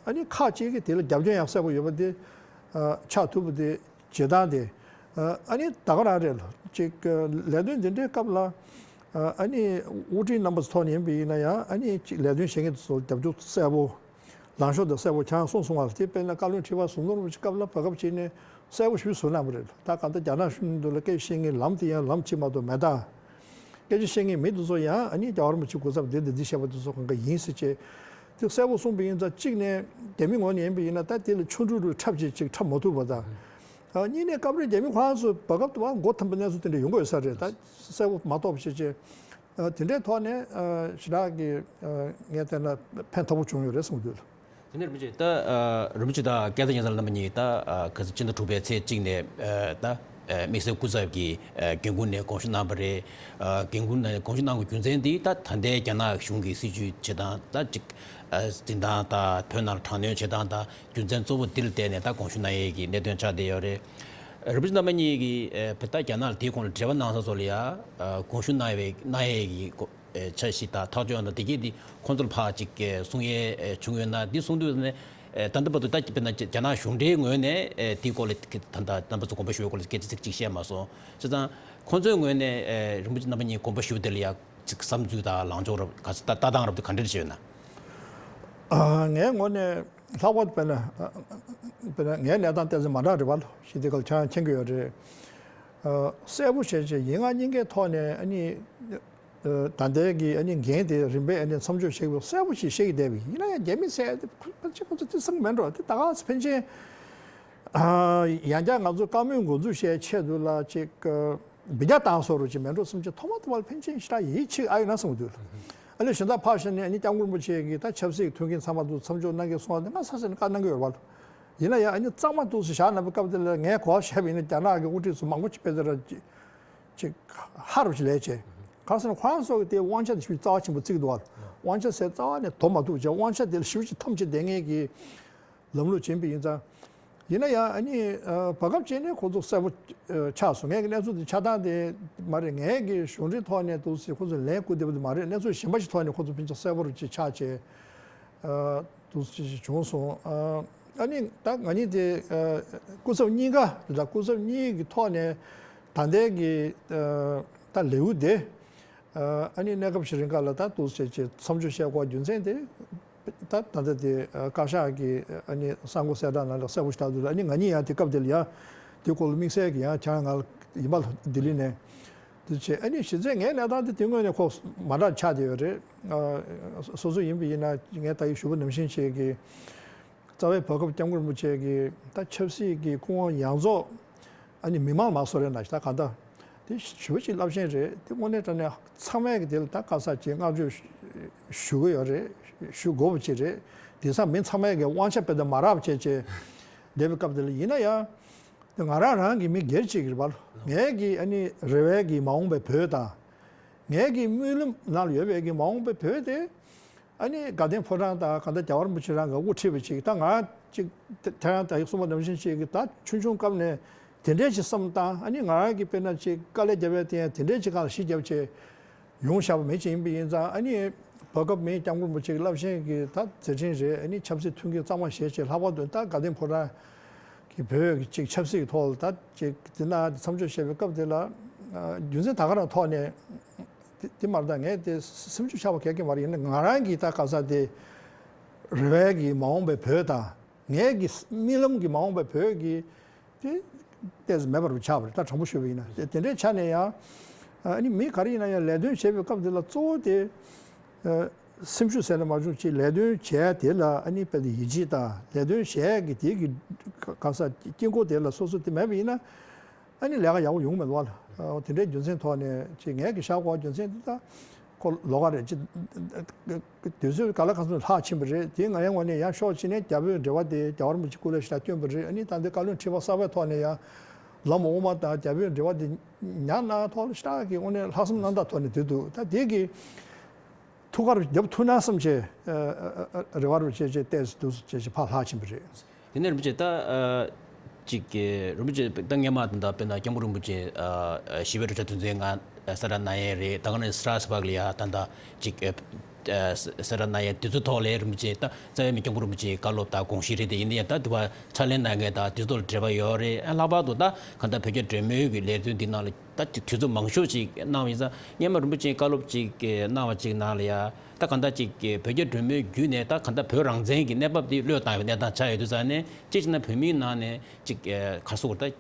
ཨ་ནི་ཁག་ཅིག་གིས་དེ་ལ་རྒྱབ་སྐྱོར་ཡང་གསལ་པོ་ཡོད་པ་དེ་ཨ་ཆགས་ཐུབ་པ་དེ་བྱེད་སྟངས་དེ་ཨ་ནི་ད་ག་རང་རེད། ཅིག་ལས་དོན་འདི་འདྲའི་སྐབས་ལ་ཨ་ནི་དབུ་ཁྲིད་རྣམ་པ་ཚོ་ཐོག་ནས་ཡིན་པ་ཡིན་ན་ཡང་ཨ་ནི་ཅིག་ལས་དོན་བྱེད་མཁན་ཚོ་རྒྱབ་སྐྱོར་གསལ་པོ། ལངས་ཕྱོགས་དེ་གསལ་པོ། ཁྱེད་རང་གསུངས་སོང་བ་ལ། དེ་དཔེར་ན་བཀའ་བློན་ཁྲི་པ་ཟུར་སྣོན་རིན་པོ་ཆེ་སྐབས་ལ་བར་སྐབས་བྱས་ནས་གསལ་པོ་ཞེ་པོ་ཞུས་གནང་བ་རེད། ད་གང་ལྟར་རྒྱ་ནག་གཞུང་མཉམ་དུ་ལ་སྐད་ཆ་བཤད་མཁན་ལམ་དེ་ཡང་ལམ་གཅིག་མ་གཏོགས་མེད་ད། སྐད་ཆ་བཤད་མཁན་མི་དེ་ཚོ་ཡང་ཨ་ནི་རྒྱལ་བ་རིན་པོ་ཆེ་སྐུ་ཚབ་འདི་འདི་འདི་བྱས་པ་དེ་ཚོ་གང་ག་ཡིན་ཟེར་བྱས། དེ་གསལ་པོ་གསུངས་པ་ཡིན་ཙང་། གཅིག་ནས་རྒྱ་མི་ངོས་ནས་ཡིན་པ་ཡིན་ན་ད་དེ་ལ་ཆོ་འཕྲུལ་འཕྲུལ་འཁྲབ་བྱས་ཅིག་འཁྲབ་མ་ཐུབ་པ་དང་། ཨ་གཉིས་ནས་སྐབས་རེ་རྒྱ་མི་ཁོ་རང་ཚོ་བར་སྐབས་དུ་བ་མགོ་འཐོམ་པའི་གནས་ཚུལ་དེ་འདྲ་ཡོང་གི་ཡོད་ས་རེད། ད་གསལ་པོ་མ་རྟོགས་པ་བྱས་བྱས། ཨ་དེ་འདྲའི་ཐོག་ནས་ཨ་ཞེ་དྲག་གི་ཨ་ངས་བལྟས་ན་ཕན་ཐོགས་པོ་བྱུང་ཡོད་རེད་གསུངས་འདུག། དེ་ནས་རིན་པོ་ཆེ་ད་ཨ་རིན་པོ་ཆེ་དང་སྐལ་བཟང་རྒྱལ་མཚན་རྣམ་པ་གཉིས་ད་ཨ་ག་ཚོད་ཕྱི་ཟླ་དྲུག་པའི་ཚེས་གཅིག་ནས་ཨ་ད་ཨ་དམིགས་བསལ་སྐུ་ཚབ་ཀྱི་ཨ་འགན་འཁུར་ནས་དགོངས་ཞུ་གནང་བ་རེད། ཨ་འགན་འཁུར་ནས་དགོངས་ཞུ་གནང་བའི་རྒྱུ་མཚན་དེ་ད་ད་ལྟའི་རྒྱ་ནག་གཞུང་གི་སྲིད་བྱུས་བྱེད་སྟངས་ད་ཅིག་ཨ་འཛིན་སྟངས་དང་བོད་ནང་ལ་དྲག་གནོན་བྱེད་སྟངས་དང་། རྒྱུ་མཚན་གཙོ་བོ་འདི་ལ་བརྟེན་ནས་ད་དགོངས་ཞུ་གནང་ཡས་ཀྱི་གནད་དོན་ཆགས་བསྡད་ཡོད་རེད། རིན་པོ་ཆེ་རྣམ་པ་གཉིས་ཀྱིས་ཨ་བོད་ད་རྒྱ་ནག་ལ་དེའི་གོང་ལ་འབྲེལ་བ་གནང་ས་ཚོ་ལ་ཡ་ཨ་དགོངས་ཞུ་གནང་བའི་གནང་ཡས་ཀྱི་གོ་ཨ་འཆར་གཞི་དང་ཐག་གཅོད་དང་དེ་གས་དེ་ཁོང་ཚོར་ཕར་ཅིག་གསུང་ཡས་ཨ་བྱུང་ཡོད་ན། འདི་གསུང་དུས་ནས་ ཨེ། ད་ལྟ་བར་དུ་ད་དཔེར་ན་རྒྱ་ནག་གཞུང་འབྲེལ་ངོས་ནས་ཨེ་དེའི་སྐོར་ལ་ད་ལྟ་རྣམ་པ་ཚོ་དགོངས་པ་ཞུ་བའི་སྐོར་ལ་སྐད་ཆ་ཚིག་གཅིག་བཤད་མ་སོང་། བྱས་ཙང་ཁོང་ཚོའི་ངོས་ནས་ཨེ་རིན་པོ་ཆེ་རྣམ་པ་གཉིས་དགོངས་པ་ཞུ་དེ་ལ་ཡ་ཅིག་བསམ་ཚུལ་དང་ལངས་ཕྱོགས་རབ་ག་ས་ལྟ་སྟངས་རབ་དེ་ག་འདྲ་བྱས་ཡོད་ན། ཨ། ངའི་ངོས་ནས་ལྷག་པར་དུ་དཔེར་ན་ཨ་དཔེར་ན་ངའི་གནས་སྟངས་ཏོག་ཙམ་མ་འདྲ་རེད་པ། ཞི་བདེ་སྐབས་ཁྱེད་རང་མཁྱེན་གྱི་ཡོད་རེད། ཨ། གསལ་པོ་བྱས་བྱས་ཡིན་ང་སྙིང་གའི་ཐོག་ནས་ཨ་ནི། ཨ། ད་ལྟའི་གི་ཨ་ནི་འགན་དེ་རིམ་པས་ཨ་ནི་མཚམས་འཇོག་བྱེད་དགོས་གསལ་པོ་ཞིག་བཤད་ཀྱི་བསྡད་པ་ཡིན། ཡིན་ན་ཡང་རྒྱ་མི་ཟེར་ཡ་དེ་ཁོ་ཚོ་ཁོ་ཚོ་དེ་བསམ་གྱི་མེད་འགྲོ། དེ་ད་ག་ཚོད་ཕན་ཆད། ཨ། ཡང་བསྐྱར་ང་ཚོ་བཀའ་མོལ་འགོ་འཛུགས་བྱས་ཆེད་དུ་ལ་ཅིག་ཨ། འབུད་རྒྱག་བཏང་བཟོ་འདྲ་ཅིག་མེད་འགྲོ་བསམ་གྱི། ཐོག་མ་ཐོག་མ་ལ་ཕན་ཆད་ཞེ་དྲག་ཡིད་ཆེས་ཨ་ཡོད་ན་བསམ་གྱི་འདུག། ཨ་ནི་གཞན་དག་ཕར་བཞག་ནས་ཨ་ནི་སྐྱབས་མགོན་རིན་པོ་ཆེ་གིས་ད་ཆབ་སྲིད་ཀྱི་མཐུན་རྐྱེན་ཚང་མ་དུ་མཚམས་འཇོག་གནང་གི་གསུངས་པ་དེ་ང་ས་ས་ནས་བཀའ་གནང་གི་ཡོད་རེད་པ། ཡིན་ན་ཡང་ཨ་ནི་གཙང་མ་འདུག་སེ་བཞག་ན་པའི་སྐབས་དེ་ལ་ངས་གོ་བ་བཞག་པ་ཡིན་ན་རྒྱ་ནག་གི་དབུ་ཁྲིད་ཚོ་མང་པོ་ཅིག་དཔེ་དེ་ར་ཅིག་ཅིག་ཧ་རུ་ཅིག་ལས་བྱས། གང་ཟེར་ན་ཁོ་རང་ཚོ་གི་དེ་དབང་ཆ་དེ་ཞེ་པོ་རྩ་བ་ཆེན་པོ་བརྩི་གི་འདུག་བ། དབང་ཆ་ཟེར་རྩ་བ་ནས་དོ་མ་ཐུག་བྱས། དབང་ཆ་དེ་ལ་ཞེ་པོ་ཅིག་འཐམ་བྱས་བསྡད་མཁན་གྱི་ལམ་ལུགས་ཅིག་ཡིན་པ་ཡིན་ཙང་། ཡིན་ན་ཡང་ཨ་ནི་ཨ་བར་སྐབས་ཅིག་ནས་ཁོ་ཚོ་གསལ་པོ་ཨ་ཆགས་སོང་། ངས་ཀྱི་གནས་ཚུལ་དེ་ཆགས་སྟངས་དེ་མ་རེད། ངས་ཀྱི་གཞུང་འབྲེལ་ཐོག་ནས་འདུག་སེ་ཁོ་ཚོ་ལན་བསྐུར་བསྡད་པ་དེ་མ་རེད། གནས་ཚུལ་གཞན་པ་ཞིག་ཐོག་ནས་ཁོ་ཚོ་ཕན་ཆད་གསལ་པོ་རུ་ཅིག་ཆགས་བྱས། ཨ། འདུག་སེ་བྱུང་སོང་། ཨ། ཨ་ནི་ད་ང་གཉིས་དེ་ཨ་སྐུ་ཚབ་གཉིས་ཀ་དང་སྐུ་ཚབ་གཉིས་ཀྱི་ཐོག་ནས་ད་ལྟའི་གི་ཨ་ད་ལེའུ་དེ་ཨ་ཨ་ནི་གནས་སྐབས་ཤིག་རིང་ག་ལ་ད་འདུག་སེ་བྱས་མཚམས་འཇོག་བྱས་དགོས་རྒྱུ་མཚན་དེ། ད་ད་ལྟ་དེ་ཨ་བཀའ་ཤག་གི་ཨ་ནི་གསར་འགོད་གསལ་བསྒྲགས་ནང་ལ་གསལ་པོ་ཞིག་བཏང་འདུག། ཨ་ནི་ང་གཉིས་ཡང་དེ་སྐབས་དེ་ལ་ཡང་དེ་སྐོར་ལ་དམིགས་བསལ་གྱི་ཡང་ཁྱེད་རང་ང་ལ་ཡིན་པ་ལ་ལྡི་ལི་ནས། དེ་བྱས་ཨ་ནི་གཞི་རྩའི་ངའི་གནས་སྟངས་དེ་དེ་སྔོན་ནས་ཁོ་མ་འདྲ་ཆགས་བསྡད་ཡོད་རེད། ཨ་སོ་སོ་ཡིན་པ་ཡིན་ན་ངས་ད་ཡིག་ཞུ་བ་ནང་བཞིན་བྱས་ཀྱི་རྩ་བའི་བར་སྐབས་སྐྱབས་མགོན་རིན་པོ་ཆེ་གི་ད་ཆབ་སྲིད་ཀྱི་སྐུ་དབང་ཡོངས་རྫོགས་ཨ་ནི་མི་མང་མ་སོ་རེད་ན་ད་གང་ལྟར་དེ་ཞུ་བ་ཅིག་རླབས་ཆེན་རེད། དེ་དངོས་གནས་དྲང་གནས་ཚང་མས་ཀྱི་དེ་ལ་ད་ག་ས་ཅིག་བསྔགས་བརྗོད་ཞུ་གི་ཡོད་རེད། ཞུ་དགོས་པ་ཅིག་རེད། དེང་སང་མི་ཚང་མས་ཀྱི་དབང་ཆ་དཔེ་དེ་མ་རག་བྱས་བྱས་བསྡད་པའི་སྐབས་དེ་ལ་ཡིན་ན་ཡང་། དེ་ང་རང་རང་གི་མི་སྒེར་གཅིག་རེད་པ། ངའི་གི་ཨ་ནི་རེ་བའི་གི་མ་འོངས་པའི་བོད་དང་། ངའི་གི་སྨོན་ལམ་ནང་ལ་ཡོད་པའི་གི་མ་འོངས་པའི་བོད་དེ། ཨ་ནི་དགའ་ལྡན་ཕོ་བྲང་དང་གང་ལྟར་རྒྱལ་བ་རིན་པོ་ཆེ་རང་གི་དབུ་ཁྲིད་པ་ཅིག་ད་ང་ཅིག་དེ་ཐེངས་ད་ཡིག་གསུངས་པ་ནང་བཞིན་ཅིག་གི་ད་ཆུང་ཆུང་སྐབས་ནས་དེ་འདྲས་ཅིག་བསམ་བཏང་། ཨ་ནི་ང་རང་གི་དཔེར་ན་ཅིག་དཀའ་ལས་བརྒྱབ་པའི་སྟེང་དེ་འདྲས་ཅིག་སྒང་ལ་གཞི་བརྒྱབ་བྱས། ཡོང་བཞག་པ་མི་ཅིག་ཡིན་པ་ཡིན་ཙང་། ཨ་ནི་བར་སྐབས་མི་སྐྱབས་མགོན་རིན་པོ་ཆེ་གི་རླབས་ཆེན་གྱི་ད་མཛད་འཕྲིན་རེད། ཨ་ནི་ཆབ་སྲིད་མཐུན་རྐྱེན་གཙང་མ་བྱས་བྱས། ལྷག་པར་དུ་ད་དགའ་ལྡན་ཕོ་བྲང་གི་བོད་ཀྱི་ཅིག་ཆབ་སྲིད་ཀྱི་ཐོག་ལ་ད་ཅིག་དེ་ན་མཚམས་འཇོག་བྱས་པའི་སྐབས་དེ་ལ། ཨ་རྒྱུ་མཚན་ད་ག་རང་ཐོག་ནས་དེ་དེ་མ་རེད། ད་ངས་དེ་སེམས་ཤུགས་ཆག་པ་ག་གེ་མ་རེད། ཡིན་ན་ང་རང་གི་ད་ག་ས་དེ་རེ་བའི་གི་མ་འོངས་པའི་བོད་དང་། ངའི་གི་རྨི་ལམ་གྱི་མ་འོངས་པའི་བོད་ཀྱི་དེ་ཏོག་ཙམ་མེད་པར་ཆགས་པ་རེད། ད་དྲང་པོ་ཞུས་པ་ཡིན་ན། དེ་དེ་འདྲའི་ཆ་ནས་ཡང་ཨ་ནི་མི་ག་རེ་ཡིན་ན་ཡང་ལས་དོན་བྱེད་པའི་སྐབས་དེ་ལ་གཙོ་བོ་དེ་ཨ་སེམས་ཤུགས་ཟེར་ན་མ་བྱུང་ཅིག་ལས་དོན་བྱས་དེ་ལ་ཨ་ནི་དཔེ་དེ་ཡིད་ཆེས་དང་། ལས་དོན་བྱས་ཀྱི་དེ་གི་ག་ས་དཀྱིལ་འཁོར་དེ་ལ་སོ་སོ་དེ་མེད་པ་ཡིན་ན། ཨ་ནི་ལས་ཀ་ཡག་པོ་ཡོང་མི་འདུག་བ་ལ། ཨ་དེ་འདྲའི་རྒྱུ་མཚན་ཐོག་ནས་ཅིག་ངས་ཀྱི་བཞག་དགོས་རྒྱུ་མཚན་དེ་ད་ཁོ་ལོགས་ཀ་རེད། ཅི་དུས་ཚོད་ག་ལ་གང་འཚམ་ལྷག་ཕྱིན་པ་རེད། དེ་ང་ཡང་ངོས་ནས་ཡང་ཕྱོགས་གཅིག་ནས་རྒྱ་བོད་འབྲེལ་བ་དེ་རྒྱལ་བ་རིན་པོ་ཆེ་སྐུ་ལས་ཞེ་དྲག་བསྐྱོན་པ་རེད། ཨ་ནི་ད་འདི་བཀའ་བློན་ཁྲི་པ་གསར་པའི་ཐོག་ནས་ཡང་ལམ་དབུ་མ་དང་རྒྱ་བོད་འབྲེལ་བ་དེ་ཉམས་གནང་ཐོག་ལ་ཞེ་དྲག་གི་དངོས་གནས་ལྷག་བསམ་རྣམ་དག་ཐོག་ནས་དུས་འདུག། ད་དེ་གི་ཐུགས་ཁར་རྒྱབ་ཐུབ་ན་བསམ་བྱས། ཨ་ཨ་ཨ་རེ་བ་རུ་བྱས་བྱས་ཏོག་ཙམ་འདུག་སེ་བྱས་བྱས་ཕར་ལྷག་ཕྱིན་པ་རེད། དེ་ནས་རིན་པོ་ཆེ་ད་ཨ་ཅིག་གི་རིན་པོ་ཆེ་ད་སྔས་མ་ད་ལྟ་དཔེར་ན་སྐྱབས་མགོན་རིན་པོ་ཆེ་ཨ་ཨ་ཞི་བའི་རོལ་ཆ་དོན་ཚན་ལྔ་ཨ་གསལ་བསྒྲགས་གནང་ཡས་རེད། ད་ག་ནང་སི་ཊ་སི་བྷག་ལ་ཡ་ད་ལྟ་ཅིག་ཨ་ཨ་གསལ་བསྒྲགས་གནང་ཡས་དེ་ཚོ་ཐོག་ལ་རིན་པོ་ཆེ་ད་རྩ་བའི་མི་སྐྱབས་མགོན་རིན་པོ་ཆེའི་བཀའ་སློབ་དང་དགོངས་གཞི་རེད། དེ་ཡིན་ན་ཡང་ད་དེ་བ་ཕྱག་ལེན་གནང་མཁན་དང་དེ་ཚོ་ལ་འབྲེལ་བ་ཡོད་རེད། ཨ་ལྷག་པར་དུ་ད་གང་ལྟར་བོད་རྒྱ་འབྲེལ་མོལ་གྱི་ལས་དོན་འདི་ནང་ལ་ད་ཅིག་དུས་ཚོད་མང་ཤོས་ཅིག་གནང་བ་ཡིན་ཙང་། སྔས་མ་རིན་པོ་ཆེའི་བཀའ་སློབ་ཅིག་གནང་བ་ཅིག་ནང་ལ་ཡ། ད་གང་ལྟར་ཅིག་བོད་རྒྱ་འབྲེལ་མོལ་བརྒྱུད་ནས་ད་གང་ལྟར་བོད་རང་བཙན་གྱི་གནས་བབ་འདི་བློས་བཏང་བའི་གནས་སྟངས་ཆགས་ཡོད་དུས་ཙང་ནས། གཅིག་བྱས་ན་བོད་མིའི་ནང་ནས་ཅིག་ག་རེ་ཟེར་དགོས་རེད། ད་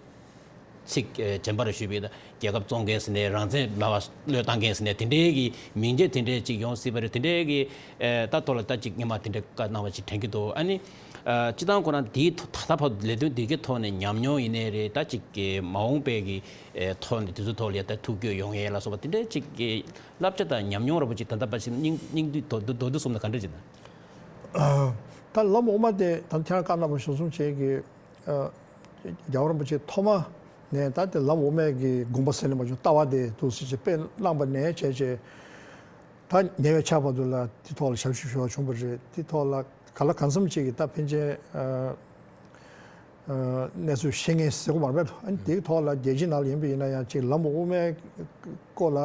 ཚིག་གཞན་པ་རེ་ཞུས་པའི་ད་རྒྱལ་ཁབ་བཙོང་མཁན་ཟེར་ནས། རང་བཙན་མེད་པ་བློས་བཏང་མཁན་ཟེར་ནས། དེ་འདྲའི་གི་མིང་རྒྱལ་དེ་འདྲའི་ཅིག་ཡོང་སྲིད་པ་རེད། དེ་འདྲའི་གི་ཨེ་ད་ཐོག་ལ་ད་ཅིག་སྔས་མ་དེ་འདྲའི་བཀའ་གནང་བ་ཅིག་དྲན་གྱི་འདུག། ཨ་ནི་ཨ་སྤྱིར་བཏང་ཁོ་རང་དེའི་ཐོག་ད་ལྟ་བར་དུ་ལས་དོན་དེ་གའི་ཐོག་ནས་ཉམས་མྱོང་ཡིན་ནའི་རེད། ད་ཅིག་གི་མ་འོངས་པའི་གི་ཨེ་ཐོག་ནས་དེ་ཚོའི་ཐོག་ལ་ཡ་ད་ཐུགས་འགྱོད་ཡོང་ཡས་ལ་སོགས་པ་དེ་འདྲའི་ཅིག་གི་བསླབ་བྱ་དང་ཉམས་མྱོང་ར་བ་ཅིག་ད་ལྟ་བར་ཞིག་སྙིང་སྙིང་བསྡུས་མདོར་བསྡུས་མདོར་བསྡུས་གསུངས་ན་ག་འདྲ་ཅིག་ན། ད་ལམ་དབུ་མ་དེ་ད་ཁྱེད་རང་བཀའ་གནང་བ་གཞིར་བཟུང་བྱས་ཀྱི་ཨ་རྒྱལ་བ་རིན་པོ་ཆེ་ཐོག་མ་ནས་ད་དེ་ལམ་དབུ་མའི་གི་དགོངས་པ་ཟེར་ནས་མ་བྱུང་། ལྟ་བ་དེ་འདུག་སེ་ཅིག་དཔེ་བླངས་པ་ནས་བྱས་བྱས། ད་ཉེ་བའི་ཆར་བར་དུ་ལ་དེ་ཐོག་ལ་ཞབས་ཞུ་ཞུ་བ་བྱུང་བ་རེད། དེ་ཐོག་ལ་ག་ལ་གང་འཚམ་ཅིག་གི་ད་ཕན་ཆད་ཨ་ཨ་གནས་ཚུལ་ཤེས་མཁན་ཟེར་དགོས་མ་རེད་པས། ཨ་ནི་དེའི་ཐོག་ལ་རྒྱལ་སྤྱིའི་ནང་ལ་ཡིན་པ་ཡིན་ན་ཡང་ཅིག་ལམ་དབུ་མའི་སྐོར་ལ་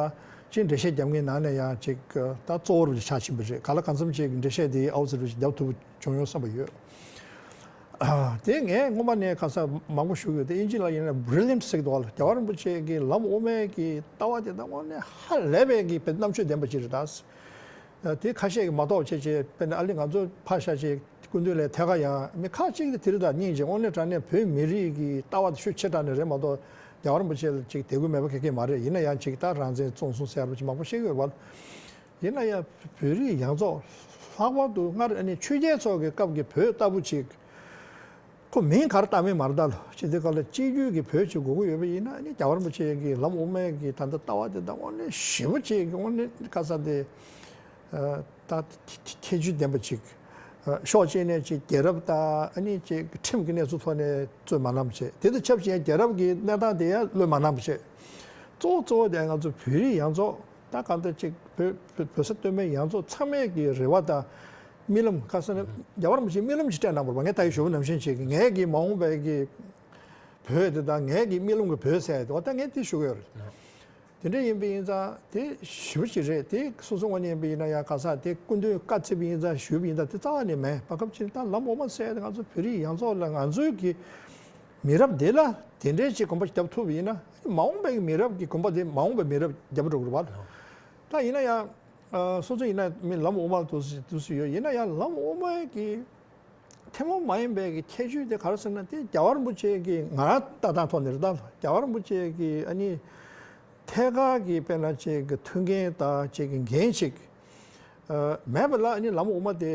ཅིག་འགྲེལ་བཤད་རྒྱབ་མཁན་ནང་ནས་ཡང་ཅིག་ད་གཙོ་བོ་རུ་ཆགས་ཕྱིན་པ་རེད། ག་ལ་གང་འཚམ་ཅིག་གི་འགྲེལ་བཤད་དེ་ཨའུ་ཙི་རུ་ཅིག་རྒྱབ་ཐུབ་བྱུང་ཡོད་བསམ་པ་ཡོད། དེ་ངས་སྔོན་མ་ནས་ཁ་སང་མང་པོ་ཞུ་གི་ཡོད། དེ་ཨིན་ཇི་ལ་ཡིན་ན་brilliant ཟེར་གི་འདུག་བ། རྒྱལ་བ་རིན་པོ་ཆེ་གི་ལམ་དབུ་མའི་གི་ལྟ་བ་དེ་ད་དངོས་གནས་ཧ་ལས་པའི་གི་བེད་རྣམ་དཔྱོད་ལྡན་པ་ཅིག་རེད་ད། དེ་ཁ་ཤས་ཀྱིས་མ་གཏོགས་བྱས་བྱས་དཔེར་ན་ཨ་ལི་ང་ཚོ་ཕར་བཞག་བྱས་སྐུ་མདུན་ལ་ཐད་ཀར་ཡང་མི་ཁག་ཅིག་དེ་རིགས་དང་སྙིང་རྗེ་དངོས་གནས་དྲང་གནས་བོད་མི་རིགས་ཀྱི་ལྟ་བ་དེ་ཤུགས་ཆེ་དྲགས་ནས་རེད་མ་གཏོགས་རྒྱལ་བ་རིན་པོ་ཆེ་ལ་ཅིག་དད་གུས་མེད་པ་ག་གེ་མ་རེད། ཡིན་ན་ཡང་ཅིག་ད་རང་བཙན་བཙོང་སོང་ཟེར་བ་ཅིག་མང་པོ་བཤད་ཀྱི་ཡོད་རེད་བ། ཡིན་ན་ཡང་བོད་རིགས་ཡོངས་རྫོགས་ལྷག་པར་དུ་སྔར་ཨ་ནི་ཆོས་རྒྱལ་ཚོ་གི་སྐབས་ཀྱི་བོད་ལྟ་བུ་ཅིག་ཁོ་མིང་ག་རེ་བཏགས་མིན་མ་རེད་ད་ལོ། ཅི་སྟེ་ག་ལ་སྤྱི་རྒྱུད་ཀྱི་བོད་ཅིག་དགོས་ཀྱི་ཡོད་པ་ཡིན་ན་ཨ་ནི་རྒྱལ་བ་རིན་པོ་ཆེ་གི་ལམ་དབུ་མའི་གི་ད་ལྟ་ལྟ་བ་དེ་ད་དངོས་གནས་ཞེ་པོ་ཅིག་གི་དངོས་གནས་ཁ་ས་དེ་ད་ཐེ་ཇུས་ལྡན་པ་ཅིག་ཕྱོགས་གཅིག་ནས་ཅིག་རྒྱལ་རབས་དང་ཨ་ནི་ཅིག་ཁྲིམས་ཀྱི་གནས་ཚུལ་ཐོག་ནས་རྩོད་མ་གནང་བ་བྱས། དེ་དང་ཆབས་ཅིག་རྒྱལ་རབས་ཀྱི་གནས་སྟངས་དེ་ཡང་བློས་མ་གནང་བ་བྱས། གཙོ་བོ་གཙོ་བོ་དེ་ང་ཚོ་བོད་རིགས་ཡོངས་རྫོགས་ད་གང་ལྟར་ཅིག་བོད་བོད་བོད་ས་སྟོད་སྨད་ཡོངས་རྫོགས་ཚང་མས་ཀྱི་རེ་བ་དང་རྨི་ལམ་ཁ་སང་ནས་རྒྱལ་བ་རིན་པོ་ཆེས་རྨི་ལམ་ཅིག་སྤྲད་གནང་བ་རེད་པ། ངས་ད་གིན་ཞུ་བ་ནང་བཞིན་ཅིག་ངས་ཀྱི་མ་འོངས་པའི་གི་བོད་དེ་དང་ངས་ཀྱི་རྨི་ལམ་གྱི་བོད་ཟེར་ཡ་དེ་འོ་ད་ངས་དེ་ཞུ་གི་ཡོད་རེད། དེ་འདྲ་ཡིན་པ་ཡིན་ཙང་དེ་ཞེ་པོ་ཅིག་རེད། དེ་སོ་སོ་ངོས་ནས་ཡིན་པ་ཡིན་ན་ཡང་ག་ས་དེ་སྐུ་མདུན་བཀའ་སྩལ་བ་ཡིན་ཙང་ཞུས་པ་ཡིན་ཙང་དེ་རྩ་བ་ནས་མེད། བར་སྐབས་ཅིག་ད་ལམ་དབུ་མ་ཟེར་ཡ་དེ་ང་ཚོ་བོད་རིགས་ཡོངས་རྫོགས་ལ་ང་ཚོའི་གི་མི་རབས་འདི་ལ་དེ་འདྲའི་ཅིག་གོམ་པ་རྒྱབ་ཐུབ་པ་ཡིན་ན་མ་འོངས་པའི་མི་རབས་ཀྱི་གོམ་པ་དེ་མ་འོངས་པའི་མི་རབས་རྒྱབ་འགྲོ་དགོས་རེད་བ། ད་ཡིན་ན་ཡང་སོ་སོ་ཡིན་ན་མི་ལམ་དབུ་མ་ལ་འདུག་སེ་འདུག་སེ་ཡོད། ཡིན་ན་ཡང་ལམ་དབུ་མའི་གི་ཐུན་མོང་མ་ཡིན་པའི་གི་ཁྱད་ཆོས་དེ་ག་རེ་ཟེར་ན་དེ་རྒྱལ་བ་རིན་པོ་ཆེ་གི་ང་རང་ལྟ་སྟངས་ཐོག་ནས་རེད་ད། རྒྱལ་བ་རིན་པོ་ཆེ་གི་ཨ་ནི་ཐད་ཀར་གི་དཔེར་ན་ཅིག་གི་ཐུགས་འགན་དང་ཅིག་གི་འགན་ཅིག་མེད་པ་ལ་ཨ་ནི་ལམ་དབུ་མ་དེ་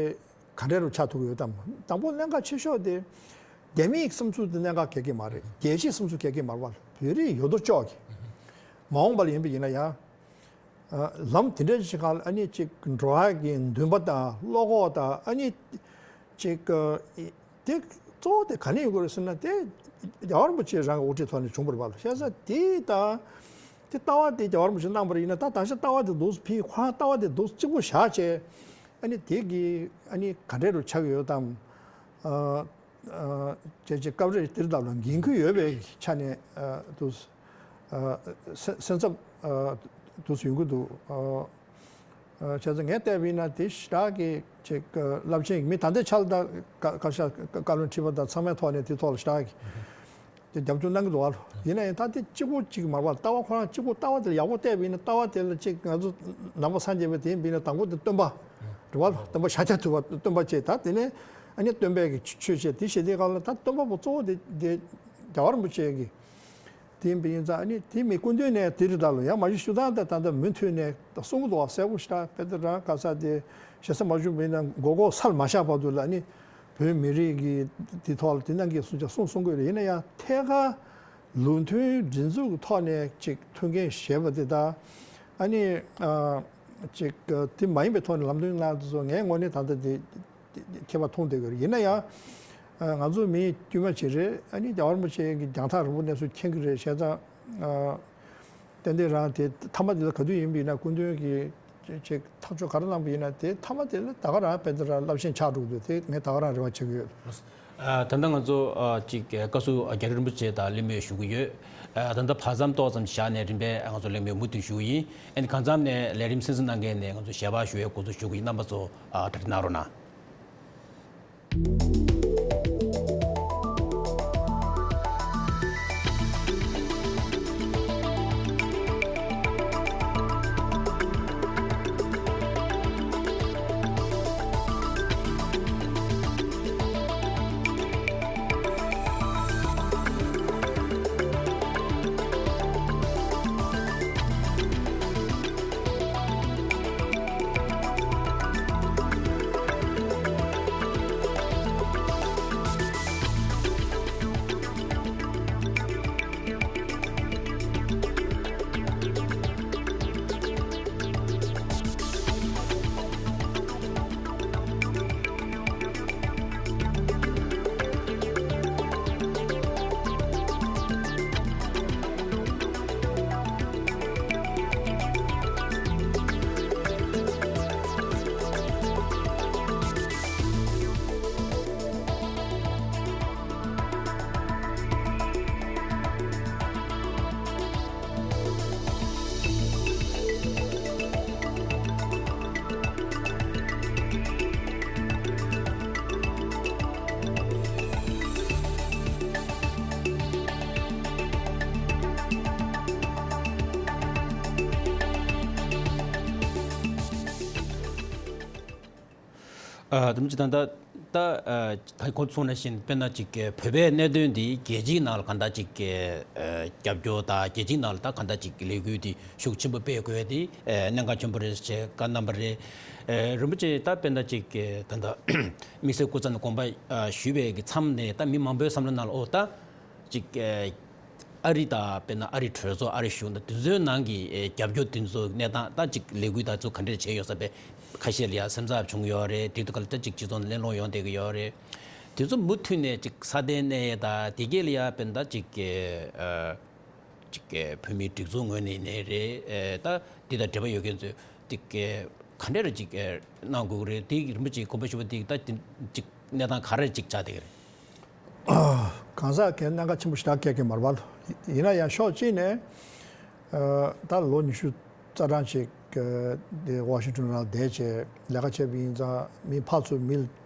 ག་འདྲ་རུ་ཆགས་ཐུབ་ཀྱི་ཡོད་དམ། དང་པོ་གནད་འགག་ཆེ་ཤོས་དེ་རྒྱ་མིའི་བསམ་ཚུལ་དེ་གནད་འགག་གལ་གི་མ་རེད། རྒྱལ་སྤྱིའི་བསམ་ཚུལ་གལ་གི་མ་རེད་བ། བོད་རིགས་ཡོད་དོ་ཅོག་གི་མ་འོངས་པ་ལ་ཡིན་པ་ཡིན་ན་ཡང་ལམ་དེ་འདྲ་ཞིག་ག་ལ་ཨ་ནི་ཅིག་འགྲོ་བ་གི་འདུན་པ་དང་བློ་ཁོག་དང་ཨ་ནི་ཅིག་དེ་གཙོ་བོ་དེ་ག་ནས་ཡོང་གི་རེད་ཟེར་ན་དེ་རྒྱལ་བ་རིན་པོ་ཆེ་རང་གི་དབུ་ཁྲིད་ཐོག་ནས་བྱུང་བ་རེད་བ། བྱས་ཙང་དེ་དང་དེ་ལྟ་བ་དེ་རྒྱལ་བ་རིན་པོ་ཆེ་གནང་བ་རེད། ཡིན་ན་ད་ད་ཆ་ལྟ་བ་དེ་འདུག་ཕིག་ཁོ་རང་ལྟ་བ་དེ་འདུག་གཅིག་པོ་བཞག་བྱས་ཨ་ནི་དེ་གི་ཨ་ནི་ག་འདྲ་རུ་ཆགས་ཡོད་དམ། བྱས་རྗེས་སྐབས་རེ་དེར་བདག་ལ་འགན་ཁུར་ཡོད་པའི་ཆ་ནས་དུ་སེམས་འཚབ་དུ་ཡོང་གི་འདུག་བྱས་ཙང་ངས་བལྟས་པ་ཡིན་ན་དེ་ཞེ་དྲག་གི་ཅིག་རླབས་ཆེན་གྱི་མི་ད་ལྟའི་ཆར་ད་བཀའ་ཤག་བཀའ་བློན་ཁྲི་པ་དང་ཚང་མའི་ཐོག་ནས་དེ་ཐོག་ལ་ཞེ་དྲག་གི་དེ་རྒྱབ་སྐྱོར་གནང་གི་འདུག་ཨ། ཡིན་ན་ཡང་ད་དེ་གཅིག་པོ་གཅིག་མ་རེད་བ། ལྟ་བ་ཁོ་རང་གཅིག་པོ་ལྟ་བ་དེ་ལ་ཡག་པོ་བལྟས་པ་ཡིན་ན་ལྟ་བ་དེ་ལ་ཅིག་ང་ཚོ་ནང་པ་སངས་རྒྱས་པ་དེ་ཡིན་པ་ཡིན་ན་དང་པོ་དེ་སྟོན་པ་རེད་བ། སྟོན་པ་ཤཱཀྱ་ཐུབ་པ་སྟོན་པ་བྱས། ད་དེ་ནས་ཨ་ནི་སྟོན་པའི་གི་ཆོས་བཤད་དེ་བཤད་དེ་ག་ལ་ད་སྟོན་པ་པོ་གཙོ་བོ་དེ་དེ་རྒྱལ་བ་རིན་པོ་ཆེ་གི་དེ་ཡིན་པ་ཡིན་ཙང་ཨ་ནི་དེ་མི་སྐུ་མདུན་ནས་དེ་རིགས་ད་ལོ་ཡང་མ་གཞི་ཞུ་སྟངས་དེ་ད་ལྟ་མུ་མཐུད་ནས་གསུང་གི་འདུག་བ། གསལ་པོ་ཞེ་དྲག་དཔེ་དེ་རང་ག་ས་དེ་ཞེ་ས་མ་བྱུང་བ་ཡིན་ན་མགོ་སྐོར་ས་ལ་མ་བཞག་བར་དུ་ལ་ཨ་ནི་བོད་མི་རིགས་ཀྱི་དེ་ཐོག་ལ་དེ་གནང་གི་གསུང་ཆ་གསུང་གསུང་གི་ཡོད་རེད། ཡིན་ན་ཡང་ཐད་ཀར་ལུགས་མཐུན་སྒྲིག་འཛུགས་ཀྱི་ཐོག་ནས་ཅིག་ཐུགས་འགན་བཞེས་པ་དེ་དང་ཨ་ནི་ཅིག་དེ་མ་ཡིན་པའི་ཐོག་ནས་ལམ་སྟོན་གནང་དུས་སུ་ངའི་ངོས་ནས་ད་ལྟ་དེ་ཁྱད་པར་མཐོང་བསྡད་ཀྱི་ཡོད་རེད། ཡིན་ན་ཡང་ང་ཚོ་མི་དཀྱུས་མ་ཅིག་རེད། ཨ་ནི་རྒྱལ་བ་རིན་པོ་ཆེ་གི་རྒྱང་ཐག་རིང་པོ་གནས་ཚུལ་མཁྱེན་གྱི་རེད། བྱས་ཙང་ཏན་ཏན་རང་དེ་མཐའ་མ་དེ་ལ་ག་དུས་ཡིན་པ་ཡིན་ན་སྐུ་མདུན་གྱིས་ཅིག་ཐག་གཅོད་ག་རེ་གནང་པ་ཡིན་ན་དེ་མཐའ་མ་དེ་ལ་ད་ག་རང་དཔེ་དེ་རང་རླབས་ཆེན་ཆགས་འགྲོ་གི་འདུག་དེ་ངས་ད་ག་རང་རེ་བ་བྱེད་ཀྱི་ཡོད། ད་ལྟ་ང་ཚོ་ཅིག་བཀའ་ཟུར་རྒྱ་རི་རིན་པོ་ཆེ་དང་གླེང་མོལ་ཞུ་གི་ཡོད། ད་ལྟ་བར་མཚམས་ཏོག་ཙམ་བཞག་ནས་རིམ་པས་ང་ཚོ་གླེང་མོལ་མུ་མཐུད་ཞུ་གི་ཡིན། ཨ་ནི་གང་འཚམ་ནས་ལས་རིམ་གསན་གཟིགས་གནང་མཁན་ནས་ང་ཚོ་ཞལ་པར་ཞུ་བའི་འགོ་འཛུགས་ཞུ་གི་ཡིན། རྣམ་པ་ཚོ་གྲ་སྒྲིག་གནང་རོགས་གནང་། ཨ་དེ་མོ་ཅིག་ད་ལྟ་ད་ཨ་ད་གོང་དུ་གསུངས་ནང་བཞིན་དཔེར་ན་ཅིག་བོད་པའི་གནད་དོན་འདི་རྒྱལ་སྤྱིའི་ནང་ལ་གང་ལྟར་ཅིག་ཨ་རྒྱབ་སྐྱོར་དང་རྒྱལ་སྤྱིའི་ནང་ལ་ད་གང་ལྟར་ཅིག་ལས་འགུལ་འདི་ཤུགས་ཆེན་པོ་སྤེལ་དགོས་འདི་ཨ་གནད་འགག་ཆེན་པོ་རེད་ཅེས་བཀའ་གནང་བ་རེད། ཨ་རིན་པོ་ཆེ་ད་དཔེར་ན་ཅིག་ཨ་ད་ལྟ་དམིགས་བསལ་སྐུ་ཚབ་ནས་དགོངས་པ་ཨ་ཞུས་པའི་གི་མཚམས་ནས་ད་མི་མང་པོའི་བསམ་བློ་ནང་ལ་ཨོ་ད་ཅིག་ཨ་ཨ་རི་དང་དཔེར་ན་ཨ་རི་གྲོས་ཚོགས་ཨ་རི་གཞུང་དང་དེ་ཚོའི་ནང་གི་ཨེ་རྒྱབ་སྐྱོར་དེ་ཚོ་གནས་སྟངས་ད་ཅིག་ལས་འགུལ་དང་ཚོ་ག་འདྲས་བྱས་ཡོད་ས་པས་ཁ་ཤས་ལ་ཡང་སེམས་འཚབ་བྱུང་ཡོད་རེད། དེ་དུས་ཀ་ལ་ད་ཅིག་སྤྱི་ཚོགས་ནང་གླེང་སློང་ཡོང་བསྡད་ཀྱི་ཡོད་རེད། དེ་ཚོ་མུ་མཐུད་ནས་ཅིག་སྲ་བརྟན་གནས་ཡས་དང་དེ་གས་ལ་ཡང་དཔེར་ན་ད་ཅིག་ཨེ་ཅིག་ཨེ་བོད་མིའི་སྒྲིག་འཛུགས་ངོས་ནས་ནས་རེད། ཨེ་ད་འདི་དང་འབྲེལ་བ་ཡོད་མཁན་ཚོས་ཅིག་ཨེ་ག་འདྲས་རེད་ཅིག་ཨེ་གནང་དགོས་ཀྱི་རེད། དེ་རིན་པོ་ཆེ་དགོངས་པ་ཞུ་བ་དེ་ད་ཅིག་གནས་སྟངས་ག་རེ་ཅིག་ཆགས་བསྡད་ཀྱི་རེད། གང་ཟག་གི་གནད་འགག་ཆེན་པོ་ཞེ་དྲག་སྐད་ཀྱི་མར་བ་ལ། ཡིན་ན་ཡང་ཕྱོགས་གཅིག་ནས་ད་ལོ་ཉི་ཤུ་རྩ་གྲངས་ཅིག་དེ་ཝ་ཤིང་ཊོན་ནང་བསྡད་བྱས་ལས་ཀ་བྱས་པ་ཡིན་ཙང་མི་ཕར་ཚུར་མི་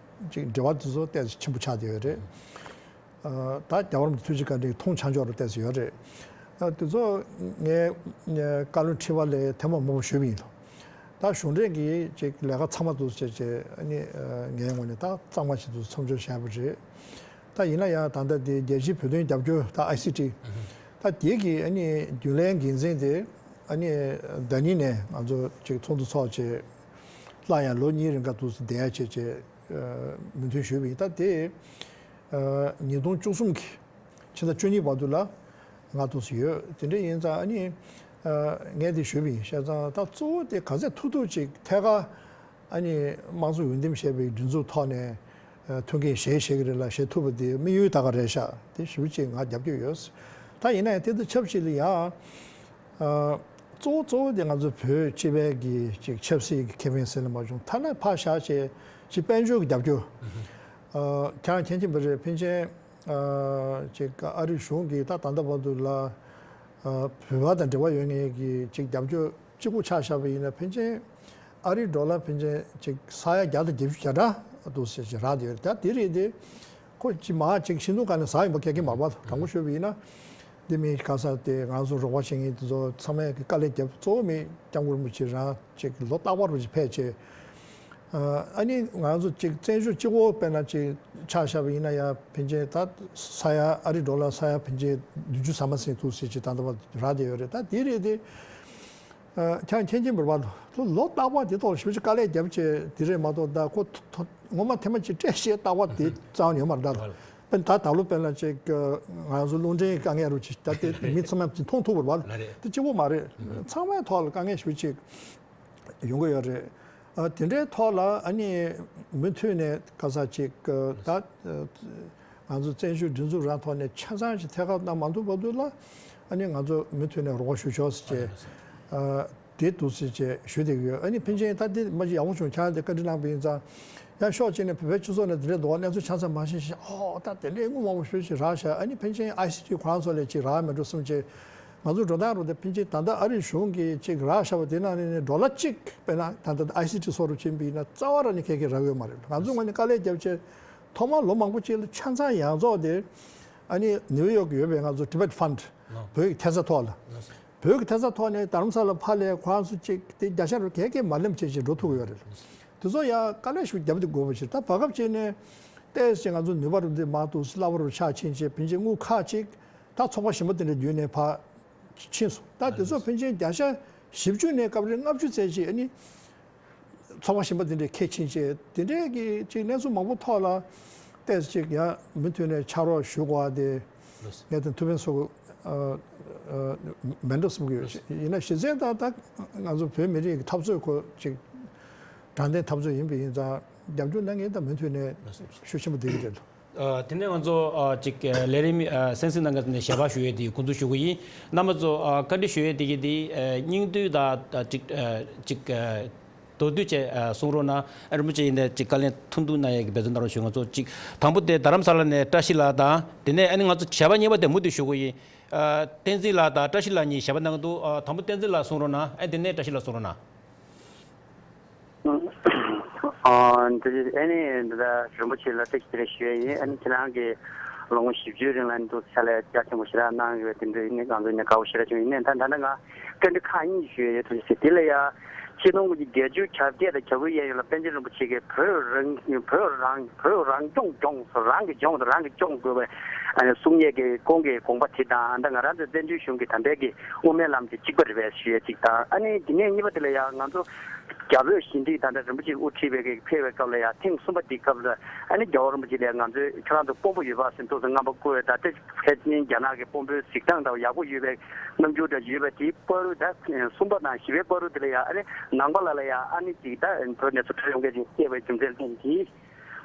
ཅིག་འབྲེལ་བ་དེ་ཚོ་ཏོག་ཙམ་ཆེན་པོ་ཆགས་བསྡད་ཡོད་རེད། ད་རྒྱལ་བ་རིན་པོ་ཆེ་ཐུགས་རྗེ་བཀའ་དྲིན་མཐོང་ཆ་འཇོག་རུ་ཏོག་ཙམ་ཡོད་རེད། དེ་ཚོ་ངས་བཀའ་བློན་ཁྲི་པ་ལས་ཐེངས་མ་མང་པོ་ཞུས་པ་ཡིན་ལ། ད་གཞུང་འབྲེལ་གྱི་ཅིག་ལས་ཀ་ཚང་མ་འདུག་ཟེར་བྱས་ཨ་ནི་ངའི་ངོས་ནས་ད་གཙང་མ་ཞིག་འདུག་མཚམས་སྦྱོར་བྱས་པ་རེད། ད་ཡིན་ན་ཡང་ད་ལྟ་དེ་རྒྱལ་སྤྱིའི་བོད་དོན་རྒྱབ་སྐྱོར་ད་ཨའི་སི་ཊི་ད་དེ་གི་ཨ་ནི་རྒྱུན་ལས་འགན་འཛིན་དེ་ཨ་ནི་ཟླ་ཉིན་ནས་ང་ཚོ་ཅིག་ཚོགས་འདུ་ཚོགས་བྱས་སླར་ཡང་ལོ་གཉིས་རིང་ག་འདུག་ཟེར་བསྡད་བྱས་བྱས་མོས་མཐུན་ཞུས་པ་ཡིན། ད་དེ་ཉིས་སྟོང་བཅུ་གསུམ་གི་ཕྱི་ཟླ་བཅུ་གཉིས་བར་དུ་ལ་ང་ཐུག་སུ་ཡོད། དེ་འདྲ་ཡིན་ཙང་ཨ་ནི་ངས་དེ་ཞུས་པ་ཡིན། བྱས་ཙང་ད་གཙོ་བོ་དེ་ག་ཚད་ཐུབ་ཐུབ་ཅིག་ཐད་ཀར་ཨ་ནི་དམངས་གཙོ་འོས་འདེམས་བྱས་པའི་སྒྲིག་འཛུགས་ཐོག་ནས་མཐུན་རྐྱེན་བཞེས་བཞེས་ཀྱི་རེད་ལ་བཞེས་ཐུབ་པ་དེ་དམིགས་ཡུལ་ད་ག་རེད་ཤག་དེ་ཞུ་ཅིག་ང་རྒྱབ་སྐྱོར་ཡོད། ད་ཡིན་ན་ཡང་དེ་དང་ཆབས་ཅིག་ལ་ཡང་གཙོ་བོ་གཙོ་བོ་དེ་ང་ཚོ་བོད་སྤྱི་པའི་གི་ཅིག་ཆབ་སྲིད་ཀྱི་ཁེ་ཕན་ཟེར་ན་མ་བྱུང་ཐ་ན་ཕར་བཞག་བྱས་ཅིག་དཔལ་འབྱོར་གྱི་རྒྱབ་སྐྱོར་ཁྱེད་རང་མཁྱེན་གྱི་མ་རེད། ཕན་ཆད། ཅིག་ཨ་རི་གཞུང་གིས་ད་ད་ལྟ་བར་དུ་ལ་བོད་པ་དང་འབྲེལ་བ་ཡོད་མཁན་གྱི་ཅིག་རྒྱབ་སྐྱོར་གཅིག་པུ་ཆ་བཞག་པ་ཡིན་ན་ཕན་ཆད་ཨ་རིའི་ཌོ་ལར་ཕན་ཆད་ཅིག་ས་ཡ་བརྒྱ་དང་བརྒྱད་ཅུ་གྱ་གྲངས་འདུག་ཟེར་ཅིག་རག་བསྡད་ཡོད་རེད། ད་དེ་རེད་དེ་ཁོ་ཅིག་མ་ཅིག་ཤིང་སྡོང་ག་ནས་ཟག་ཡིན་པ་ག་གེ་མ་པ་དྲང་པོ་ཤོད་པ་ཡིན་ན་འདི་མིན་ག་ས་དེ་ང་ཚོ་རོགས་པ་བྱེད་མཁན་དེ་ཚོ་ཚང་མས་དཀའ་ལས་བརྒྱབ། གཙོ་བོ་མི་སྐྱབས་མགོན་རིན་པོ་ཆེ་རང་ཅིག་ལོ་རྟག་པར་རུ་ཅིག་ཕེབས་བྱས། ཨ་ནི་ང་ཚོ་གཅིག་བཙན་བྱོལ་གཅིག་པོ་དཔེར་ན་གཅིག་ཆ་བཞག་པ་ཡིན་ན་ཡང་ཕན་ཆད་ད་ས་ཡ་ཨ་རི་ཌོ་ལར་ས་ཡ་ཕན་ཆད་བདུན་ཅུ་ཟ་མ་ཟིན་འདུག་ཟེར་གྱི་ད་ལྟ་བར་རག་བསྡད་ཡོད་རེད། ད་དེ་རེད་དེ་ཁྱེད་མཁྱེན་གྱི་མེད་པ་ལོ་ལོ་རྟག་པར་དེ་ཐོག་ཞེ་པོ་ཅིག་དཀའ་ལས་བརྒྱབ་བྱས་དེ་རེད་མ་གཏོགས་ད་ཁོ་ངོ་མ་ཐེངས་མ་གཅིག་སྤྲད་བཤད་རྟག་པར་དེ་རྩ་བ་ནས་ཡོད་མ་རེད། ད་ད་ལོ་དཔེར་ན་གཅིག་ང་ཚོ་རླུང་འཕྲིན་དཀའ་ངལ་རུ་ཅིག་ད་དེ་མི་ཚང་མ་ཅིག་མཐོང་ཐུབ་པ་རེད་པ། དེ་གཅིག་པོ་མ་རེད། ཚང་མའི་ཐོག་ལ་དཀའ་ངལ་ཞེ་པོ་ཅིག་ཡོང་གི་ཡོད་རེད། ཨ་དེ་འདྲའི་ཐོག་ལ་ཨ་ནི་མུ་མཐུད་ནས་ག་ས་ཅིག་ད་ང་ཚོ་བཙན་བྱོལ་སྒྲིག་འཛུགས་རང་ཐོག་ནས་ཆ་ཚང་ཞིག་ཐད་ཀར་གནང་མ་ཐུབ་བར་དུ་ལ་ཨ་ནི་ང་ཚོ་མུ་མཐུད་ནས་རོགས་པ་ཞུ་ཆོག་ཟེར་བྱས་ཨ་དེ་འདུག་ཟེར་བྱས་ཞུ་བསྡད་ཀྱི་ཡོད། ཨ་ནི་ཕན་ཆད་ད་དེ་མ་གཞི་ཡག་པོ་བྱུང་ཁྱེད་རང་དེ་བཀའ་འདྲི་གནང་པ་ཡིན་ཙང་ཡང་ཕྱོགས་གཅིག་ནས་བོད་པའི་སྤྱི་ཚོགས་ནས་དེ་འདྲའི་འདུག་གནས་ཚུལ་ཆ་ཚང་མ་ཤེས་ཤིང་ཨོ་ད་དེ་འདྲའི་དངུལ་མང་པོ་ཞེ་པོ་ཅིག་རག་ཤག་ཨ་ནི་ཕན་ཆད་ཨའི་སི་ཊི་ཁོ་རང་ཚོ་ལས་ཅིག་རག་མེད་འགྲོ་བསམ་བྱས། ང་ཚོ་འགྲོ་སྟངས་རུ་དེ་ཕན་ཆད་ད་ལྟ་ཨ་རིའི་གཞུང་གིས་ཅིག་རག་བཞག་པ་དེ་ནང་ནས་ནས་ཌོ་ལར་གཅིག་དཔེར་ན་ད་ལྟ་ཨའི་སི་ཊི་སོགས་རུ་ཕྱིན་པ་ཡིན་ན་རྩ་བ་རང་ནས་ཁེ་ཁེ་རག་ཡོད་མ་རེད། ང་ཚོ་ངོས་ནས་དཀའ་ལས་བརྒྱབ་བྱས་ཐོག་མར་ལོ་མང་པོ་གཅིག་ལ་ཆ་ཚང་ཡང་རྫོགས་དེ་ཨ་ནི་ནིའུ་ཡོག་གི་ཡོད་པའི་ང་ཚོ་Tibet Fund་བོད་ཀྱི་ཐེབས་རྩ་ཐོག་ལ་བོད་ཀྱི་ཐེབས་རྩ་ཐོག་ནས་རྡ་རམ་ས་ལ་ཕར་ལས་ཁོ་རང་ཚོ་གཅིག་དེ་བརྒྱ་ཆ་རུ་གས་གས་མ་ལེམ་བྱས་བྱས་འགྲོ་ཐུབ་ཀྱི་ཡོད་རེད། དེ་ཚོ་ཡང་དཀའ་ལས་ཤུགས་བརྒྱབ་དེ་དགོས་པ་ཞིག་ད་བར་སྐབས་བྱས་ནས་ཏོག་ཙམ་ང་ཚོ་ནུས་པ་རུ་དེ་མང་དུ་སླ་བ་རུ་ཆགས་ཕྱིན་བྱས་ཕན་ཆད་དངུལ་ཁག་ཅིག་ད་ཚོགས་པ་གཞན་པ་དེ་འདྲ་བརྒྱུད་ནས་ཕར་ཕྱིན་སོང་། ད་དེ་ཚོ་ཕན་ཆད་བརྒྱ་ཆ་བཞི་བཅུ་ནས་སྐབས་རེ་ལྔ་བཅུ་ཙམ་ཅིག་ཨ་ནི་ཚོགས་པ་གཞན་པ་དེ་འདྲས་ཁེ་ཕྱིན་ཆད་དེ་འདྲས་ཀྱི་ཅིག་གནས་ཚུལ་མང་པོ་ཐོག་ལ་ཏོག་ཙམ་ཅིག་ཡང་མུ་མཐུད་ནས་ཕྱག་རོགས་ཞུ་དགོས་པ་དེ་ངས་དེ་ཐུགས་ཕན་གསོ་དགོས་མེད་འགྲོ་བསམ་གྱི་ཡོད། ཡིན་ན་གཞི་རྩའི་ད་ད་ང་ཚོ་བོད་མི་རིགས་ཀྱི་འཐབ་རྩོད་ཁོ་ཅིག་དྲང་བདེན་འཐབ་རྩོད་ཡིན་པ་ཡིན་ཙང་རྒྱབ་སྐྱོར་གནང་མཁན་ད་མུ་མཐུད་ནས་ཤུགས་ཆེན་པོ་བསྡད་ཀྱི་རེད། ཨ་དེ་ནས་ང་ཚོ་ཨ་ཅིག་ཨ་ལས་རིམ་ཨ་གསན་གཟིགས་གནང་མཁན་ཚོ་ནས་ཞལ་པར་ཞུ་ཡས་དེ་འགོ་འཛུགས་ཞུ་གི་ཡིན། རྣམ་པ་ཚོ་ཨ་བཀའ་འདྲི་ཞུ་ཡས་དེ་གི་དེ་ཨ་སྙིང་བསྡུས་དང་ཨ་ཅིག་ཨ་ཅིག་ཨ་མདོར་བསྡུས་བྱས་ཨ་གསུང་རོགས་གནང་། ཨ་རིན་པོ་ཆེ་ཡིན་ནས་ཅིག་བཀའ་ལན་ཐུང་ཐུང་གནང་ཡས་ཀྱི་འབད་བརྩོན་གནང་རོགས་ཞུ། ང་ཚོ་ཅིག་དང་པོ་དེ་རྡ་རམ་ས་ལ་ནས་བཀྲ་ཤིས་ལགས་དང་དེ་ནས་ཨ་ནི་ང་ཚོ་ཞལ་པར་གཉིས་པ་དེ་མུ་མཐུད་ཞུ་གི་ཡིན། ཨ་བསྟན་འཛིན་ལགས་དང་བཀྲ་ཤིས་ལགས་གཉིས་ཞལ་པར་གནང་གི་འདུག་ཨ་དང་པོ་བསྟན་འཛིན་ལགས་གསུང་རོགས་གནང་། ཨ་དེ་ནས་བཀྲ་ཤིས་ལགས་གསུང་རོགས་གནང་། ཨ་འདི་ཨ་ནི་འདི་ལྟར་རིན་པོ་ཆེ་ལ་བཀྲ་ཤིས་བདེ་ལེགས་ཞུ་ཡས་ཡིན། ཨ་ནི་ཁྱེད་རང་གིས་ལོ་ངོ་བཞི་བཅུའི་རིང་ལ་འདུག་ཕྱག་ལས་རྒྱ་ཆེན་པོ་ཞེ་དྲག་གནང་ཡོད། དེ་འདྲ་ཡིན་ནའི་ང་ཚོ་ནས་དགའ་པོ་ཞེ་དྲག་བྱུང་། ཡིན་ནའི་ད་ད་ལྟ་ང་བཀའ་འདྲི་ཁག་གཉིས་ཞུ་ཡས་ཡོད། ཐུགས་རྗེ་ཆེ། དེ་ལ་ཡ་ ཆིག་སྟོང་དགུ་བརྒྱ་བརྒྱད་ཅུ་གྱ་བརྒྱད་དང་གྱ་དགུའི་གཡས་གཡོན་ལ་པཎ་ཆེན་རིན་པོ་ཆེ་གིས་བོད་རང་བོད་རང་བོད་རང་སྐྱོང་ལྗོངས་སུ་རང་གི་ལྗོངས་དང་རང་གིས་སྐྱོང་དགོས་པའི་ཨ་ནི་གསུང་ཡས་ཀྱི་ཀུན་གྱི་དགོངས་པ་དེ་དང་། ད་ང་རང་ཚོའི་བཙན་བྱོལ་གཞུང་གི་ད་ལྟའི་གི་དབུ་མའི་ལམ་དེ་གཅིག་པ་རེད་པས་ཞུ་ཡས་གཅིག་དང་། ཨ་ནི་དེ་ནས་གཉིས་པ་དེ་ལ་ཡང་ང་ཚོ་རྒྱ་བོད་ཞི་འགྲིག་ད་ལྟ་རིན་པོ་ཆེས་དབུ་ཁྲིད་པའི་གི་ཕེབས་པའི་སྐབས་ལ་ཡང་ཐེངས་གསུམ་པ་དེའི་སྐབས་ལ་ཨ་ནི་རྒྱལ་བ་རིན་པོ་ཆེ་ལ་ཡང་ང་ཚོས་ཁྱོད་རང་ཚོ་དཔོན་པོ་ཡོད་པ་ཟེར་འདུག་ཟེར་རྔམ་པ་བསྐུར་བས། ད་ལྟ་ཕལ་ཆེར་རྒྱ་ནག་གི་དཔོན་པོའི་གཟིགས་སྟངས་དང་ཡག་པོ་ཡོད་པའི་རྣམ་འགྱུར་འདྲ་ཡོད་པས། དེའི་བར་དུ་ད་གསུམ་པ་དང་བཞི་པའི་བར་དུ་དེ་ལ་ཡང་ཨ་ནི་ནང་པ་ལ་ལ་ཡང་ཨ་ནི་ཅིག་ད་བོད་ནས་ཚུར་ཐོན་ཡོང་མཁན་ཅིག་སྐྱེས་པའི་རྒྱུ་མཚན་ལྡན་གྱིས།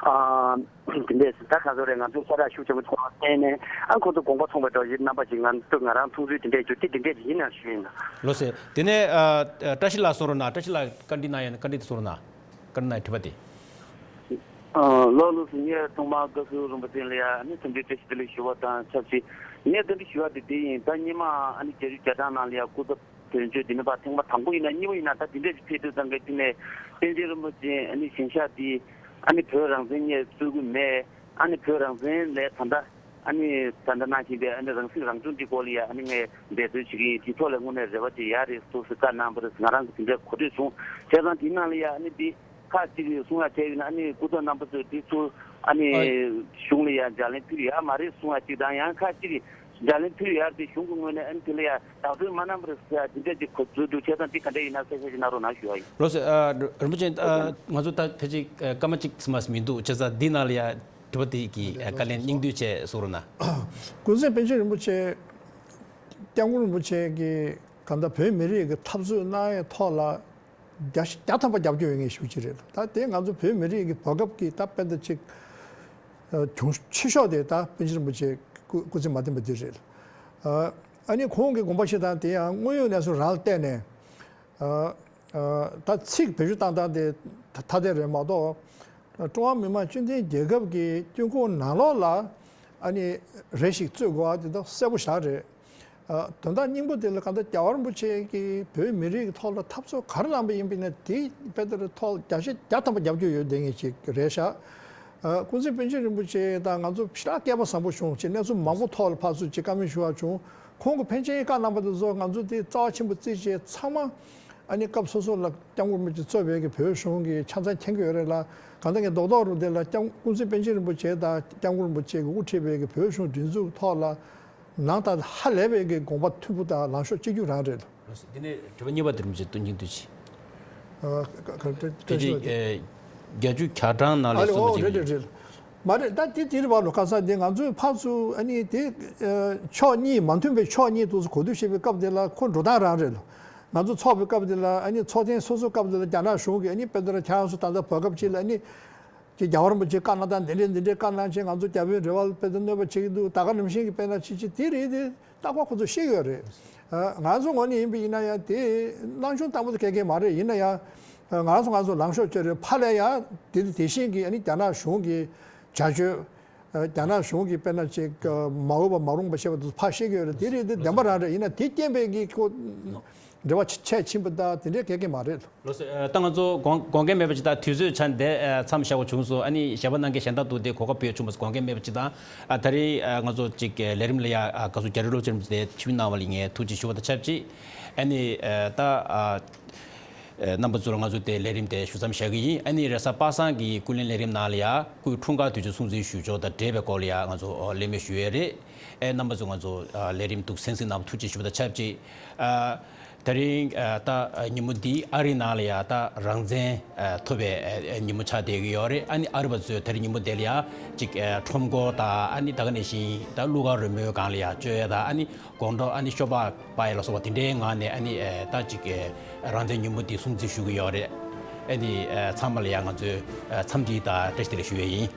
ཨ། དེ་འདྲས་ད་ག་ཚོད་རེད། ང་ཚོས་ཤ་ཁྲག་ཤུགས་ཆེན་པོ་ཚོར་བ་བརྟེན་ནས་ཨ་ཁོ་ཚོ་དགོངས་པ་མཚུངས་པའི་འགྲོ་བཞིན་རྣམ་པ་ཞིག་ང་ཚོ་ང་རང་མཐོང་ཚུལ་དེ་འདྲས་བརྗོད་དེ་དེ་འདྲས་ཡིན་ན་ཞུ་ཡིན། ལགས་སོ། དེ་ནས་ཨ་བཀྲ་ཤིས་ལགས་གསུང་རོགས་གནང་། བཀྲ་ཤིས་ལགས་བཀའ་འདྲི་གནང་ཡ་ན་བཀའ་འདྲི་དེ་གསུང་རོགས་གནང་། བཀའ་འདྲི་གནང་ཡ་དྲི་བ་དེ། ཨ་ལགས་ལགས་སོ། ངས་ཐོག་མར་བཀའ་ཟུར་རིན་པོ་ཆེ་ལ་ཡ་ཨ་ནི་འཚམས་འདྲི་བཀྲ་ཤིས་བདེ་ལེགས་ཞུ་བ་དང་ཆབས་ཅིག་ངས་བཀའ་འདྲི་ཞུ་བ་དེ་དེ་ཡིན། ད་སྔོན་མ་ཨ་ནི་བརྒྱད་ཅུ་གྱ་གྲངས་ནང་ལ་ཡ་སྐུ་ཚབ་དོན་གཅོད་དེ་ནི་པ་ཐེངས་མ་དང་པོ་ཡིན་ན་གཉིས་པ་ཡིན་ན་ད་དེ་འདྲས་ཅིག་ཕེབས་དུས་ཙང་གི་དེ་ནས་པཎ་ཆེན་རིན་པོ་ཆེ་ཨ་ནི་ཞིང་གཤེགས་དེ་ཨ་ནི་བོད་རང་བཙན་ངས་རྩོད་ཀྱི་མེད། ཨ་ནི་བོད་རང་བཙན་ལས་ད་ལྟ་ཨ་ནི་ད་ལྟ་ནང་བཞིན་པའི་ཨ་ནི་རང་སྲིད་རང་སྐྱོང་འདི་སྐོར་ལ་ཡ་ཨ་ནི་ངས་འབད་རྩོལ་བྱེད་ཀྱི་ཡིན། དེ་ཐོག་ལ་དངོས་གནས་རེ་བ་ཅིག་ཡག་རེད་འདུག་ཟེར་བཀའ་གནང་བ་རེད། ང་རང་གི་དེ་འདྲའི་གོ་ཐོས་བྱུང་། བྱས་ཙང་དེའི་ནང་ལ་ཡ་ཨ་ནི་འདི་ཁག་ཅིག་གིས་གསུང་ཡ་བྱས་ཡོད་ན་ཨ་ནི་སྐུ་ཚབ་རྣམ་པ་ཚོས་དེ་ཚུར་ཨ་ནི་ཨ་གཞུང་ལ་ཡ་ལྗགས་ལན་ཕུལ་ཡོད་མ་རེད་གསུང་ཡ་གཅིག་དང་། ཡང་ཁག་ཅིག་གིས་ལྗགས་ལན་ཕུལ་ཡོད་རེད་དེ་གཞུང་གི་ངོས་ནས་ཨ་ནི་དེ་ལ་ཡ་བདག་སྤྲོད་མ་གནང་བ་རེད་ཟེར་ཡ་དེ་འདྲ་ཅིག་གོ་ཚོད་འདུག་བྱས་ཙང་དེ་ག་འདྲ་ཡིན་ན་གསལ་བཤད་ཅིག་གནང་རོགས་གནང་ཞུ་ཡ་ཡིན། ལགས་སོ། ཨ་རིན་པོ་ཆེ། ཨ་ང་ཚོ་ད་ཕལ་ཆེར་ཨ་སྐར་མ་གཅིག་ཙམ་མ་ཟིན་མི་འདུག་བྱས་ཙང་འདི་ནང་ལ་ཡ་དྲི་བ་དེ་གི་ཨ་བཀའ་ལན་སྙིང་བསྡུས་བྱས་གསུང་རོགས་གནང་། ཀུན་མཁྱེན་པཎ་ཆེན་རིན་པོ་ཆེ་སྐྱབས་མགོན་རིན་པོ་ཆེ་གིས་གང་ལྟར་བོད་མི་རིགས་ཀྱི་འཐབ་རྩོད་གནང་ཡའི་ཐོག་ལ་བརྒྱ་ཆ་བརྒྱ་ཐམ་པ་རྒྱབ་སྐྱོར་ཡོད་མཁན་ཞེ་པོ་ཅིག་རེད། ད་དེ་ང་ཚོ་བོད་མི་རིགས་ཀྱི་བར་སྐབས་ཀྱི་ད་དཔེ་ད་ཅིག་གྱོང་ཆེ་ཤོས་དེ་ད་པཎ་ཆེན་རིན་པོ་ཆེ་སྐུ་སྐུ་ཚེ་མ་བརྟན་པ་འདི་རེད། ཨ་ནི་ཁོང་གི་དགོངས་པ་བཞེས་སྟངས་དེ་ཡང་དངོས་ཡོད་གནས་ཚུལ་རང་ལ་བལྟས་ནས། ཨ་ཨ་ད་ཚིག་བེད་སྤྱོད་བཏང་སྟངས་དེ་ཐ་ཐ་དད་རེད་མ་གཏོགས། ཀྲུང་ཧྭ་མི་དམངས་སྤྱི་མཐུན་རྒྱལ་ཁབ་ཀྱི་དཀྱིལ་འཁོར་ནང་ལོགས་ལ་ཨ་ནི་རེ་ཞིག་རྩོད་དགོས་པ་དེ་དག་གསལ་པོ་བཞག་རེད། ཨ་དོན་དག་སྙིང་པོ་དེ་ལ་གང་ལྟར་རྒྱལ་བ་རིན་པོ་ཆེ་གིས་བོད་མི་རིགས་ཀྱི་ཐོག་ལ་འཐབ་རྩོད་ག་རེ་གནང་པ་ཡིན་པ་ཡིན་ན་དེ་དཔེ་དེར་ཐོག་བརྒྱ་ཆ་བརྒྱ་ཐམ་པ་རྒྱབ་སྐྱོར་ཡོད་བསྡད་མཁན་ཞིག་རེད་ཤག་ཨ་ཀུན་གཟིགས་པཎ་ཆེན་རིན་པོ་ཆེ་དང་ང་ཚོ་ཞེ་དྲག་སྐལ་པ་བཟང་པོ་བྱུང་བྱས་གནས་ཚུལ་མང་པོ་ཐོག་ལ་ཕར་ཚུར་ཅིག་བཀའ་མོལ་ཞུ་བ་བྱུང་། ཁོང་གི་ཕན་ཆད་བཀའ་གནང་པ་དེ་ཚོ་ང་ཚོ་དེ་རྩ་བ་ཆེན་པོ་བརྩིས་བྱས་ཚང་མ་ཨ་ནི་སྐབས་སོ་སོ་ལ་སྐྱབས་མགོན་རིན་པོ་ཆེ་གཙོས་པའི་གི་བོད་གཞུང་གི་ཆ་ཚང་མཁྱེན་གྱི་ཡོད་རེད་ལ། གང་ལྟར་ངས་རྡོག་རྡོག་རུ་དེ་ལ་སྐྱབས་ཀུན་གཟིགས་པཎ་ཆེན་རིན་པོ་ཆེ་དང་སྐྱབས་མགོན་རིན་པོ་ཆེ་གིས་དབུ་ཁྲིད་པའི་གི་བོད་གཞུང་སྒྲིག་འཛུགས་ཐོག་ལ་ནང་ལྟར་ཧ་ལས་པའི་གི་དགོངས་པ་མཐུན་པོ་དང་ལངས་ཕྱོགས་གཅིག་གྱུར་རང་རེད། འདི་ནས་དྲི་བ་གཉིས་པ་དེ་རིན་པོ་ཆེ་སྟོན་གྱིན་འདུག་ཅི། ཨ་ཁ་ཁ་ཁ་དེ་ཁ་ཅིག་ཁ་ཨེ་བརྒྱད་ཅུ་གྱ་གྲངས་ནང་ཨ་ལས་ལེ་གསུངས་པ་ཨོ་ཅིག་རེད་རེད་རེད། མ་རེད། ད་དེ་དེ་རེད་བ་ལོ། ཁ་སང་དེ་ང་ཚོས་ཕར་ཚུར་ཨ་ནི་དེ་ཨ་ཕྱོགས་གཉིས་མ་མཐུན་པའི་ཕྱོགས་གཉིས་དུ་གོ་བསྡུར་བྱེད་པའི་སྐབས་དེ་ལ་ཁོ་འགྲོ་སྟངས་རང་རེད་ལོ། ང་ཚོ་ཚོགས་པའི་སྐབས་དེ་ལ་ཨ་ནི་ཚོགས་ཐེངས་སོ་སོའི་སྐབས་དེ་ལ་རྒྱ་ནག་གཞུང་གིས་ཨ་ནི་དཔེ་དེ་ལ་ཁྱེད་རང་ཚོ་ད་ལྟ་བར་སྐབས་ཅིག་ལ་ཨ་ནི་ཅིག་རྒྱལ་བ་རིན་པོ་ཆེ་བཀའ་གནང་སྟངས་འདི་འདྲས་འདི་འདྲས་བཀའ་གནང་བྱས་ང་ཚོ་རྒྱ་བོད་འབྲེལ་བ་དཔེ་དེ་གནོད་པ་བྱེད་ཀྱི་འདུག་ད་ག་ནང་བཞིན་གྱི་དཔེར་ན་ཅིག་ཅིག་དེ་རེད་དེ། རྟག་པར་ཁོ་ཚོས་ཤེས་ཀྱི་ཡོད་རེད། ཨ་ང་ཚོ་ངོས་ནས་ཡིན་པ་ཡིན་ན་ཡང་དེ་སྣང་ཆུང་བཏང་པོ་དེ་གལ་གལ་མ་རེད། ཡིན་ན་ཡང་ང་ཚོ་ང་ཚོ་ལངས་ཕྱོགས་གཅིག་རེད། ཕར་ལ་ཡང་དེ་དེ་བཞིན་གྱི་ཨ་ནི་རྒྱ་ནག་གཞུང་གི་བྱ་སྤྱོད། རྒྱ་ནག་གཞུང་གིས་དཔེར་ན་ཅིག་མ་འོས་པ་མ་རུང་བ་བཤད་པ་དེ་ཚོ་ཕར་ཤེས་ཀྱི་ཡོད་རེད། དེ་རེད་དེ་བདེན་པ་རང་རེད། ཡིན་ན་དེ་རྐྱེན་པས་ཀྱི་ཁོ་འབྲེལ་བ་ཆད་ཕྱིན་པ་དང་དེ་འདྲའི་གལ་གལ་མ་རེད། ལགས་སོ། ཨ་ད་ང་ཚོ་དགོངས་དགོངས་འགལ་མེད་པ་ཅིག་དང་། དུས་ཚོད་ཆ་འདི་ཨ་མཚམས་བཞག་པ་བྱུང་སོང་། ཨ་ནི་ཞལ་པར་གནང་མཁན་གཞན་དག་ཏུ་དེ་གོ་སྐབས་ཕུལ་བྱུང་བ་དགོངས་འགལ་མེད་པ་ཅིག་དང་། ཨ་ད་རེས་ཨ་ང་ཚོ་ཅིག་ལས་རིམ་ལ་ཡ་ཨ་བཀའ་ཟུར་རྒྱ་རི་བློ་ཆེན་དེ་ཆིབས་གནང་བ་ལ་ངས་ཐུགས་རྗེ་ཞུ་བ་དང་ཆབས་ཅིག་ཨ་ནི་ཨ་ད་ཨ་རྣམ་པ་ཚོ་ལ་ང་ཚོ་དེ་ལས་རིམ་དེ་ཞུ་མཚམས་བཞག་གི་ཡིན། ཨ་ནི་རེས་གཟའ་པ་སངས་ཀྱི་སྐུ་ལས་ལས་རིམ་ནང་ལ་ཡ་སྐུའི་འཁྲུངས་སྐར་དུས་ཆེན་སྲུང་བརྩི་ཞུ་ཕྱོགས་དང་འབྲེལ་བའི་སྐོར་ལ་ཡ་ང་ཚོ་ཨ་གླེང་མོལ་ཞུ་ཡས་རེད། ཨེ་རྣམ་པ་ཚོ་ང་ཚོ་ཨ་ལས་རིམ་འདུག་གསན་གཟིགས་གནང་བ་ཐུགས་རྗེ་ཞུ་བ་དང་ཆབས་ཅིག་ཨ་དེ་རིང་ཨ་ད་ཨ་ཉིན་མོ་འདི་ཨ་རིའི་ནང་ལ་ཡ་ད་རང་བཙན་ཨ་ཐོབ་པའི་ཨ་ཨ་ཉིན་མོ་ཆགས་བསྡད་ཀྱི་ཡོད་རེད། ཨ་ནི་ཨ་རི་བ་ཚོས་དེ་རིང་ཉིན་མོ་འདི་ལ་ཡ་ཅིག་ཨ་ཁྲོམ་སྐོར་དང་། ཨ་ནི་ད་ག་ནང་བཞིན་ད་གླུ་གར་རོལ་མོའི་སྒང་ལ་ཡ་སྤྱོད་ཡ་དང་། ཨ་ནི་དགོང་དྲོ་ཨ་ནི་ཤོ་སྦག་པ་ཡ་ལ་སོགས་པ་དེ་འདྲའི་ངང་ནས་ཨ་ནི་ཨ་ད་ཅིག་ཨ་རང་བཙན་ཉིན་མོ་འདི་སྲུང་བརྩི་ཞུ་གི་ཡོད་རེད། ཨ་ནི་ཨ་ཚང་མ་ལ་ཡ་ང་ཚོས་ཨ་འཚམས་འདྲི་དང་བཀྲ་ཤིས་བདེ་ལེགས་ཞུ་ཡས་ཡིན།